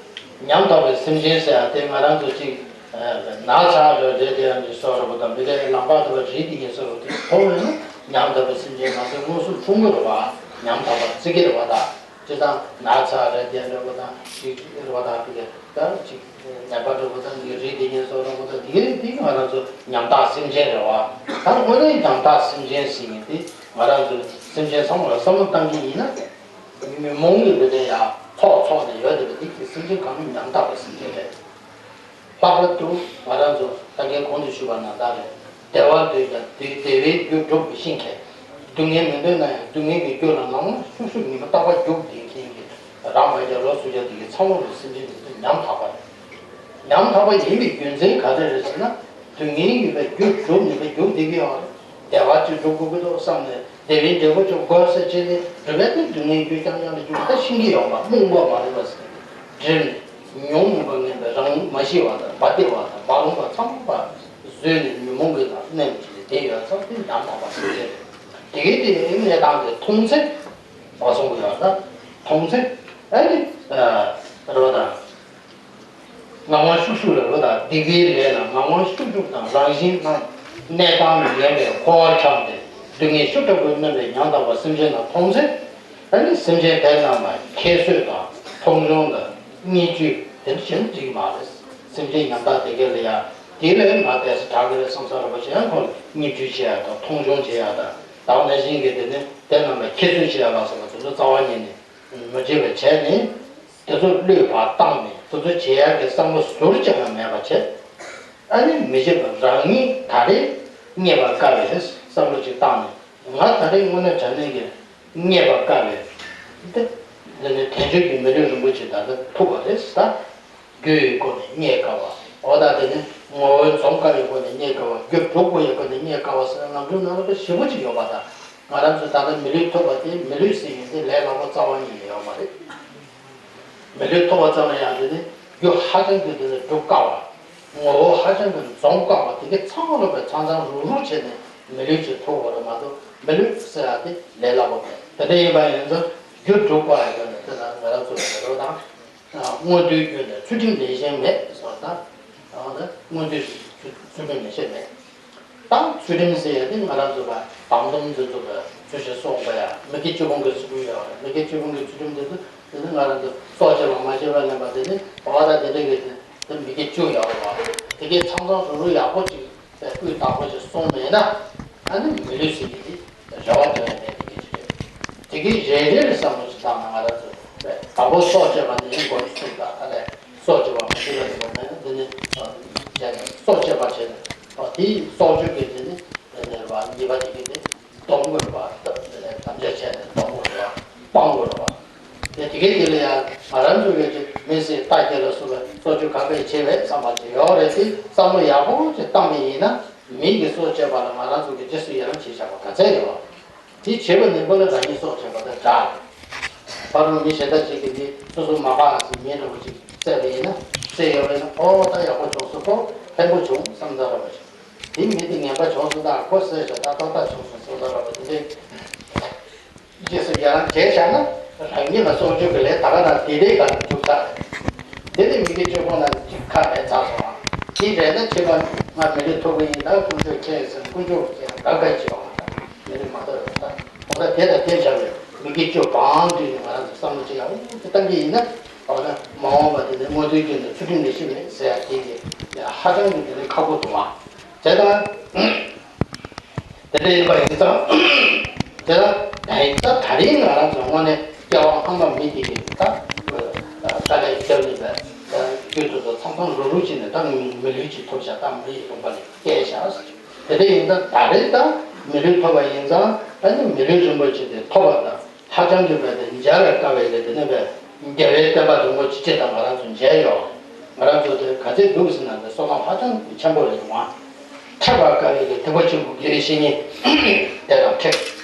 ཉམ་ཐག་པའི་སེམས་ཅན་ཟེར་ཡ་དེ་ང་རང་ཚོ་གཅིག་ནག་ཚ་རེད་དེ་ཡང་མི་སོགས་རེད་པ་དང་། མི་ལས་ལམ་བར་དུ་བ་རིགས་དེ་ཡིན་སོགས་རེད་དེ་མཐོང་བས་ན་ཉམ་ཐག་པའི་སེམས་ཅན་ང་ཚོའི་མངོན་སུམ་མཐོང་གི་རེད་བ། ཉམ་ཐག་པ་བརྩི་གི་རེད་བ་ད། ཅི་ཙང་ནག་ཚ་རེད་དེ་རེད་པ་དང་ཅིག་རེད་བ་དང་། དེ་ག་ད་ཅིག་ནད་པ་རེད་པ་དང་། དེ་ག་རིགས་དེ་ཡིན་སོགས་རེད་པ་དང་། དེ་ག་དེ་ང་རང་ཚོ་ཉམ་ཐག་སེམས་ཅན་རེད་བ། ད་དངོས་གནས་ཉམ་ཐག་སེམས་ཅན་ཟེར་མཁན་དེ་ང་རང་ཚོ་སེམས་ཅན་ཚང་མ་ལ་བསམ་བློ་བཏང་གི་ཡིན་ན། མི་མི་མང་གི་ལུས་རྟེན་ཡང་ཚོགས་ཚོགས་ནས་ཡོད་བསྡད་པ་འདི་གི་སེམས་ཅན་གང་མི་ཉམ་ཐག་པའི་སེམས་ཅན་རེད། ལྷག་པར་དུ་ང་རང་ཚོ་ད་གིན་གོང་དུ་ཞུས་པ་ནང་ལྟར་རེད། བདེ་བ་འདོད་ཀྱང་བདེ་བདེ་བའི་རྒྱུ་སྒྲུབ་ཤེས་མཁན། སྡུག་བསྔལ་མི་འདོད་ན་ཡང་སྡུག་བསྔལ་གྱི་རྒྱུ་ལ་ངང་ཤུགས་ཤུགས་ཉི་མ་རྟག་པར་རྒྱུག་བསྡད་མཁན་གྱི་རང་མ་རྒྱལ་ལོ་སུ་རྒྱལ་དེ་གི་ཚང་མ་ལ་སེམས་ཅན་འདི་ཚོ་ཉམ་ཐག་པ་རེད། ཉམ་ཐག་པ་ཡིན་པའི་རྒྱུ་མཚན་ག་རེ་རེད་ཟེར་ན། སྡུག་བསྔལ་ཡོད་པའི་རྒྱུ་སྒྲུབ་ནུས་པའི་རྒྱུ་འདི་གི་ཡོད་རེད། བདེ་བ་ཅིག་སྒྲུབ་དགོས་ཀྱི་འདུག་བསམ་ནས་བདེ་བའི་འབྲས་བུ་ཅིག་དགོས་ཟེར་བྱས་ནས་སྒྲུབ་པའི་དེ་སྡུག་བསྔལ་རྒྱུ་རྐྱང་རྐྱང་ལ་རྒྱུ་ད་ཤེས་ཀྱི་ཡོད་པ་རྨོངས་པ་མ་རེད་པ་ཟེར་ནས་འདྲིར་ནས་ཉོན་མོངས་པ་ངན་པའི་རང་མ་ཤེས་པ་དང་མ་བདེ་བ་དང་མ་རུངས་པ་ཚང་མ་བཟོས་ནས་ཉོན་མོངས་ཀྱི་ནང་མནན་བྱས་ནས་བསྡད་ཡོད་ཙང་དེ་ཉམ་ཐག་པ་ཟེར་གྱི་རེད། དེ་གའི་དེ་གནས་སྟངས་དེ་མཐོང་ཚེ་བ་སོང་གི་ཡོད་ན་མཐོང་ཚེ་ཨ་ནི་རེ་བ་དང་། ངང་པ་ཤུགས་ཤུགས་རེ་བ་དང་སྡིག་པའི་ལས་ལ་ངང་པ་ཤུགས་ཤུགས་དང་རང་བཞིན་རྣམས་གནས་སྟངས་མི་ཉན་པའི་འཁོར་བར་འཁྱམས་ཏེ་སྡུག་བསྔལ་ཤུགས་དྲག་པོས་གནོན་པའི་ཉམ་ཐག་པ་སེམས་ཅན་ལ་མཐོང་ཚེ། ཨ་ནི་སེམས་ཅན་དེ་རྣམས་ལ་ཁྱད་གསོད་དང་མཐོང་ཆུང་དང་བརྙས་བཅོས་དེ་འདྲ་བྱེད་ན་འགྲིག་གི་མ་རེད། སེམས་ཅན་ཉམ་ཐག་དེ་གས་ལ་ཡ་དེ་ལས་ང་བསྡད་ས་དྲག་གི་རེད་བསམ་ས་རེད་པ་བྱས་ཡང་ཁོང་ལ་བརྙས་བཅོས་བྱེད་ཡ་དང་མཐོང་ཆུང་བྱེད་ཡ་དང་། ད་ག་ནང་བཞིན་གྱི་དེ་ནི་དེ་རྣམས་ལ་ཁྱད་གསོད་བྱེད་ཡ་ལ་སོགས་པ་དེ་ཚོ་རྩ་བ་ཉིད་ནས་མི་བྱེད་པ་བྱས་ནས། དེ་ཚོ་བློས་ཕར་བཏང་ནས་དེ་ཚོ་བྱེད་ཡག་གི་བསམ་བློ་ཟུར་ཙམ་ཡང་མེད་པ་བྱས། ཨ་ནི་མི་བྱེད་པ་རང་ཉིད་ད་རེས་རྙེད་པར་དཀའ་བའི་བསམ་བློ་ཅིག་བཏང་ནས། ང་ད་རེས་དངོས་གནས་དྲང་གནས་ཀྱི་རྙེད་པར་དཀའ་བའི་འདི་འདི་ནི་དལ་འབྱོར་གྱི་མི་ལུས་རིན་པོ་ཆེ་ད་ལྟ་ཐུག་པ་རེད་ཟེར། ད་རྒྱུ་ཡི་སྒོ་ནས་རྙེད་དཀའ་བ། འོ་ད་དེ་ནི་ངོ་བོ་འཛོམས་དཀའ་བའི་སྒོ་ནས་རྙེད་དཀའ་བ། རྒྱུ་སྒྲུབ་དགོས་ཡའི་སྒོ་ནས་རྙེད་དཀའ་བ་ཟེར་ན་ལམ་འགྲོ་ནང་ལ་ཞེ་པོ་ཅིག་ཡོད་པ་དང་། ང་རང་ཚོ་ད་ལྟ་མི་ལུས་ཐོབ་པ་དེ་མི་ལུས་ཟེར་མཁན་དེ་ལས་སླ་པོ་རྩ་བ་ཉིད་ནས་ཡོད་མ་རེད། མི་ལུས་ཐོབ་པ་ཙམ་ལ་ཡང་དེ་ནི་རྒྱུ་ཧ་ཅང་གི་དེ་ནི་སྒྲུབ་དཀའ་བ། ངོ་བོ་ཧ་ཅང་གི་འཛོམས་དཀའ་བ་དེ་གའི་ཚང་མ་ལོག་པའི་ཚང་ཚང་རུག་རུག་བྱས་ནས་མི་ལུས་ཅིག་ཐོབ་དགོས་རེད་མ་གཏོགས། མི་ལུས་ཟེར་ཡ་དེ་ལས་སླ་པོ་མེད། དེ་འདྲ་ཡིན་པ་ཡིན་ཙང་རྒྱུ་སྒྲུབ་པ་ཡིན་ན་དེ་ལ་ང་རང་ཚོ་ཟེར་རོ་དང་། མངོན་མཐོའི་རྒྱུ་ནི་ཚུལ་ཁྲིམས་ལས་གཞན་མེད་ཟེར་བ་དང་། མངོན་་མཐོའི་ ཚུལ་ཁྲིམས་མི་བྱེད་མེད། ད་ཚུལ་ཁྲིམས་ཟེར་ཡ་དེ་ང་རང་ཚོ་ལ་བང་སྡོམ་འཛིན་ཚུལ་གྱི་ཚུལ་བཞིན་སྲུང་བ་ཡ། མི་དགེ་བཅུ་སྤོང་གི་ཚུལ་ཁྲིམས་ཡོད་རེད། མི་དགེ་བཅུ་སྤོང་གི་ཚུལ་ཁྲིམས་དེ་ཚོ་དེ་ནི་ང་རང་ཚོ་སྲོག་གཅོད་པ་མ་བྱས་པར་ལེན་པ་དེ་ནི་འོ་ད་དེ་འདྲ་གི་དེ་མི་དགེ་བཅུ་ཡོད་རེད་བ། དེ་གའི་ཚང་ཚང་རུག་རུག་ཡག་པོ་ཅིག་སྤུས་དག་པོ་ཅིག་སྲུང་མེད་ན་ཨ་ནི་མི་ལུས་ཟེར་གྱི་དེ་རེ་བ་འདོན་ཡ་མེད་དེ་གའི་ཅིག་རེད། དེ་གའི་རེ་རེ་ལ་བསམ་བློ་ཅིག་བཏང་ན་ང་རང་ཚོ་དང་པོ་སྲོག་གཅོད་པ་ནི་མགོ་ནས་ཚུགས་དང་ཨ་ལས། སྲོག་གཅོད་པ་མ་བྱས་པ་ཡིན་པ་མེད་ན་འདི་ནི་བྱས་ནས་སྲོག་གཅོད་པ་བྱས་ནས་དེའི་སྲོག་གཅོད་ཀྱི་དེ་ནི་དེ་ནས་བ་ཉེས་པ་དེ་གི་དེ་སྡོམ་དགོས་པ་དེ་ནས་དམ་བཅའ་བྱས་ནས་སྡོམ་དགོས་པ་སྤང་དགོས་པ། དེ་དེ་གའི་དེ་ལ་ཡང་ང་རང་ཚོ་གི་དེ་མི་ཟེར་རྟ་ཁྱེར་ལ་སོགས་པའི་སྲོག་གཅོད་ག་པས་བྱས་པའི་བསམ་པ་ཅིག་ཡོད་རེད་དེ་བསམ་བློ་ཡག་པོ་ཅིག་བཏང་བ་ཡིན་ན་མི་གི་སྲོག་གཅོད་པ་ལ་ང་རང་ཚོ་གི་རྗེས་སུ་ཡི་རང་བྱེད་བྱ་བ་ག་ཚད་ཡོད། དེ་བྱེད་པ་ནི་ཁོ་ན་རང་ཉིད་སྲོག་བཅད་པ་དང་འདྲ། ཕ་རོལ་མི་གཞན་དག་ཅིག་གིས་འདི་སོ་སོ་མ་ཕམ་ཟིན་ཉེན་འདྲ་བོ་ཅིག་བསད་པ་ཡིན་ན་བསད་ཡོད་པ་ཡིན་ན་ཨོ་ད་ཡག་པོ་བྱུང་སོ་ཁོ་ཕན་པོ་བྱུང་བསམ་ཚར་བ་ཞིག་དེ་མི་དེ་ངན་པ་བྱུང་སོང་ད་ཁོ་བསད་བྱ་ད་ཏག་ཏག་བྱུང་སོང་བསམ་ཚར་བ་དེ་འདྲའི་རྗེས་སུ་ཡི་རང་བྱས་བཞག་ན་རང་ཉིད་ལ་སྲོག་གཅོད་ཀྱི་ལས་ད་ག་རང་དེ་འདྲའི་སྒང་ལ་འཇུག་ཚར་རེད། དེ་ནི་མི་དགེ་བཅུ་སྤོང་ནང་ནས་ཅིག་ཁ་མེད་ཚར་སོང་ཨ། དེ་རེད་ན་ཕྱི་མ་ང་མི་ལུས་ཐོབ་ཀྱི་ཡིན་ད་དཀོན་མཆོག་མཁྱེན་ཟེར་དཀོན་མཆོག་མཁྱེན་དགའ་དགའ་བྱེད་པ་མ་གཏོགས་མི་ལུས་མ་ཐོབ་རེད་ད། འོ་ན་དེ་དང་དེ་བྱ་བའི་མི་དགེ་བཅུ་སྤང་དུས་ནས་ང་རང་ཚོ་བསམ་བློ་ཅིག་ཡག་པོ་བཏང་གི་ཡིན་ན་འོ་ན་མ་འོངས་པ་དེ་ནི་དངོས་དོན་བརྒྱུད་ནས་ཚུལ་ཁྲིམས་ལས་བཞི་མེད་ཟེར་ཡག་དེ་གི་ཧ་ཅང་གི་དེ་ནི་ཁག་པོ་འདུག་ཨ། བྱས་ཙང་། དེ་འདྲ་ཡིན་པ་ཡིན་ཙང་། དེ་ལ་ད་ཡིན་ཙང་ད་རིང་ང་རང་ཚོ་དངོས་གནས་སྐྱེ་བ་སྔ་མ་མི་དེ་གའི་ད་ད་ལས་སྐྱབས་ཡིན་པས་ད་རྒྱུད་དུ་ཚོ་ཚང་ཚང་རུག་རུག་བྱས་ནས་ད་མི་ལུས་ཅིག་ཐོབ་བྱ་ད་མི་ཡི་ལུང་པ་ལས་སྐྱེས་བཞག་ཟེར། དེ་འདྲ་ཡིན་ཙང་ད་རིང་ད་མི་ལུས་ཐོབ་པ་ཡིན་ཙང་ད་ནི་མི་ལུས་རིན་པོ་ཆེ་དེ་ཐོབ་པ་དང་། ཧ་ཅང་གི་བས་དེ་མཇལ་བའི་དཀའ་བའི་ལས་དེ་ནི་བས་རྒྱལ་བའི་བསྟན་པ་རིན་པོ་ཆེ་ཅེས་དང་ང་རང་ཚོ་མཇལ་ཡོད། ང་རང་ཚོ་དེ་ག་ཚད་འདུག་ཟེར་ན་དེ་བསོད་ནམས་ཧ་ཅང་གི་ཆེན་པོ་རེད་འདུག་ཨ། ཐེག་པ་དཀའ་བའི་ལས་ཐེག་པ་ཆེན་པོ་དགེ་བའི་བཤེས་གཉེན་དེ་དང་འཕྲད།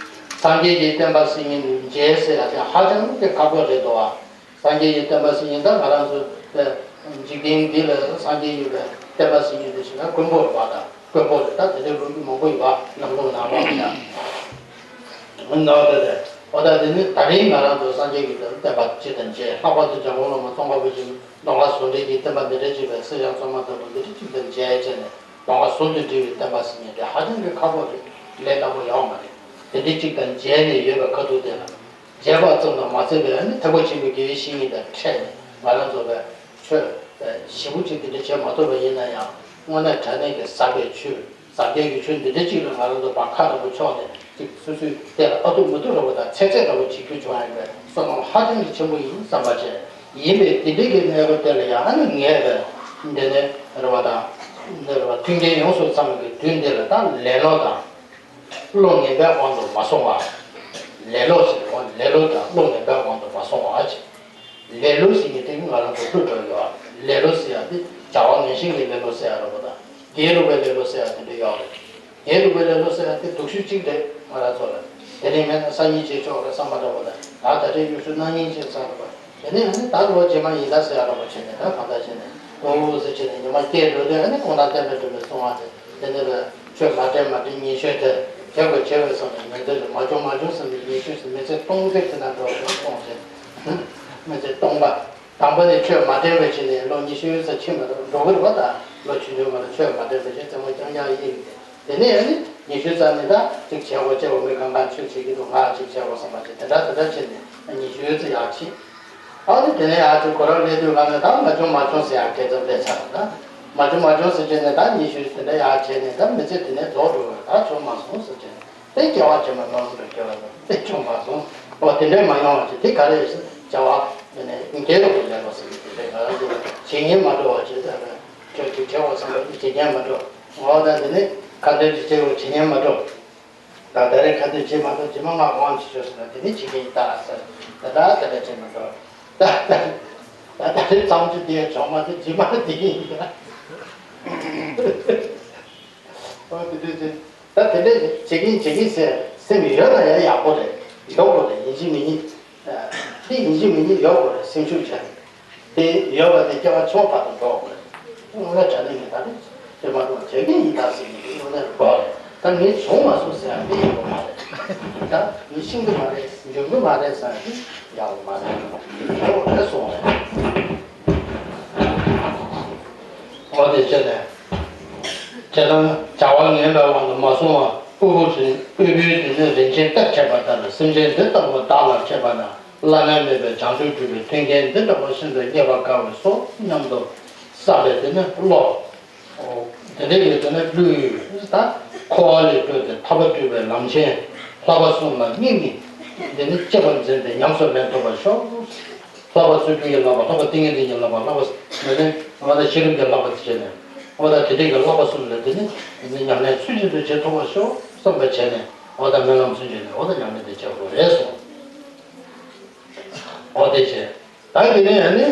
སངས་རྒྱས་ཀྱི་བསྟན་པ་སྲིད་ཉིན་དུ་མཇལ་ཟེར་ཡ་དེ་ཧ་ཅང་གི་ཁག་པོ་རེད་འདུག་ཨ། སངས་རྒྱས་ཀྱི་བསྟན་པ་སྲིད་ཉིན་ད་ང་རང་ཚོ་དེ་འཇིག་རྟེན་འདི་ལ་སངས་རྒྱས་ཡོད་པའི་བསྟན་པ་སྲིད་ཉིན་དེ་ཞིག་ན་དཀོན་པོ་རེད་པ་དང་། དཀོན་པོ་རེད་ད། དེ་འདྲའི་ལོ་རྒྱུས་མང་པོ་ཡོད་པ་ནང་ལོགས་ནང་ལོགས་ཡ། ནང་དེ་རེད། ཨོ་ད་དེ་ནི་ད་རིང་ང་རང་ཚོ་སངས་རྒྱས་ཀྱི་བསྟན་པ་སྤྱི་དང་མཇལ། ལྷག་པར་དུ་འཇམ་མགོན་བླ་མ་ཙོང་ཁ་པ་ཆེན་མདོ་སྔགས་ཟུང་འབྲེལ་གྱི་བསྟན་པ་འདི་འདྲ་ཅིག་པའི་སྲིད་ཞང་བཙུན་མ་ལྟ་བུ་འདི་འདྲ་ཅིག་དང་མཇལ་བྱས་ནས་མདོ་སྔགས་ཟུང་དུ་འབྲེལ་བའི་བསྟན་པ་ཟེར་མཁན་དེ་ཧ་ཅང་གི་ཁག་པོ་རེད། ལས་སླ་པོ་ཡོད་མ་རེད། དེ་འདྲ་ཅིག་དང་མཇལ་ནས་ཡོད་པའི་ཁ་ཐུག་དེ་ལ། མཇལ་བ་ཙམ་དུ་མ་ཟད་པའི་ཨ་ནི་ཐེག་པ་ཆེན་པོའི་དགེ་བའི་བཤེས་གཉེན་དང་འཕྲད་ནས་ང་རང་ཚོ་བས་ཆོས་ཞིབ་པོ་ཅིག་འདི་འདྲ་བྱེད་མ་ཐུབ་པ་ཡིན་ན་ཡང་དངོས་གནས་དྲང་གནས་ཀྱི་ཟབ་པའི་ཆོས་ཟབ་རྒྱས་ཀྱི་ཆོས་འདི་འདྲ་ཅིག་ལ་ང་རང་ཚོ་བར་ཁ་དང་པོ་ཕྱོགས་ནས་ཅིག་སོ་སོའི་དེ་ལ་ཨ་ཐུབ་མི་ཐུབ་འདྲ་བོ་དང་ཚད་ཚད་འདྲ་བོ་བྱེད་རྒྱུ་བྱུང་ཡ་ཡིན་པས་བསོད་ནམས་ཧ་ཅང་གི་ཆེན་པོ་ཡིན་བསམ་པ་བྱས་ཡིན་པས་འདི་འདྲ་གི་གནས་སྐབས་དེ་ལ་ཡང་ཨ་ནི་ངས་བས་འདི་ནས་རེ་བ་དང་འདི་རེ་བ་མཐུན་རྐྱེན་ཡོངས་སུ་ཚང་བའི་དུས་འདི་ལ་ད་ལེ་ལོ་དང་། བློ་ངན་པའི་དབང་དུ་མ་སོང་བ། ལེ་ལོ་ཟེར་བ་ལེ་ལོ་དང་བློ་ངན་པའི་དབང་དུ་མ་སོང་བ་ཅིག་ལེ་ལོ་ཟེར་མཁན་དེ་ང་རང་ཚོ་བློ་འགྲོ་ཡོད། ལེ་ལོ་ཟེར་ཡ་དེ་བྱ་བ་ངན་ཞེན་གྱི་ལེ་ལོ་ཟེར་ཡ་རེད་པ་དང་། དགེ་ལུགས་པའི་ལེ་ལོ་ཟེར་ཡ་དེ་འདྲ་ཡོད་རེད། དགེ་ལུགས་པའི་ལེ་ལོ་ཟེར་ཡ་དེ་སྡུག་ཤོས་གཅིག་རེད་ང་རང་ཚོ་ལ། དེ་རིང་མེད་ན་སང་ཉིན་བྱེད་ཆོག་རེད་བསམ་པ་འདྲ་པོ་དང་ད་ད་ལྟའི་གཡུ་ཤུ་གནངས་ཉིན་བྱེད་ཚར་རེད་པ། དེ་ནས་ཨ་ནི་ད་ལོ་རྗེས་མ་ཡིན་ད་ཟེར་ཡ་རེད་པ་བྱས་ནས་ད་གང་ལྟར་བྱས་ནས་ཨོ་ཟེར་བྱས་ནས་ཉི་མ་སྐྱེལ་འགྲོ་དུས་ཨ་ནི་ཁོང་རང་བསྟན་པའི་སྒྲོན་མེ་གསུང་བ་དེ་དེ་ནས་བས། ཆོས་མ་དྲན་མ་དྲན་ཉེས་ཆོས་དེ་བྱེད་དགོས་བྱེད་དགོས་བསམ་ནས་མི་ཚེ་ལ་མ་བྱུང་མ་བྱུང་བསམ་ནས་ཉེས་ཆོས་སུ་མི་ཚེ་སྟོང་ཟད་དེ་ན་འགྲོ་བའི་སོང་ཟེར། མི་ཚེ་སྟོང་པ། དང་པོ་ནས་ཆོས་མ་དྲན་པའི་ཕྱིར་ནས་ལོ་ཉི་ཤུ་ཙམ་ཕྱིན་མ་གཏོགས་འགྲོ་གི་རེད་པ་ད། ལོ་ཆུང་ཆུང་མ་ལ་ཆོས་མ་དྲན་པའི་ཕྱིར་རྩེད་མོ་རྐྱང་རྐྱང་ཡིན་ཏེ། དེ་ནས་ཨ་ནི་ཉི་ཤུ་ཙམ་ནས་ད་ཅིག་བྱེད་དགོས་བྱེད་དགོས་མི་གང་ག་ཆོས་བྱེད་ཀྱི་འདུག་ང་ཅིག་བྱེད་དགོས་བསམ་པ་ཅིག་དེ་འདྲ་དེ་འདྲ་བྱས་ནས་ཉི་ཤུ་ཙམ་ཡར་ཕྱིན། ཨ་ནི་དེ་ནས་ཡར་ཚུར་ཁོ་རང་སླེབས་དུས་གང་ལ་ད་མ་བྱུང་མ་བྱུང་ཟེར་ཡག་སྐད་ཆ་སླེབས་ཚར་ད། མ་བྱུང་མ་བྱུང་ཟེར་བྱས་ནས་ད་ཉི་ཤུ་དེ་འདྲ་ཡར་བྱས་ནས་ད་མི་ཚེ་དེ་ནས་རྫོགས་འགྲོ་བས་ད་བྱུང་མ་སོང་ཟེར་བྱས་ནས་དེ་སྐྱེ་བ་ཕྱི་མ་མ་འོངས་པའི་སྐྱེ་བ་ལ་དེ་བྱུང་མ་སོང་། ཨོ་དེ་འདྲས་མ་ཡོང་བ་ཅིག་དེ་ག་རེ་ཡིན་ཟེར་བྱ་བ་དེ་ནས་འགལ་འགྲོ་གི་ལས་ལོ་ཟེར་གི་དེ་འདྲས་ང་རང་ཚོ་ལ་བྱེད་ཉེན་མ་འགྲོ་བ་ཅིག་ད་ལ་ཁྱོད་ཀྱིས་བྱེད་དགོས་བསམ་པ་ཅིག་བྱེད་ཉེན་མ་འགྲོ། ཨོ་ད་དེ་ནས་ཁ་འདོན་ཅིག་བྱེད་དགོས་བྱེད་ཉེན་མ་འགྲོ། ད་ད་རེས་ཁ་ཐུག་བྱེད་མ་ཐུབ་རྗེས་མ་ང་དབང་ཆེ་ཤོས་སུ་ན་དེ་ནི་བྱེད་ཀྱི་ཡིན་ད་ཟེར། ད་ད་ད་ད་བྱེད་མ་ཐུབ། ད་ད་ད་ད་རེས་གཙང་ཆུ་དེ་ཡང་བྱུང་མ་ཐུབ་རྗེས་མ་དེ་ཡིན་ད། ཨོ་དེ་འདྲས་བྱེད། ད་དེ་འདྲས་བྱེད་ཀྱིན་བྱེད་ཀྱིན་ཟེར་སེམས་ཡོད་ན་ཡང་ཡག་པོ་རེད། ཡོད་དགོས་རེད་ཡིན་གཅིག་མིན་གཉིས། འདི་ཡིན་གཅིག་མིན་གཉིས་ཡོད་དགོས་རེད་སེམས་ཤུགས་བྱས་ནས། དེ་ཡོད་པ་དེ་སྐྱེ་བ་ཆུང་བ་བར་དུ་འགྲོ་དགོས། དངོས་གནས་དྲང་གནས་ངས་ད་རེས་ཁྱེད་མ་གཏོགས་བྱེད་ཀྱི་ཡིན་ད་ཟེར་ནས་དེ་དངོས་གནས་དགོས་རེད། ད་ངས་བྱུང་མ་སོང་ཟེར་ཡང་དེ་ཡག་པོ་མ་རེད། ད་ངས་ཤེས་ཀྱི་མ་རེད་འཇོན་གྱི་མ་རེད་ཟེར་ཡང་དེ་ཡག་པོ་མ་རེད། ཡག་པོ་རེད་སོང་རེད། འོ་དེ་བྱས་ནས། ཁྱེད་རང་བྱ་བ་ངན་པའི་དབང་དུ་མ་སོང་བར་དབུལ་པོ་རིན་དབུལ་པོའི་དུས་ནས་རིན་ཆེན་གཏེར་ཁྱེར་བ་ལྟར་སེམས་ཅན་འདི་ལྟ་བུ་བདག་ལ་ཁྱེར་བ་ན་བླ་ན་མེད་པའི་བྱང་ཆུབ་སྒྲུབ་པའི་མཐུན་རྐྱེན་འདི་འདྲ་བ་ཤིན་ཏུ་རྙེད་པར་དཀའ་བས་སོ་སྙམ་དུ་བསམ་པས་དེ་ནི་བློ། དེ་འདྲ་ཡོད་དེ་ནི་བློས་ད་འཁོར་བ་ལས་གྲོལ་ཏེ་ཐར་པ་སྒྲུབ་པའི་ལམ་ཆེན་ལྷག་པ་གསུམ་ལ་དམིགས་ནས་དེ་ནི་གཅེས་པར་འཛིན་ཏེ་ཉམས་སུ་ལེན་ཐུབ་པར་ཤོག་ལྷག་པ་སྲོལ་རྒྱུན་གྱི་བསླབ་པ། ལྷག་པ་ཏིང་ངེ་འཛིན་གྱི་བསླབ་པ། ལྷག་པ་མི་ལེན་འོ་ད་ཤེས་རབ་ཀྱི་བསླབ་པ་བྱས་ནས་འོ་ད་དེ་འདྲའི་གི་བསླབ་པ་གསུམ་ལ་དེ་ནི་ཉམས་ལེན་ཚུལ་བཞིན་དུ་བྱེད་ཐུབ་པར་ཤོག་བསམ་པ་བྱས་ནས་འོ་ད་སྨོན་ལམ་ཚུལ་བཞིན་དུ་འོ་ད་ཉམས་ལེན་དེ་བྱེད་དགོས་རེད་གསུངས། འོ་དེ་བྱས་ད་དེ་ནས་ཨ་ནི་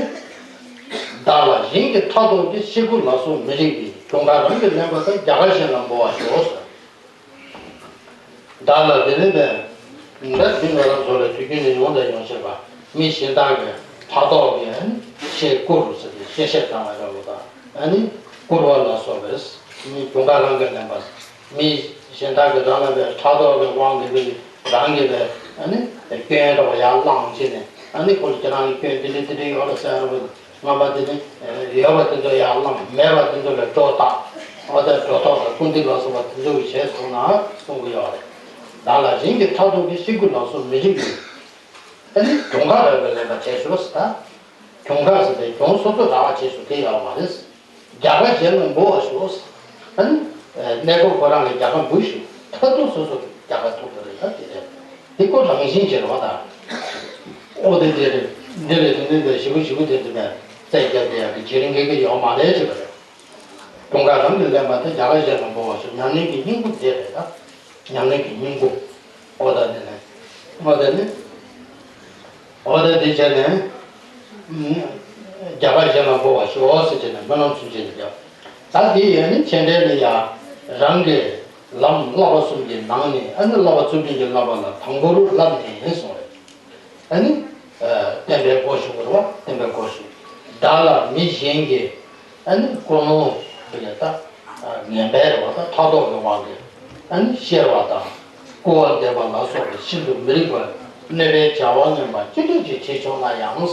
བདག་ལ་གཞན་གྱི་ཕྲག་དོག་གིས་ཤེལ་སྒོ་ལ་སོགས་མི་རིགས་པའི་གྱོང་ཁ་རང་གིས་ལེན་པ་དང་རྒྱ་གར་གཞན་ལ་འབུལ་བར་ཤོག་ཟེར། བདག་ལ་དེ་ནི་ནས་འདི་ང་རང་ཚོ་ལ་དུས་རྒྱུན་ནས་ཡོང་དང་ཡོང་བཞིན་པ་མི་གཞན་དག་གི་ཕྲག་དོག་གིས་ཨ་ནི་ཤེལ་བསྐུར་ཟེར་ཏེ་ཤེལ་ཤེལ་བཏང་བ་འདྲ་བོ་དང་ཨ་ནི་བསྐུར་བ་ལ་སོགས་པའི་མི་གྱོང་ཁ་རང་གིས་ལེན་པ། མི་གཞན་དག་གིས་རང་ལ་བའི་ཕྲག་དོག་གི་དབང་གིས་རང་གི་བའི་ཨ་ནི་སྐྱོན་འདྲ་བ་ཡར་བསླངས་བྱས་ནས་ཨ་ནི་ཁོ་ལ་ཁྱེད་རང་གི་སྐྱོན་དེ་འདྲ་དེ་འདྲ་ཡོད་རེད་ཟེར་ར་བ། ངན་པ་དེ་ནི་ཡོད་པ་དེ་ཚོ་ཡར་བསླངས། མེད་པ་དེ་ཚོ་ལ་སྒྲོ་བཏགས། འོ་ད་སྒྲོ་ཐོག་དང་སྐུར་འདེབས་ལ་སོགས་པ་དེ་ཚོ་གིས་བྱས་སོང་ན་གསུང་གི་ཡོད་རེད། བདག་ལ་གཞན་གྱི་ཕྲག་དོག་གིས་ཤེལ་སྒོ་ལ་སོགས་མི་རིགས་ཀྱི་ཨ་ནི་གྱོང་ཁ་རག་པའི་ལེན་པ་བྱས་ཤོག་ཟེར། ད་གྱོང་ཁ་ཟེར་ཏེ་གྱོང་སོ་སོ་རག་པ་བྱས་ཤོག་དེ་ཡོད་མ་རེད། རྒྱ་གར་གཞན་ལ་འབུལ་བར་ཤོག་ཨ་ནི་གནས་སྐབས་ཁོ་རང་ལ་རྒྱ་གར་འབུལ་ཤོག་མཐར་ཐུག་སོ་སོ་རྒྱ་གར་ཐོབ་པ་རེད། ད་དེ་རེད། དེ་ཁོ་རང་བཞིན་གྱིས་རེད་བ། ད་ཨོ་དེ་དེ་རེད། འདི་རེད། དེ་འདི་འདི་ཞིབ་པོ་ཞིབ་པོ་དེ་འདི་ནས་རྩད་རྒྱབ་བསྡད་ཡག་གི་བརྗེ་རིང་གི་གི་ཡོད་མ་རེད་ཅེས་པ་རེད། གྱོང་ཁ་རང་གིས་ལེན་པ་དེ་རྒྱ་གར་གཞན་ལ་འབུལ་བར་ཤོག་ཉམས་ལེན་གྱི་སྙིང་པོ་དེ་རེད། ད་ཉམས་ལེན་གྱི་སྙིང་པོ། ཨོ་ད་དེ་ནས་ཨོ་ད་ནི་ཨོ་ད་དེ་བྱས་ནས་རྒྱ་གར་གཞན་ལ་འབུལ་བར་ཤོག་ཟེར་བྱས་ནས་སྨོན་ལམ་ཚུལ་བྱས་ནས་བརྒྱབ། ད་དེ་ཡང་ནི་ཆེ་འབྲེལ་ལ་ཡ་རང་གི་ལམ་བསླབ་པ་གསུམ་གྱི་ནང་ནས་ཨ་ནི་བསླབ་པ་གཙུག་ཕྲེང་གི་བསླབ་པ་ལ་དང་པོ་རུ་བསླབ་ནས་གསུངས་རེད། ཨ་ནི། བསྟན་པའི་སྒོ་ཞུགས་རེད་བ། བསྟན་པའི་སྒོ་ཞུགས། བདག་ལ་མི་གཞན་གྱི། ཨ་ནི་ཀུན་སློང་དེ་ལ་ད། ངན་པའི་རེད་བ། ད་ཕྲག་དོག་གི་དབང་གིས། ཨ་ནི་གཤེར་བ་དང་། སྐུར་བ་འདེབས་པ་ལ་སོགས་པའི་ཤིན་ཏུ་མི་རིགས་པ། གནོད་པའི་བྱ་བ་ངན་པ་ཅི་འདྲ་ཅིག་བྱེད་བྱུང་ན་ཡང་།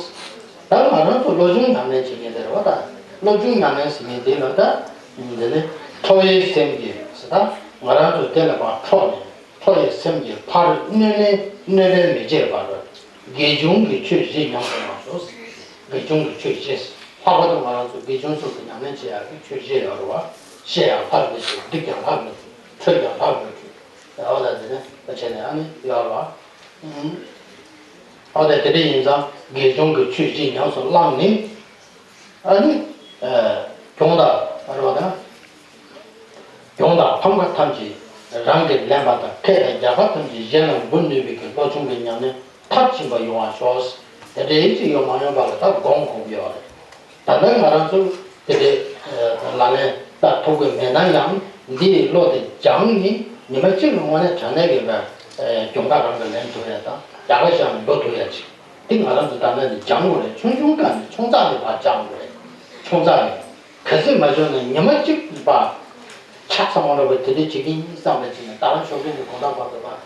ད་ང་རང་ཚོ་བློ་སྦྱོང་ཉམས་ལེན་བྱེད་མཁན་དེ་རེད་བ། ད་བློ་སྦྱོང་ཉམས་ལེན་ཟེར་མཁན་དེ་ལ་ད། འདི་ནི་ཁྲོ་བའི་སེམས་ཀྱིས་ཟེར། ད་ང་རང་ཚོ་དེ་ལ་ཕར་ཁྲོ་ནས། ཁྲོ་བའི་སེམས་ཀྱིས་ཕར་གནོད་ནས་གནོད་པས་མི་བྱེད་པར། དགེ་སྦྱོང་གི་ཆོས་བཞི་ཉམས་སུ་བླང་ཤོག་དགེ་སྦྱོང་གི་ཆོས་བཞི། ལྷག་པར་དུ་ང་རང་ཚོ་དགེ་སྦྱོང་ཚོ་གི་ཉམས་ལེན་བྱེད་ཡག་གི་ཆོས་བཞི་ཡོད་རེད་བ། བཤད་ཡང་ལྷག་མི་བྱེད། སྡིག་ཀྱང་ལྷག་མི་བྱེད། ཁྲོས་ཀྱང་ལྷག་མི་ཁྲོས། འོ་ད་དེ་ནས་བྱས་ནས་ཨ་ནི་ཡོད་རེད་བ། ཨུམ། འོ་ད་དེ་འདྲ་ཡིན་ཙང་དགེ་སྦྱོང་གི་ཆོས་བཞི་ཉམས་སུ་བླངས་ནས། ཨ་ནི། གྱོང་དང་རེད་བ་དང་། གྱོང་དང་ཕམ་ཁ་ཐམས་ཅད་རང་གིས་ལེན་པ་དང་། ཁེ་དང་རྒྱལ་ཁ་ཐམས་ཅད་གཞན་ལ་འབུལ་ནུས་པའི་གི་བློ་སྦྱོང་གི་ཉམས་ལེན་མཐར་ཕྱིན་པ་ཡོང་བར་ཤོག་དེ་འདྲའི་ཅིག་ཡོང་མ་ཡོང་པ་ལ་ད་སྒོམ་དགོས་ཀྱི་ཡོད་རེད། ད་ལྟ་ང་རང་ཚོ་དེ་འདྲའི་ལག་ལེན་བསྟར་ཐུབ་ཀྱི་མེད་ན་ཡང་། འདིའི་བློ་དེ་སྦྱངས་ནས་ཉི་མ་གཅིག་ལ་དངོས་གནས་དྲང་གནས་ཀྱི་གྱོང་ཁ་རང་གིས་ལེན་ཐུབ་ཡ་དང་། རྒྱལ་ཁ་གཞན་ལ་འབུལ་ཐུབ་ཡ་ཅིག་དེ་ང་རང་ཚོ་ད་ལྟ་ནས་སྦྱང་དགོས་རེད། ཆུང་ཆུང་སྒང་ནས། ཆུང་ཙག་ནས་ཕར་སྦྱང་དགོས་རེད། ཆུང་ཙག་ནས། གལ་སྲིད་མ་བྱུང་ན་ཉི་མ་གཅིག་པ། ཆ་ཚང་བ་འདྲ་བོ་དེ་འདྲ་བྱེད་ཀྱི་ཡིན་བསམ་པ་བྱས་ནས། ད་རང་ཞོགས་ཀས་ནས་དགོང་དག་བར་དུ་ད།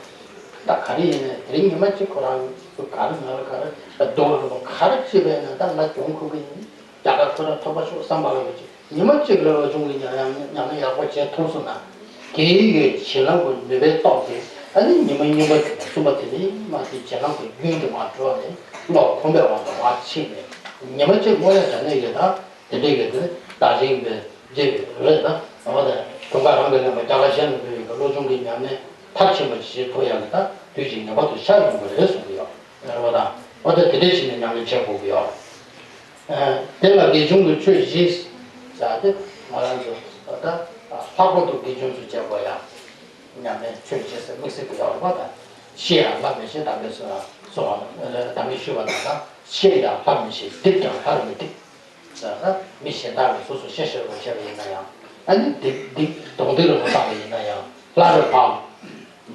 ད་ག་རེ་ཡིན་ནའི་དེ་རིང་ཉི་མ་གཅིག་ཁོ་རང་ཚོ་ག་རེ་ང་ལ་ག་རེ་སྡུག་རུ་ག་རེ་བྱེད་པས་ན་ད་ང་གྱོང་ཁུག་གི་ཡིན། རྒྱལ་ཁ་ཁོ་རང་ཐོབ་པ་ཤོག་བསམ་པ་འདྲ་བོ་བྱས། ཉི་མ་གཅིག་ལ་བློ་སྦྱོང་གི་ཉམས་ལེན་ཡག་པོ་བྱེད་ཐུབ་སོང་ན། དེའི་གི་བྱིན་རླབས་ཀྱི་ནུས་པའི་སྟོབས་དེ་ཨ་ནི་ཉི་མ་གཉིས་པ་གསུམ་པ་དེ་ནས་མར་དེ་བྱིན་རླབས་ཀྱི་རྒྱུན་དེ་མར་འགྲོ་ནས་བློ་གོམས་པའི་དབང་དུ་མར་ཕྱིན་ནས། ཉི་མ་གཅིག་དངོས་གནས་དྲང་གནས་ཀྱི་ད་དེ་འདྲའི་གི་དེ་བདག་གཞན་གྱི་རྗེས་ཀྱི་རེད། ད་འོ་དེ་གྱོང་ཁ་རང་གིས་ལེན་པ། རྒྱལ་ཁ་གཞན་ལ་འབུལ་བའི་གི་བློ་སྦྱོང་གི་ཉམས་ལེན་མཐར་ཕྱིན་པ་ཞིག་བྱེད་ཐུབ་ཡག་གི་ད་དུས་ཀྱི་ངེས་པར་དུ་ཤར་ཡོང་གི་རེད་གསུང་གི་ཡོད་རེད་བ། ད་འོ་དེ་དེ་འདྲའི་བྱས་ནས་ཉམས་ལེན་བྱེད་དགོས་ཀྱི་ཡོད། དེ་ལ་དགེ་སྦྱོང་གི་ཆོས་བཞི་ཟེར་ཏེ་ང་རང་ཚོ་ད་ལྷག་པར་དུ་དགེ་སྦྱོང་ཚོས་བྱེད་དགོས་ཡ། ཉམས་ལེན་ཆོས་བཞི་ཟེར་དམིགས་བསལ་གྱི་ཡོད་རེད་པ། ད་ཤེས་ཡང་སླར་མི་ཤེས། དམ་པའི་གསུང་ཡང་གསུང་བ་དམ་པའི་ཞུས་པ་དང་། ད་ཤེས་ཡང་སླར་མི་ཤེས། སྡིག་ཀྱང་སླར་མི་སྡིག་ཟེར། ད་མི་གཞན་དག་གིས་སོ་སོ་གཤེ་གཤེ་རུ་བྱས་པ་ཡིན་ན་ཡང་། ཨ་ནི་སྡིག་སྡིག་གདོང་འདེགས་རུ་བཏང་བ་ཡིན་ན་ཡང་སླར་རུ་ཕར་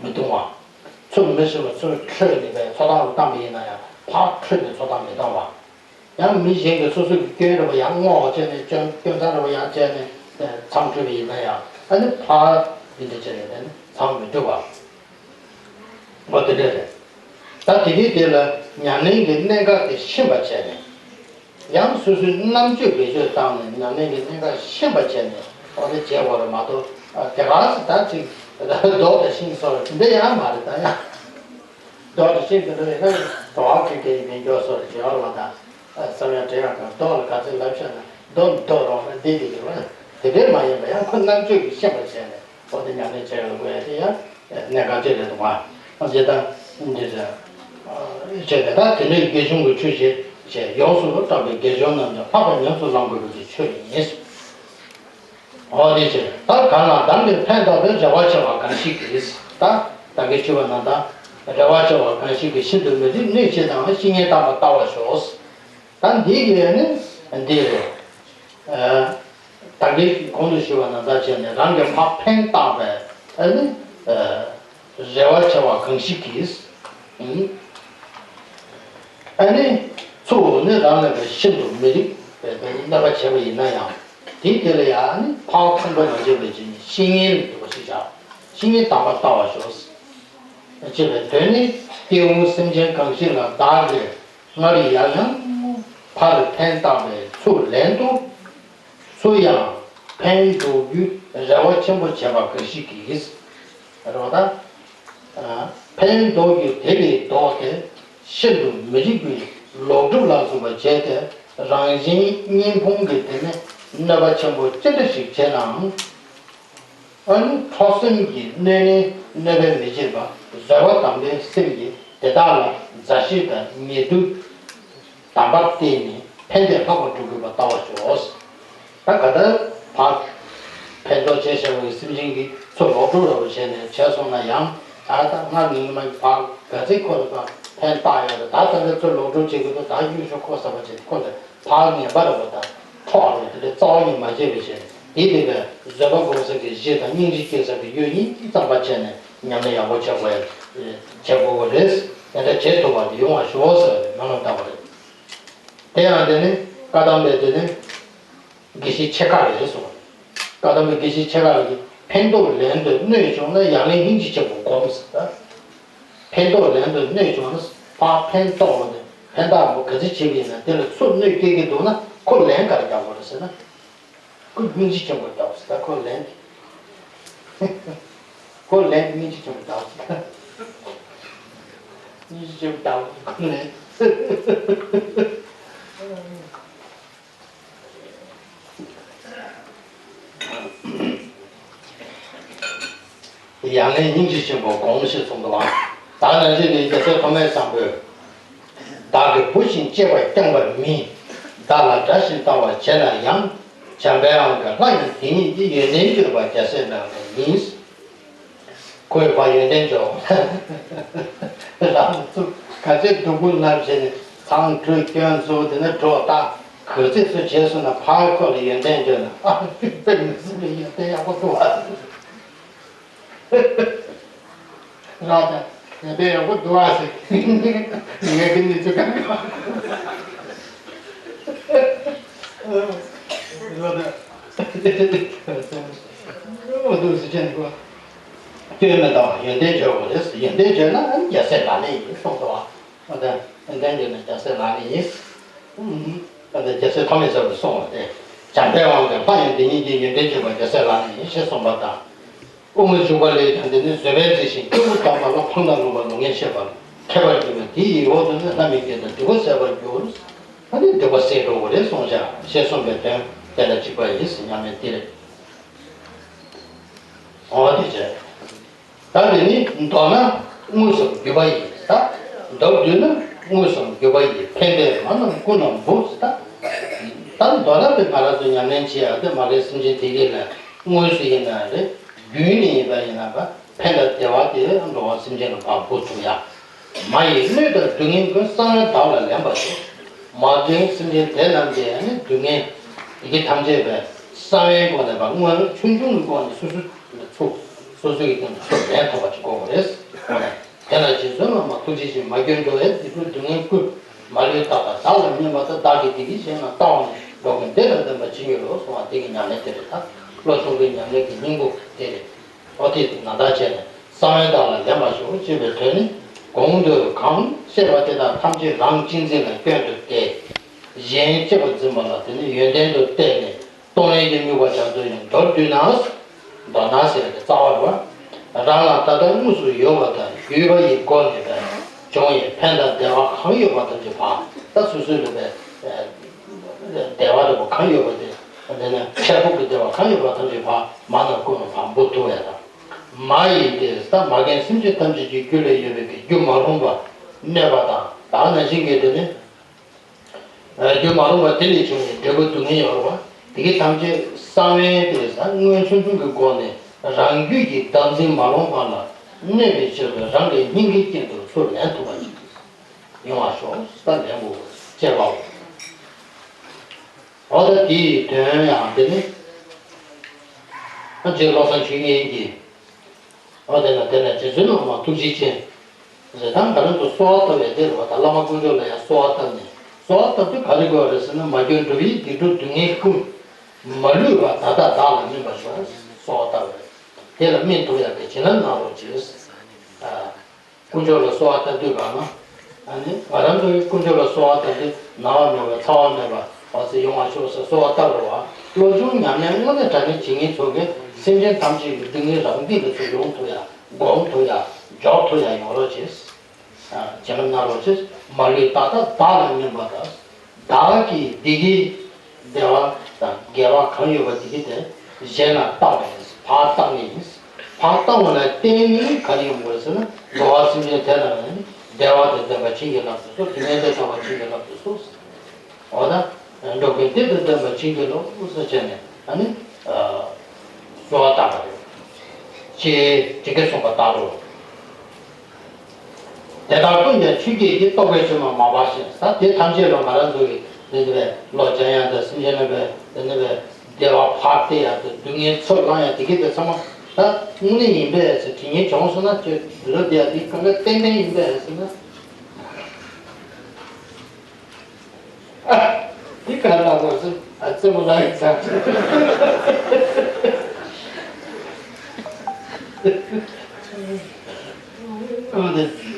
མི་ལྟུང་བ། ཚུར་མི་ཤེས་པ་ཚུར་ཁྲོས་ནས་པའི་འཚོ་སྟངས་རུ་བཏང་བ་ཡིན་ན་ཡང་ཕར་ཁྲོས་ནས་འཚོ་སྟངས་མི་གཏོང་བ། ཡང་མི་གཞན་གྱིས་སོ་སོ་གི་སྐྱོན་འདྲ་བོ་ཡང་བསྔོགས་བྱས་ནས། སྐྱོན་སྐྱོན་མཚང་འདྲ་བོ་ཡང་བྱས་ནས་མཚང་བྲུས་པ་ཡིན་ན་ཡང་། ཨ་ནི་ཕར་འདི་འདྲ་བྱས་ནས་ནི་མཚང་མི་བྲུས་པ། འོ་དེ་འདྲ་རེད། ད་དེ་གའི་དེ་ལ་ཉམས་ལེན་གྱི་གནད་འགག་དེ་ཤེས་པ་བྱས་ནས། ཡང་སོ་སོའི་རྣམ་དཔྱོད་བེད་སྤྱོད་བཏང་ནས་ཉམས་ལེན་གྱི་གནད་འགག་ཤེས་པ་བྱས་ནས་འོ་དེ་བྱེད་དགོས་རེད་མ་གཏོགས། དེ་ག་ཚོད་ད་ཅིག་རྡོ་དང་ཤིང་སོགས་དེ་འདྲ་ཡང་མ་རེད་ད་ཡང་། རྡོ་དང་ཤིང་དེ་འདྲ་ཡིན་ན་དོ་བ་ཁེ་ཁེ་ཡིན་མིན་སྐྱོ་སོགས་བྱེད་བ་ལ་ད་བསམ་ཡང་དྲན་ཡང་དང་རྡོ་ལ་ག་ཚོད་ལབ་ཤག་ན་རྡོ་རྡོ་རོགས་ན་འདི་འདི་ཡོད་པ་དེ་འདྲའི་མ་ཡིན་པ་ཡང་ཁོ་རྣམ་དཔྱོད་ཀྱིས་ཤེས་པ་བྱས་ནས་ཨོ་དེ་ཉམས་ལེན་བྱེད་ཡོང་དགོས་ཡ་དེ་ཡང་གནད་འགག་ཅིག་རེད་འདུག་ཨ། ཨ་ཇེ་ད་འདི་ཟེར་བྱས་ནས་ད་དེ་འདྲའི་དགེ་སྦྱོང་གི་ཆོས་བྱེད་བྱས་ཡོངས་སུ་བསྲུངས་པའི་དགེ་སྦྱོང་རྣམས་ཀྱང་ལྷག་པར་ཉམས་སུ་བླང་དགོས་པའི་ཆོས་ཡིན། འོ་དེ་ཕྱིར་ད་གང་ལ་གདམས་པའི་ཕན་བཏགས་པའི་རེ་བ་ཆེ་བ་གང་ཞིག་གིས། ད་བདག་གིས་ཞུས་པ་ན་ད་རེ་བ་ཆེ་བ་གང་ཞིག་གིས་ཤིན་ཏུ་མི་རིགས་སྣོད་བཅུད་དང་བཤེས་གཉེན་དམ་པ་ལྟ་བར་ཤོག་ད་འདི་གི་ནི་འདི་རེད། ཨ་བདག་གིས་གོང་དུ་ཞུས་པ་ན་ད་བྱས་ནས་རང་གི་ཕར་ཕན་བཏགས་པའི་ཨ་ནི་ཨ་རེ་བ་ཆེ་བ་གང་ཞིག་གིས། ཨ་ནི་ཚུར་ནི་རང་ལ་ཤིན་ཏུ་མི་རིགས་པའི་གནོད་པ་བྱས་པ་ཡིན་ན་ཡང་དེའི་དེ་ལ་ཡང་ནི་ཕར་ཕན་ཐོགས་མ་བྱས་པའི་ཕྱིར་ནི་བཤེས་གཉེན་ལ་འདུག་པ་ཞིག་བྱ། བཤེས་གཉེན་དམ་པ་ལྟ་བར་ཤོག་ཅེས་པའི་དོན་ནི་སྐྱེ་བོ་སེམས་ཅན་གང་ཞིག་ལ་བདག་གིས་སྔར་ཡང་ཡང་ཕར་ཕན་བཏགས་པའི་ཚུར་ལན་དུ། སུ་ཡང་ཕན་འདོགས་རྒྱུའི་རེ་བ་ཆེན་པོ་བྱས་པ་གང་ཞིག་གིས། རེད་པ། ད་ཕན་འདོགས་རྒྱུ་དེ་ལས་ལྡོག་སྟེ་ཤིན་ཏུ་མི་རིགས་པའི་ལོག་སྒྲུབ་ལ་སོགས་པ་བྱས་ཏེ་རང་གཞན་གཉིས་ཕུང་གི་དེ་ནས་གནོད་པ་ཆེན་པོ་ཅི་འདྲ་ཞིག་བྱས་ནའང་། ཨ་ནི་འཕྲོག་སེམས་ཀྱིས་གནོད་ནས་གནོད་པས་མི་བྱེད་པ་བཟོད་པ་དམ་པའི་སེམས་ཀྱིས་དེ་དག་ལ་མཛའ་བཤེས་དང་ཉེ་དུ། དམ་པར་བརྟེན་ནས་ཕན་བདེ་ལྷག་པར་སྒྲུབ་དགོས་པ་ལྟ་བར་ཤོག་ད་ག་ད་ཕར་ཕན་ཐོགས་བྱས་བྱས་པའི་སེམས་ཅན་གྱི་ཚུར་ལོག་སྒྲུབ་རེ་བ་བྱས་ནས་བྱས་སོང་ན་ཡང་ད་ལྟ་སྔར་ཉིན་མ་ཕར་ག་ཚད་ཁོ་ལ་ཕར་ཕན་བཏགས་ཡོད་རེད། ད་ད་ལྟ་ཚུར་ལོག་སྒྲུབ་བྱེད་ཀྱི་འདུག་ད་གཡུག་ཤོག་ཁོ་ཟེར་བ་བྱས་ཁོ་ལ་ཕར་ངན་པ་རེ་བ་དང་འཕྲོག་རེ་བ་དེ་འདྲའི་རྩ་བ་ཉིད་མ་བྱས་པའི་ཕྱིར་དེ་དེ་བས་བཟོད་པ་སྒོམ་ས་གི་གཞི་དང་སྙིང་རྗེ་སྐྱེ་ས་གི་གཡོ་གཉིས་ཀྱི་རྩམ་པ་བྱས་ནས་ཉམས་ལེན་ཡག་པོ་བྱེད་དགོས་བྱེད་དགོས་པ་རེད། དེ་འདྲ་བྱེད་ཐུབ་པ་དེ་ཡོང་བར་ཤོག་ཟེར་བའི་སྨོན་ལམ་བཏབ་པ་རེད། དེ་ཡང་དེ་ནི་བཀའ་གདམས་པའི་དེ་ནི་དགེ་བཤེས་ཆེ་ཁག་རེད་གསུངས། བཀའ་གདམས་པའི་དགེ་བཤེས་ཆེ་ཁག་གིས་ཕན་འདོགས་ལན་དུ་གནོད་བྱུང་ན་ཡང་ལན་སྙིང་རྗེ་ཆེན་པོ་སྒོམས་ཟེར། ཕན་འདོགས་ལན་དུ་གནོད་བྱུང་ན་ཕར་ཕན་ཐོགས་ནས་ཕན་བཏགས་པ་ག་ཚོད་བྱས་པ་ཡིན་ན་དེ་ལ་ཚུར་གནོད་སྐྱེལ་གྱི་འདུག་ན་ཁོ་ལན་ག་རེ་རྒྱག་དགོས་རེད་ཟེར་ན། ཁོ་སྙིང་རྗེ་ཆེན་པོ་རྒྱག་ཟེར། ད་ཁོ་ལན་ཁོ་ལན་སྙིང་རྗེ་ཆེན་པོ་རྒྱག་ཟེར། སྙིང་རྗེ་ཆེན་པོ་རྒྱག་ཁོ་ལན། ཡང་ལན་སྙིང་རྗེ་ཆེན་པོ་སྒོམས་ཞེས་གསུངས་འདུག་ཨང་། ད་ནང་བཞིན་དུ་རྒྱལ་སྲས་ཐོགས་མེད་སམ་བྷོས། བདག་གི་བུ་བཞིན་གཅེས་པར་བསྐྱངས་པ་མིན། བདག་ལ་དགྲ་བཞིན་ལྟ་བར་བྱས་ན་ཡང་། བྱམས་པའི་དབང་གིས་སླར་ཡང་དེ་ཉིད་ཀྱི། ཡོན་ཏན་བརྗོད་པ་རྒྱལ་སྲས་མེད་པ་ཡིན། ཁོས་ཕར་ཡོན་ཏན་བརྗོད། རང་ཚུགས་ག་ཚོད་སྡུག་པོ་ལབ་བྱས་ནས་ཚང་བྲོས་སྐྱོན་བཟོ་དེ་ནས་འགྲོ་ད་ག་ཚོད་ཚོད་བྱས་སོང་ན་ཕར་ཁོ་ལ་ཡོན་ཏན་བརྗོད་ན་ཨ་དཔེ་མི་སྲིད་པའི་ཡོན་ཏན་ཡག་པོ་འདུག་ཨ། རང་ད་ཡོན་ཏན་ཡག་པོ་འདུག་ཨ་ཟེར། ངས་གི་ནི་ཚོད་ག་ནི་རོ་ད་འོ་འདུག་ཟེར་ཅན་གོ། སྐྱོན་མེད་དང་ཡོན་ཏན་བརྗོད་དགོས་རེད། ཡོན་ཏན་བརྗོད་ན་རྒྱལ་སྲས་ལག་ལེན་ཡིན་གསུངས་འདུག་ཨ། ཡོན་ཏན་བརྗོད་ན་རྒྱལ་སྲས་ལག་ལེན་ཡིན། ཨ་ད་རྒྱལ་སྲས་ཐོགས་མེད་ཟེར་བ་གསུངས་པ་སྟེ། བྱམས་པའི་དབང་གིས་སླར་ཡང་འདི་ཉིད་ཀྱི། ཡོན་ཏན་བརྗོད་པ་རྒྱལ་སྲས་ལག་ལེན་ཡིན་ཞེས་གསུངས་པ་དང་། དབུ་མའི་འཇུག་པ་ལས་ཀྱང་འདི་ནི་བཟོད་པས་མཛེས་ཤིང་སྐྱེ་བོ་དམ་པ་ལ་ཕངས་དང་བླུན་པ་ལོག་ངན་བཤད་པ་ལ་མཁས་པར་འགྱུར་བས་དེ་ཡི་འོག་ཏུ་ནི་ལྷ་མི་སྐྱེ་དང་སྡིག་པ་ཟད་པར་འགྱུར། ཨ་ནི་སྡིག་པ་ཟད་འགྲོ་བ་རེད་གསུངས་བཞག་ཞེས་གསུངས་པའི་དོན་དེ་དང་གཅིག་པ་ཡིན་ཟེར་ཉམས་ལེན་འདི་རེད། འོ་དེ་བྱས། ད་དེ་ནི་མདོར་ན་དངོས་སུ་བརྒྱུད་པ་ཡིས་ད། མདོར་བསྡུས་ན་དངོས་སུ་བརྒྱུད་པ་ཡིས། ཕན་བདེ་མ་རྣམས་ཀུན་ལ་འབུལ་ད། ད་མདོར་ན་དེ་ང་རང་ཚོ་ཉམས་ལེན་བྱེད་ཡག་དེ་མ་རེད། སེམས་ཅན་བདེ་སྐྱིད་ལ་དངོས་སུ་ཡིན་ན་རེད། བརྒྱུད་ནས་ཡིན་པ་ཡིན་ན་པ་ཕན་དང་བདེ་བ་དེ་འགྲོ་བ་སེམས་ཅན་ལ་ཕར་འབུལ་ཐུབ་ཡག་མ་ཡིས་གནོད་དང་སྡུག་བསྔལ་ཀུན། གསང་བས་བདག་ལ་ལན་པར་ཤོག་མ་རྒན་སེམས་ཅན་དེ་རྣམས་ཀྱི་ཨ་ནི་སྡུག་བསྔལ་བདེ་སྐྱིད་ཐམས་ཅད་པའི་གསང་བའི་སྒོ་ནས་པ་དངོས་ཆུང་ཆུང་གི་སྒོ་ནས་སོ་སོ་ཚུགས་སོ་སོ་ཡི་སྟེང་དུ་ཚུར་ལན་ཐོབ་པ་ཅིག་དགོས་པ་རེད། དེ་ལ་རྗེ་བཙུན་སློབ་མ་ཐུགས་རྗེ་ཆེན་མ་སྐྱོན་འགྲོ་བའི་སྡིག་སྒྲིབ་སྡུག་བསྔལ་ཀུན། མ་ལུས་བདག་དང་བདག་ལ་སྨྱོན་པ་དག་བདག་གིས་བདེ་སྐྱིད་བྱས་ན་ལྟ་བ་ནི་འགྲོ་ཀུན་བདེ་དང་ལྡན་པར་བྱིན་གྱིས་རློབས་གསུངས་པ་དེ་གི་ཉམས་ལེན་དེ་རེད། ད་བློ་ཆུང་གི་ཉམས་ལེན་གྱི་སྙིང་པོ་དེ་རེད། ཨོ་དེ་ནང་ལྟར་བྱས་ནས་གསང་བས་བདག་ལ་ལན་པར་ཤོག་ཅེས་པའི་དོན་ནི་གོང་དུ་གང་བཤད་པ་དེ་དག་ཐམས་ཅད་རང་གཅེས་འཛིན་ལ་སྐྱོན་དུ་བལྟས། གཞན་གཅེས་པར་འཛིན་པ་ལ་དེ་ནི་ཡོན་ཏན་དུ་བལྟས་ནས་གཏོང་ལེན་གྱི་དམིགས་པ་བྱ་ཚུལ་ཡང་མདོར་བསྡུས་ན། མདོར་ན་ཟེར་བའི་རྩ་བ་རེད་བ། རང་ལ་ད་ལྟ་དངོས་སུ་ཡོད་པ་དང་ཡོད་པ་ཡི་སྒོ་ནས་བྱུང་བའི་ཕན་དང་བདེ་བ་གང་ཡོད་པ་ཐམས་ཅད་ཕར་ད་སོ་སོའི་ལ་བའི་བདེ་བ་འདྲ་པོ་གང་ཡོད་པ་དེ་དེ་ནས་འཕྲལ་ཕུགས་ཀྱི་བདེ་བ་གང་ཡོད་པ་ཐམས་ཅད་ཕར་མ་ན་ཀུན་ལ་ཕར་འབུལ་ཐུབ་ཡ་དང་། མ་ཡིན་ཏེ་ད་མ་རྒན་སེམས་ཅན་ཐམས་ཅད་ཀྱི་རྒྱུད་ལ་ཡོད་པའི་རྒྱུ་མ་རུངས་པ་གནོད་པ་དང་ད་ནང་བཞིན་གྱི་དེ་ནི། རྒྱུ་མ་རུངས་པ་དེ་ལས་བྱུང་བའི་འབྲས་བུ་སྡུག་བསྔལ་ཡོད་རེད་བ། དེ་གའི་ཐམས་ཅད་གསང་བའི་དེ་ས་མངོན་སུམ་ཚུལ་གྱི་སྒོ་ནས་རང་རྒྱུད་ཀྱི་བདག་འཛིན་མ་ལོངས་པ་ལ་གནོད་པའི་ཆེད་དུ་རང་གི་སྙིང་གའི་རྐྱེན་དུ་ཚུར་ལེན་ཐུབ་པ་ཞིག་ཡོང་བ་ཤོག་ས་ལེན་དགོས་ཅེས་པའོ། འོ་ད་དེའི་དོན་ཡང་དེ་ནི་ཨ་ཅེ་བློ་བཟང་ཆོས་ཉིད་ཀྱིས། འོ་དེ་ན་དེ་ན་རྗེ་བཙུན་སློབ་མ་ཐུགས་རྗེ་ཅན། རེད་ད་ང་རང་ཚོ་གསོལ་བ་བཏབ་ཡས་དེ་རེད་བ། ད་བླ་མ་དཀོན་མཆོག་ལ་ཡང་གསོལ་བ་བཏབ་ནས་གསོལ་བ་བཏབ་དུས་ག་རེ་དགོས་རེད་ཟེར་ན། མ་གྱུར་འགྲོ་བའི་སྡིག་སྒྲིབ་སྡུག་བསྔལ་ཀུན། མ་ལུས་པ་ད་ལྟ་བདག་ལ་སྨིན་པར་ཤོག་གསོལ་བ་བཏབ་རེད། དེ་ལ་སྨིན་ཐུབ་ཡག་གི་བྱིན་རླབས་གནང་རོགས་གྱིས། ཨ། དཀོན་མཆོག་ལ་གསོལ་བ་བཏབ་དུས་གང་ན། ཨ་ནི་ང་རང་ཚོ་གིས་དཀོན་མཆོག་ལ་གསོལ་བ་བཏབ་དུས་ན་བ་མེད་པ་ཚ་བ་མེད་པ་བ་ཚེ་ཡོང་བ་ཤོག་ཟེར་གསོལ་བ་བཏབ་རོགས་བ། བློ་སྦྱོང་ཉམས་ལེན་དངོས་གནས་དྲང་གནས་བྱེད་མཁན་ཚོ་གིས་སེམས་ཅན་ཐམས་ཅད་ཀྱི་སྡུག་བསྔལ་རང་སྡིག་ལ་ཚུར་ཡོང་ཐུབ་ཡ། སྒོམ་ཐུབ་ཡ། འཇོག་ཐུབ་ཡ་ཡོང་རོགས་བྱེད། བྱིན་རླབས་གནང་རོགས་བྱེད། མ་ལུས་ད་ལྟ་བདག་ལ་སྨིན་པ་དང་། བདག་གིས་བདེ་སྐྱིད་བདེ་བ་དང་དགེ་བ་གང་ཡོད་པ་དེ་གི་དེ་གཞན་ལ་བཏང་བ་ཡིན། ཕར་བཏང་ནི་ཡིན། ཕར་བཏང་བ་ལ་བརྟེན་ནས་ག་རེ་ཡོང་དགོས་ཟེར་ན། འགྲོ་བ་སེམས་ཅན་དེ་དག་ནི་བདེ་བ་དང་ལྡན་པ་བྱིན་གྱིས་བརླབ་ཏུ་གསོལ། སྡུག་བསྔལ་དང་བྲལ་བ་བྱིན་གྱིས་བརླབ་ཏུ་གསོལ། འོ་ན་འགྲོ་ཀུན་བདེ་དང་ལྡན་པ་བྱིན་གྱིས་རློབས་ཟེར་བྱས་ནས་ཨ་ནི་གསོལ་བ་བཏབ་པ་རེད། ཅེས་དེ་སྐད་གསུངས་པ་ལྟར་རོ། དེ་དག་ཀུན་ཀྱང་ཆུ་སྐྱེས་ཀྱི། རྟོག་པའི་དྲི་མ་མ་སྦགས་ཤིང་། ད་དེ་ཐམས་ཅད་ལ་ང་རང་ཚོ་གིས་འདི་འདི་བས་བློ་སྦྱང་ཡག་དང་སེམས་ཅན་ལ་བས་འདི་འདི་བས་བདེ་བ་ཕར་སྟེར་ཡག་དང་སྡུག་བསྔལ་ཚུར་བླང་ཡག་དེ་གི་དེ་ཚང་མ་ད་དངོས་གནས་ཡིན་པས་ཟེར་དྲི་ངན་བྱུང་སོང་ན་ཁྱོད་ལོ་བསྡད་ཡག་དེ་གང་ག་ཏན་ཏན་ཡིན་པས་ཟེར་ན། འདི་ག་ལ་བར་སེ་ཨ་ཙེ་མོ་ལ་ཡི་ཚ།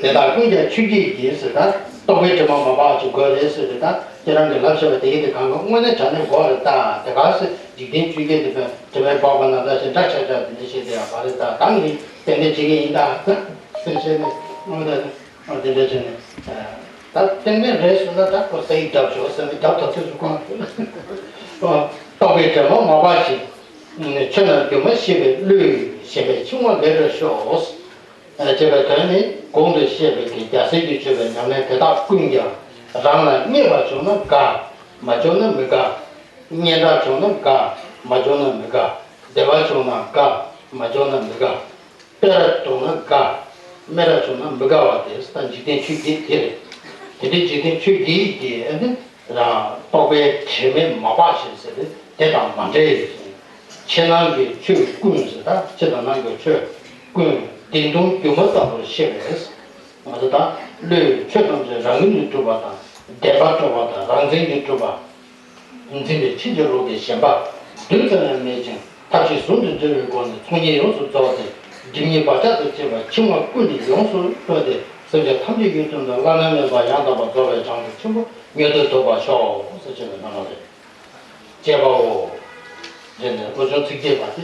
དེ་དག་ཀུན་ཀྱང་ཆུ་སྐྱེས་ཀྱིས་ཟེར་ད། རྟོག་པའི་དྲི་མ་མ་སྦགས་ཅིག་དགོས་རེད་ཟེར་ཏེ་ད་ཁྱེད་རང་གིས་ལབ་བཞག་པ་དེ་གི་དེ་གང་ག་དངོས་གནས་དྲང་གནས་དགོས་རེད་ད། དེ་ག་ཟེར་འཇིག་རྟེན་ཆུ་སྐྱེས་དེ་དཔེ་དྲི་མས་སྦགས་པ་ན་ད་ཞེ་འདྲ་ཆགས་ཆགས་དེ་འདྲ་བཤད་དེ་ཡང་བ་རེད་ད། ད་ངས་ཏན་ཏན་བྱེད་ཀྱི་ཡིན་ད་ཟེར་བཤད་ནས་དངོས་ད། ཨ་དེ་འདྲ་བྱས་ནས། ད་ཏན་ཏན་རེད་ཟེར་ན་ད་ཁོ་ས་ཡིག་རྒྱབ་ཤོག་ཟེར་ནས་རྒྱབ་ཐག་ཐག་ཏུ་ཁོང་། རྟོག་པའི་དྲི་མ་མ་སྦགས་ཤིང་། ཆོས་རྣམས་སྒྱུ་མ་ཤེས་པའི་བློས། ཞེན་པའི་འཆིང་བ་མེད་པར་ཤོག་ཅེས་པའི་དོན་ནི་གོང་དུ་བཤད་པའི་གི་རྒྱལ་སྲས་ཀྱི་སྤྱོད་པའི་ཉམས་ལེན་དེ་དག་ཀུན་ཀྱང་རང་ལ་བརྙེས་པ་བྱུང་ན་དགའ། མ་བྱུང་ན་མི་དགའ། སྙན་གྲགས་བྱུང་ན་དགའ། མ་བྱུང་ན་མི་དགའ། བདེ་བ་བྱུང་ན་དགའ། མ་བྱུང་ན་མི་དགའ། སྤེ་ར་བཏུང་ན་དགའ། སྨད་ར་བྱུང་ན་མི་དགའ་བ་དེ་ད་འཇིག་རྟེན་ཆོས་བརྒྱད་དེ་རེད། དེ་འདྲའི་འཇིག་རྟེན་ཆོས་བརྒྱད་ཀྱི་ཨ་ནི་རང་རྟོག་པའི་དྲི་མས་མ་སྦགས་ཤིང་ཟེར་ཏེ་དེ་དང་མ་འབྲེལ་ཞིང་། ཕྱི་ནང་གི་ཆོས་ཀུན་ཟེར་ད་ཕྱི་དང་ནང་གི་ཆོས་ཀུན་བདེན་སྟོང་སྒྱུ་མ་ལྟ་བུར་ཤེས་པས། ང་ཚོ་ད་བློས་ཆོས་ཐམས་ཅད་རང་ངོས་ནས་གྲུབ་པ་དང་བདེན་པར་གྲུབ་པ་དང་རང་མཚན་གྱིས་གྲུབ་པ། འཛིན་པའི་ཕྱིན་ཅི་ལོག་གི་ཞེན་པ་རྡུལ་ཙམ་ཡང་མེད་ཅིང་ཐབས་ཤེས་ཟུང་དུ་འབྲེལ་བའི་སྒོ་ནས་ཚོགས་གཉིས་ཡོངས་སུ་རྫོགས་ཏེ་སྒྲིབ་གཉིས་བག་ཆགས་དང་བཅས་པ་འཆིང་བ་ཀུན་ནས་ཡོངས་སུ་གྲོལ་ཏེ་སེམས་ཅན་ཐམས་ཅད་ཀྱི་དོན་དུ་བླ་ན་མེད་པ་ཡང་དག་པར་རྫོགས་པའི་བྱང་ཆུབ་ཆེན་པོ་མྱུར་དུ་ཐོབ་པར་ཤོག་ཟེར་བྱས་པའི་སྨོན་ལམ་རེད། ཅེས་པའོ། དེ་ནས་བློ་སྦྱོང་ཚིགས་བརྒྱད་པ་དེ་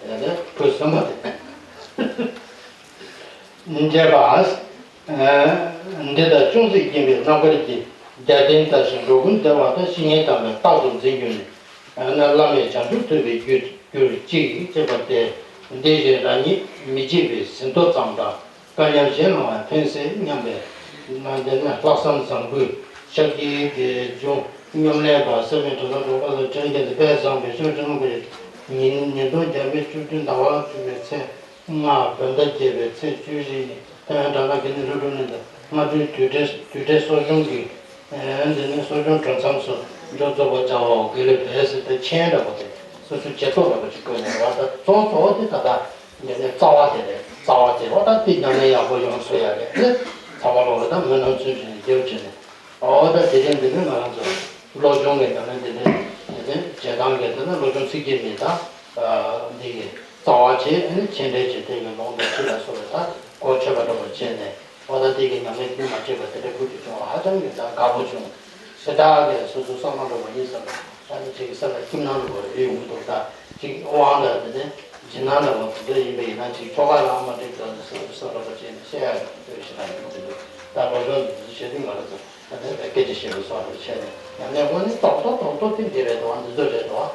ཡང་ན་བོད་གསུམ་པ་དེ། བརྒྱད་པ། འདི་ལྟར་ཅུང་ཟད་བརྒྱན་པའི་རྣམ་དཀར་གྱི་རྒྱལ་བསྟན་ལྟར་ཞིང་འགྲོ་ཀུན་བདེ་བ་དང་བཤེས་གཉེན་དམ་པས་རྟག་ཏུ་འཛིན་གྱུར་ནས། བླ་མེད་བྱང་ཆུབ་ཐོབ་པའི་རྒྱུར་གྱུར་ཅིག་ཅེས་པ་སྟེ། འདི་བཞིན་རང་ཉིད་མི་བརྗེད་པའི་ཟིན་ཐོ་ཙམ་དང་། དཀའ་ཉམས་གཞན་ལའང་ཕན་སྲིད་སྙམ་པའི། དེ་ནས་ལྷག་བསམ་བཟང་པོས་ཤཱཀྱའི་དགེ་སྦྱོང་སྙོམས་ལེན་པ་སེར་སྨད་གྲྭ་ཚང་དྲུག་པ་ལ་དྲན་རྒྱལ་དུ་དཔལ་བཟང་པོའི་ཤོག་ཅུང་གི་ཉིན་ཉིས་སྟོང་བརྒྱ་མེད་བཅུ་བདུན་ཟླ་བ་བཅུ་པའི་ཚེས་ལྔ་བོད་ཟླ་བརྒྱད་པའི་ཚེས་བཅུ་བཞི་ཉིན་ཐའེ་ཝན་དྲ་ལམ་གི་ནི་ལྷོ་འབྲུག་གླིང་དུ་སྔ་དྲོའི་དུས་དྲན་དུས་དྲན་གསོ་སྦྱོང་གི་འདི་ནི་གསོ་སྦྱོང་གྲོལ་མཚམས་སུ་འཇོག་རྫོགས་པར་བྱའོ། དགེ་ལེགས་འབད་ཟེར་ཏེ་མཆན་འདྲ་པོ་དེ་སོ་སོའི་བྱེད་ཐོག་འདྲ་པོ་ཅིག་བཀོད་ནས་རེད་བ། ད་གཙོ་གཙོ་བོ་དེ་ད་ལྟ་འདི་ནི་རྩ་བ་དེ་རེད། རྩ་བ་དེ་འོ་ད་དེ་ཉམས་ལེན་ཡག་པོ་ཡོང་སྲོལ་ཡག་རེད། ཚང་མ་ལོག་ལ་ད་མུན་ནམ་ཚུན་ཆད་ནས་རྒྱབ་བྱས་ནས་འོ་ད་དེ་རིང་འདི་ནི་ང་རང་ཚོ་བློ་སྦྱོང་གི་ཉམས་ལེན་འདི་ནི་འདི་ནི་བྱེད་སྟངས་ཀྱི་དེ་ནི་བློ་སྦྱོང་ཚིགས་བརྒྱད་མི་ད་འདི་གི་རྩ་བ་བྱས་ཨ་ནི་མཆན་འགྲེལ་བྱས་དེ་གི་ལུང་དང་ཁྲིད་ལ་སོགས་པའི་ད་གོ་ཆོད་པ་འདྲ་པོ་བྱས་ནས། འོ་ད་དེ་གི་ཉམས་ལེན་དེ་མ་བྱས་པ་དེ་འདྲ་ཁུར་དུ་བྱུང་བ་ཧ་ཅང་གི་ད་དགའ་པོ་བྱུང་། དེ་དག་གི་སོ་སོ་བསམ་བློ་འགྲོ་བ་ཡིན་ཙང་ད་ནི་ཅིག་སེམས་ལ་སྐྱིད་སྣང་འགྲོ་བ་རེ་ཡོང་གི་འདུག་ད་ཅིག་དབང་ལ་དེ་ནས་ ཕྱི་ནང་ལ་བ་དེ་འདྲ་ཡིན་པ་ཡིན་ན་ཅིག་ཁྱོ་ག་ལའང་མ་འགྲིག་ཙང་བསམ་བསམ་པ་བྱས་ནས་བཤད་ཡག་ཡོད་ཞེ་དྲག་ཡོད་དེ་འདུག་ད་སློབ་སྦྱོང་འདི་ཚོ་བྱེད་དུས་ང་རང་ཚོ་ད་ལྟའི་སྐད་ཆ་བཤད་པ་སོགས་ལ་བྱས་ནས་ཉམས་ལེན་དངོས་གནས་རྡོག་རྡོག་རྡོག་རྡོག་དེ་འདི་རེད་འདུག་འདི་ཚོ་རེད་འདུག་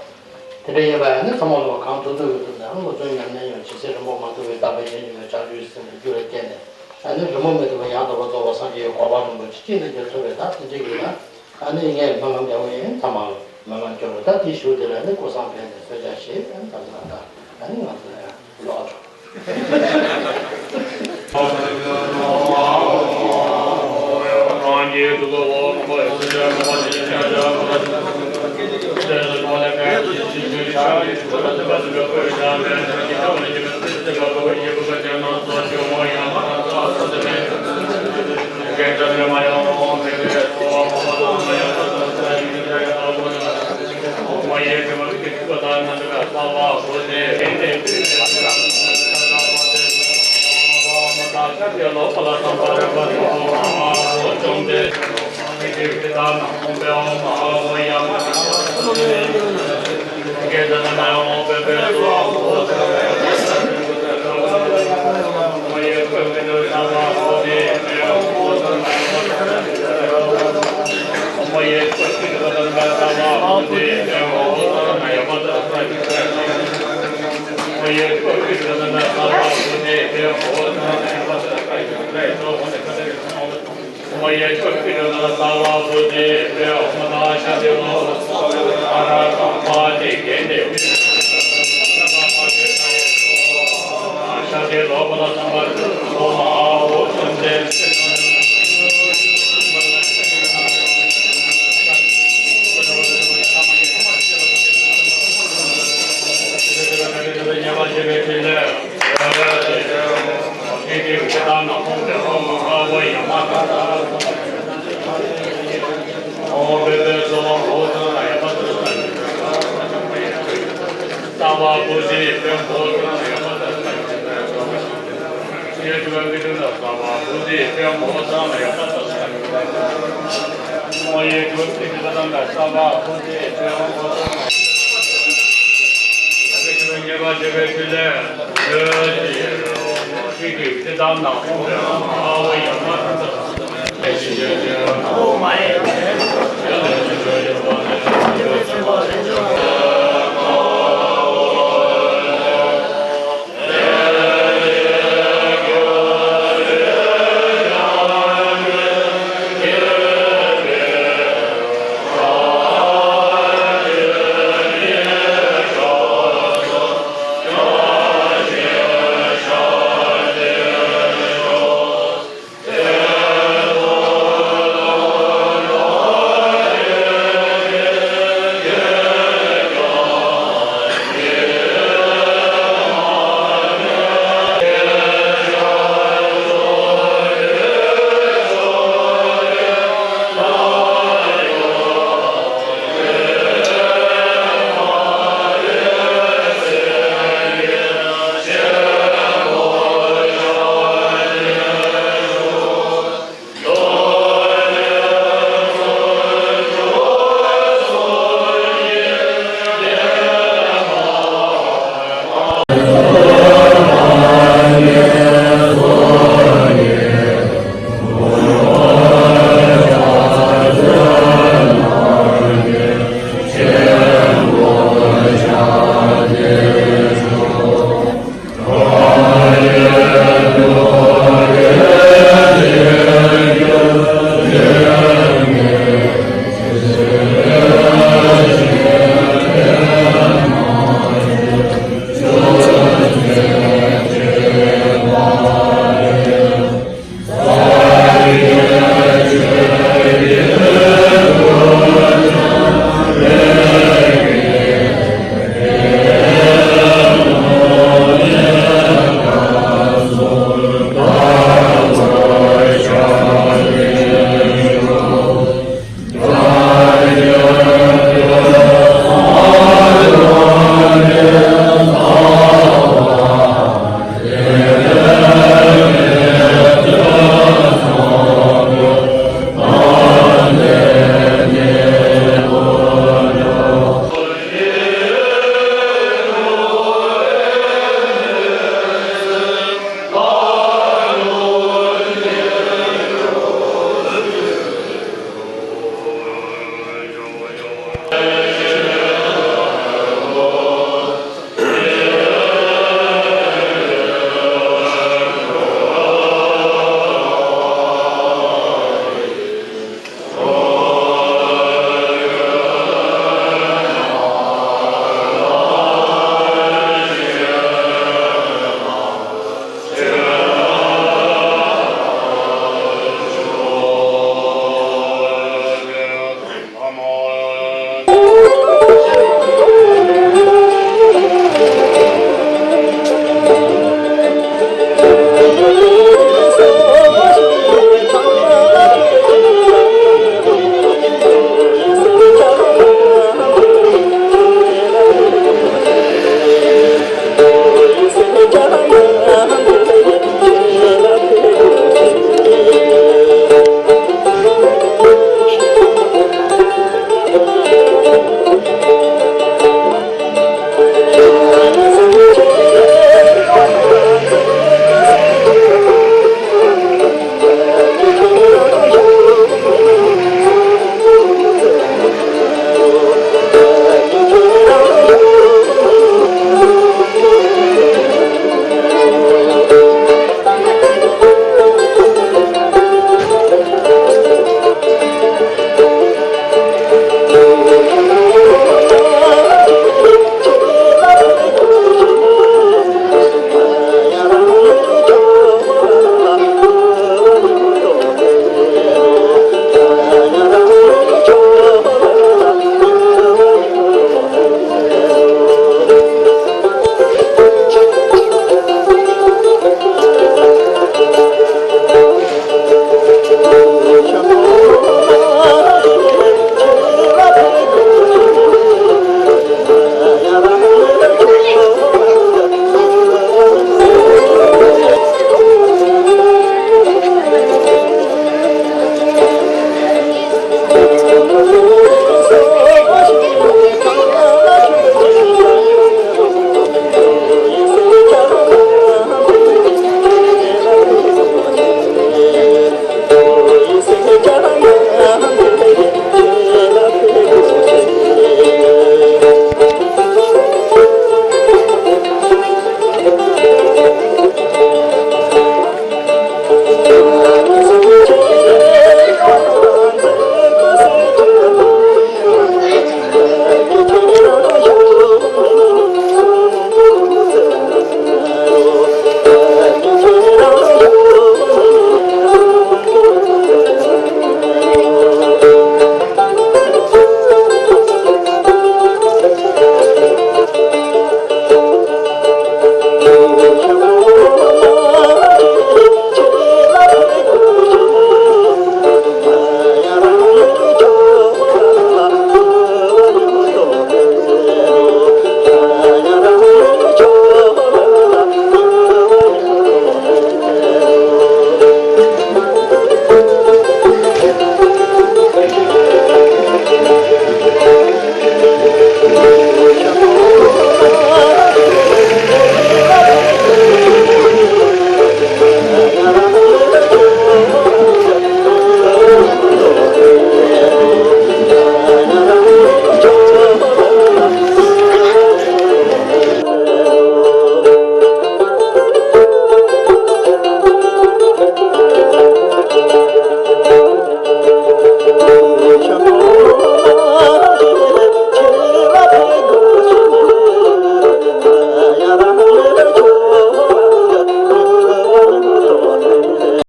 དེ་འདྲ་ཡིན་པ་ཡང་ནི་ཚང་མ་ལོ་གང་ཐུབ་ཐུབ་ཡོད་དུ་ནས་སློབ་སྦྱོང་ཉམས་ལེན་ཡང་ཇི་སྲིད་རིང་པོ་མ་ཐུབ་པའི་བདག་པོའི་ཡིད་ཉིད་ཀྱི་ལྕགས་ཀྱུས་ཟིན་པའི་རྒྱུ་ལ་བརྟེན་ནས་ཨ་ནི་རི་མོ་མི་ཐུབ་པ་ཡང་དག་པར་རྫོགས་པ་སངས་རྒྱས་ཀྱི་གོ་འཕང་རིན་པོ་ཆེ་གཅིག་ནས་རྒྱལ་ཐུབ་པའི་ད་དེ་འདྲ་ཡིན་ན། ཨ་ནི་ངས་སྨོན་ལམ་རྒྱག་གི་ཡིན། ཚང་མ་ལ་སྨོན་ལམ་སྐྱོར་བ་ད་དེའི་གཞུག་དེ་ལ་ནི་སྐུ་བསམ་འཕེལ་ནས་གསོལ་ཇ་བཞེས། ཨ་ནི་ད་ལྟ་ད་ཨ་ནི་ང་ཚོ་ཡང་ལོག་འགྲོ།